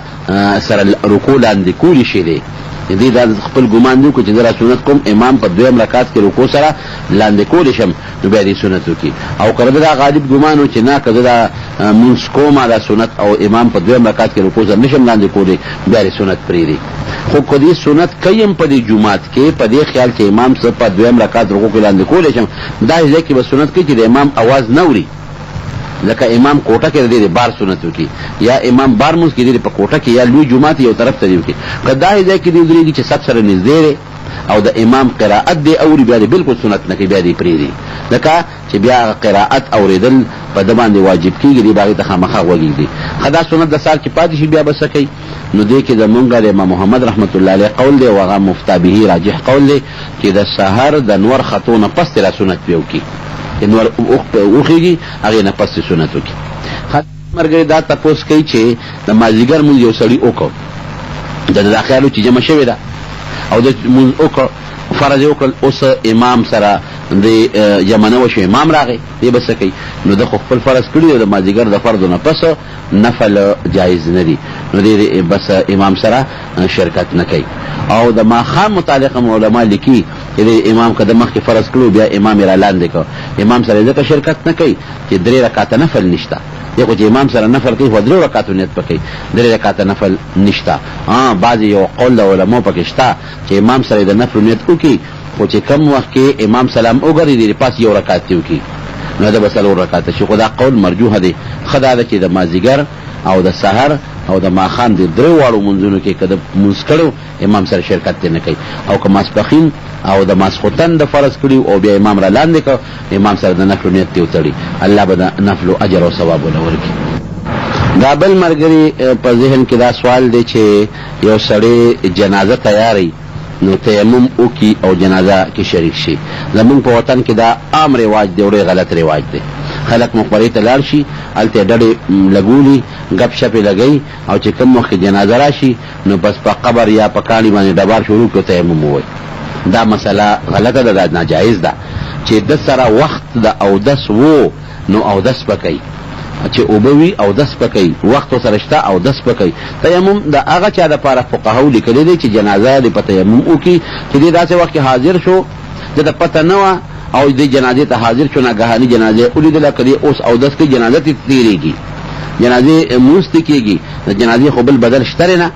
سره رکوع لاندې کولی شي دی دې دا خپل ګمان دی چې زه را سنت کوم امام په دویم رکعت کې رکوع سره لاندې کولی شم، نو بیا دې سنت وکړي. او که دا غالب ګمان و چې نه که زه دا مونځ کوم دا سنت او امام په دویم رکعت کې رکوع سره نشم لاندې کولی، بیا دې سنت پرېږدي. خو که دې سنت کوي هم په دې جومات کې په دې خیال چې امام څه په دویم رکعت رکوع کې لاندې کولی شم، داسې ځای کې به سنت کوي چې د امام اواز نه اوري، لکه امام کوټه کې د دې بار سنت وکړي، یا امام بار مونځ کې دې په کوټه کې یا لوی جومات یو طرف ته دې وکړي. که داسې ځای کې دې ودرېږي چې سب سره نږدې دی او د امام قرائت دې اوري، بیا دې بالکل سنت نه کوي، بیا دې پرېږدي، ځکه چې بیا هغه قرائت اورېدل په ده باندې واجب کېږي، دې به هغې ته خامخا غوږ ږدي. ښه دا سنت د سهار چې پاتې شي بیا به څه کوي؟ نو دې کې زمونږ د امام محمد رحمت الله علیه قول دی او هغه مفتا به راجح قول دی چې د سهار د نور ختو نه پس را سنت پرې وکړي، چې نور وخېږي هغې نه پس سنت وکړي. ملګری دا تپوس کوي چې د مازدیګر مونځ یو سړي وکړ، د ده دا خیال و چې جمع شوې ده او د مونځ وکړ، فرض یې وکړل، اوس امام سره د جمع نه وشو، امام راغی، دی به څه کوي؟ نو ده خو خپل فرض کړي او د مازدیګر د فرضو نه پس نفل جایز نه دي، نو دی بس امام سره شرکت نه کوي. او د ماښام متعلق هم علما لیکي چې د امام که د مخکې فرض کړو بیا امام یې را لاندې کړ، امام سره ځکه شرکت نه کوي چې درې رکعته نفل نشته. دی خو چې امام سره نفل کوي خو درې رکعتو نیت پکې، درې رکعته نفل نشته. بعضې یو قول د علماو پکې شته چې امام سره د نفل نیت وکړي، خو چې کم وخت کې امام سلام وګرځي دی پاس یو رکعت دی وکړي، نو دا به څلور رکعته شي. خو دا قول مرجوح دی. ښه دا ده چې د مازدیګر او د سحر او د ماښام د درې واړو مونځونو کې که د مونځ کړو امام سره شرکت دی نه کوي، او که ماسپښین او د ماسخوتن د فرض کړي او بیا امام را لاندې کړ، امام سره د نفلو نیت دی وتړي، الله به د نفلو اجر او ثواب وله ورکړي. دا بل ملګري په ذهن کې دا سوال دی چې یو سړی جنازه تیاري نو تیمم وکړي او جنازه کې شریک شي. زمونږ په وطن کې دا عام رواج دی او ډېر غلط رواج دی. خلک مقبرې ته لاړ شي، هلته یې ډډې لګولي، ګپ شپ یې لګوي او چې کوم وخت کې جنازه راشي نو بس په قبر یا په کاڼي باندې ډبار شروع کړي او تیمم ووایي. دا مسله غلطه ده، دا ناجایز ده. چې د سره وخت د اودس وو نو اودس به کوي، چې اوبه وي اودس به کوي، وخت ورسره شته اودس به کوي. تیمم د هغه چا دپاره فقهاو لیکلی دی چې جنازه دې په تیمم وکړي چې دی داسې وخت کې حاضر شو، ده ته پته نه وه او دې جنازې ته حاضر شو، ناګهاني جنازه یې ولیدله، که دی اوس اودس کوي جنازه ترې تېرېږي، جنازې مونځ ترې کېږي، د جنازې خو بل بدل شته نه،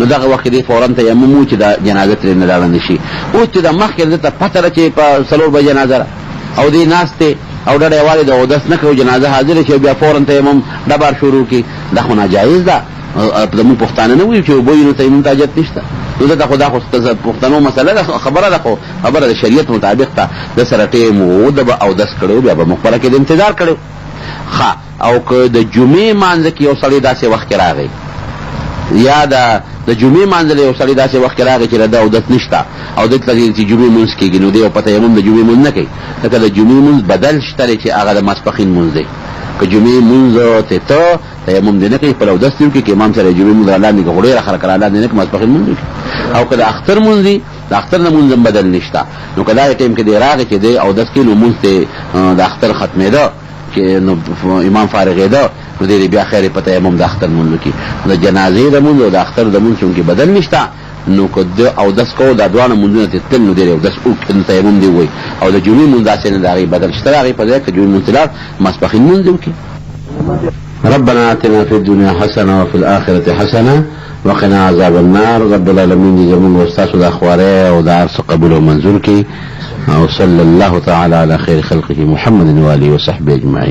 نو دغه وخت کې دی فوراً تیمم و چې دا جنازه ترې نه لاړه نه شي. اوس چې د مخکې ده ته پته ده چې په څلور بجې جنازه ده او دی ناست دی او ډډه یې والې د اودس نه کوي، جنازه حاضره شي بیا فوراً تیمم ډبار شروع کړي، دا خو ناجایز ده. زموږ پښتانه نه وایي چې اوبه وي نو تیمم ته حاجت نشته، نو دلته خو دا خو پښتنو مسله ده، خبره ده، خو خبره د شریعت مطابق ته د سره ټیم و، ده به اودس کړی و، بیا به مقبره کې د انتظار کړی و. ښه، او که د جمعې مانځه کې یو سړی داسې وخت کې راغی، یا د جمعې مانځه له یو سړی داسې وخت کې راغی چې د ده اودس نشته او ده ته چې جمعې مونځ کېږي، نو دی په تیمم د جمعې مونځ نه کوي، ځکه د جمعې مونځ بدل شته دی چې هغه د ماسپښین مونځ دی. که جمعې مونځ ته ته تیمم دې نه کوي، خپل اودس دې وکړي، که امام سره جمعې مونځ رالاندې کړي، خو ډېره خلک رالاندې نه کړي، ماسپښین مونځ وکړي. او که د اختر مونځ وي، د اختر نه مونځ هم بدل نشته، نو که دا ټایم کې دی راغی چې دی اودس کوي، نو مونځ ته د اختر ختمېده چې نو امام فارغېده، نو دی بیا خیر په تیمم د اختر مونځ وکړي. د جنازې د مونځ او د اختر د مونځ چونکې بدل نشته، نو که ده اودس کوو دا دواړه مونځونه ترې تلل، نو دی اودس وکړي، نو تیمم دې ووایي. او د جمعې مونځ داسې نه، د هغې بدل شته، د هغې په ځای که جمعې مونځ ته لاړ ماسپښین مونځ دې وکړي. ربنا آتنا في الدنيا حسنة وفي الآخرة حسنة وقنا عذاب النار. رب العالمین دې زموږ او ستاسو دا خوارۍ او دا هر څه قبول او منظور کړي. او صلی الله تعالی علی خیر خلقه محمد وآله وصحبه اجمعین.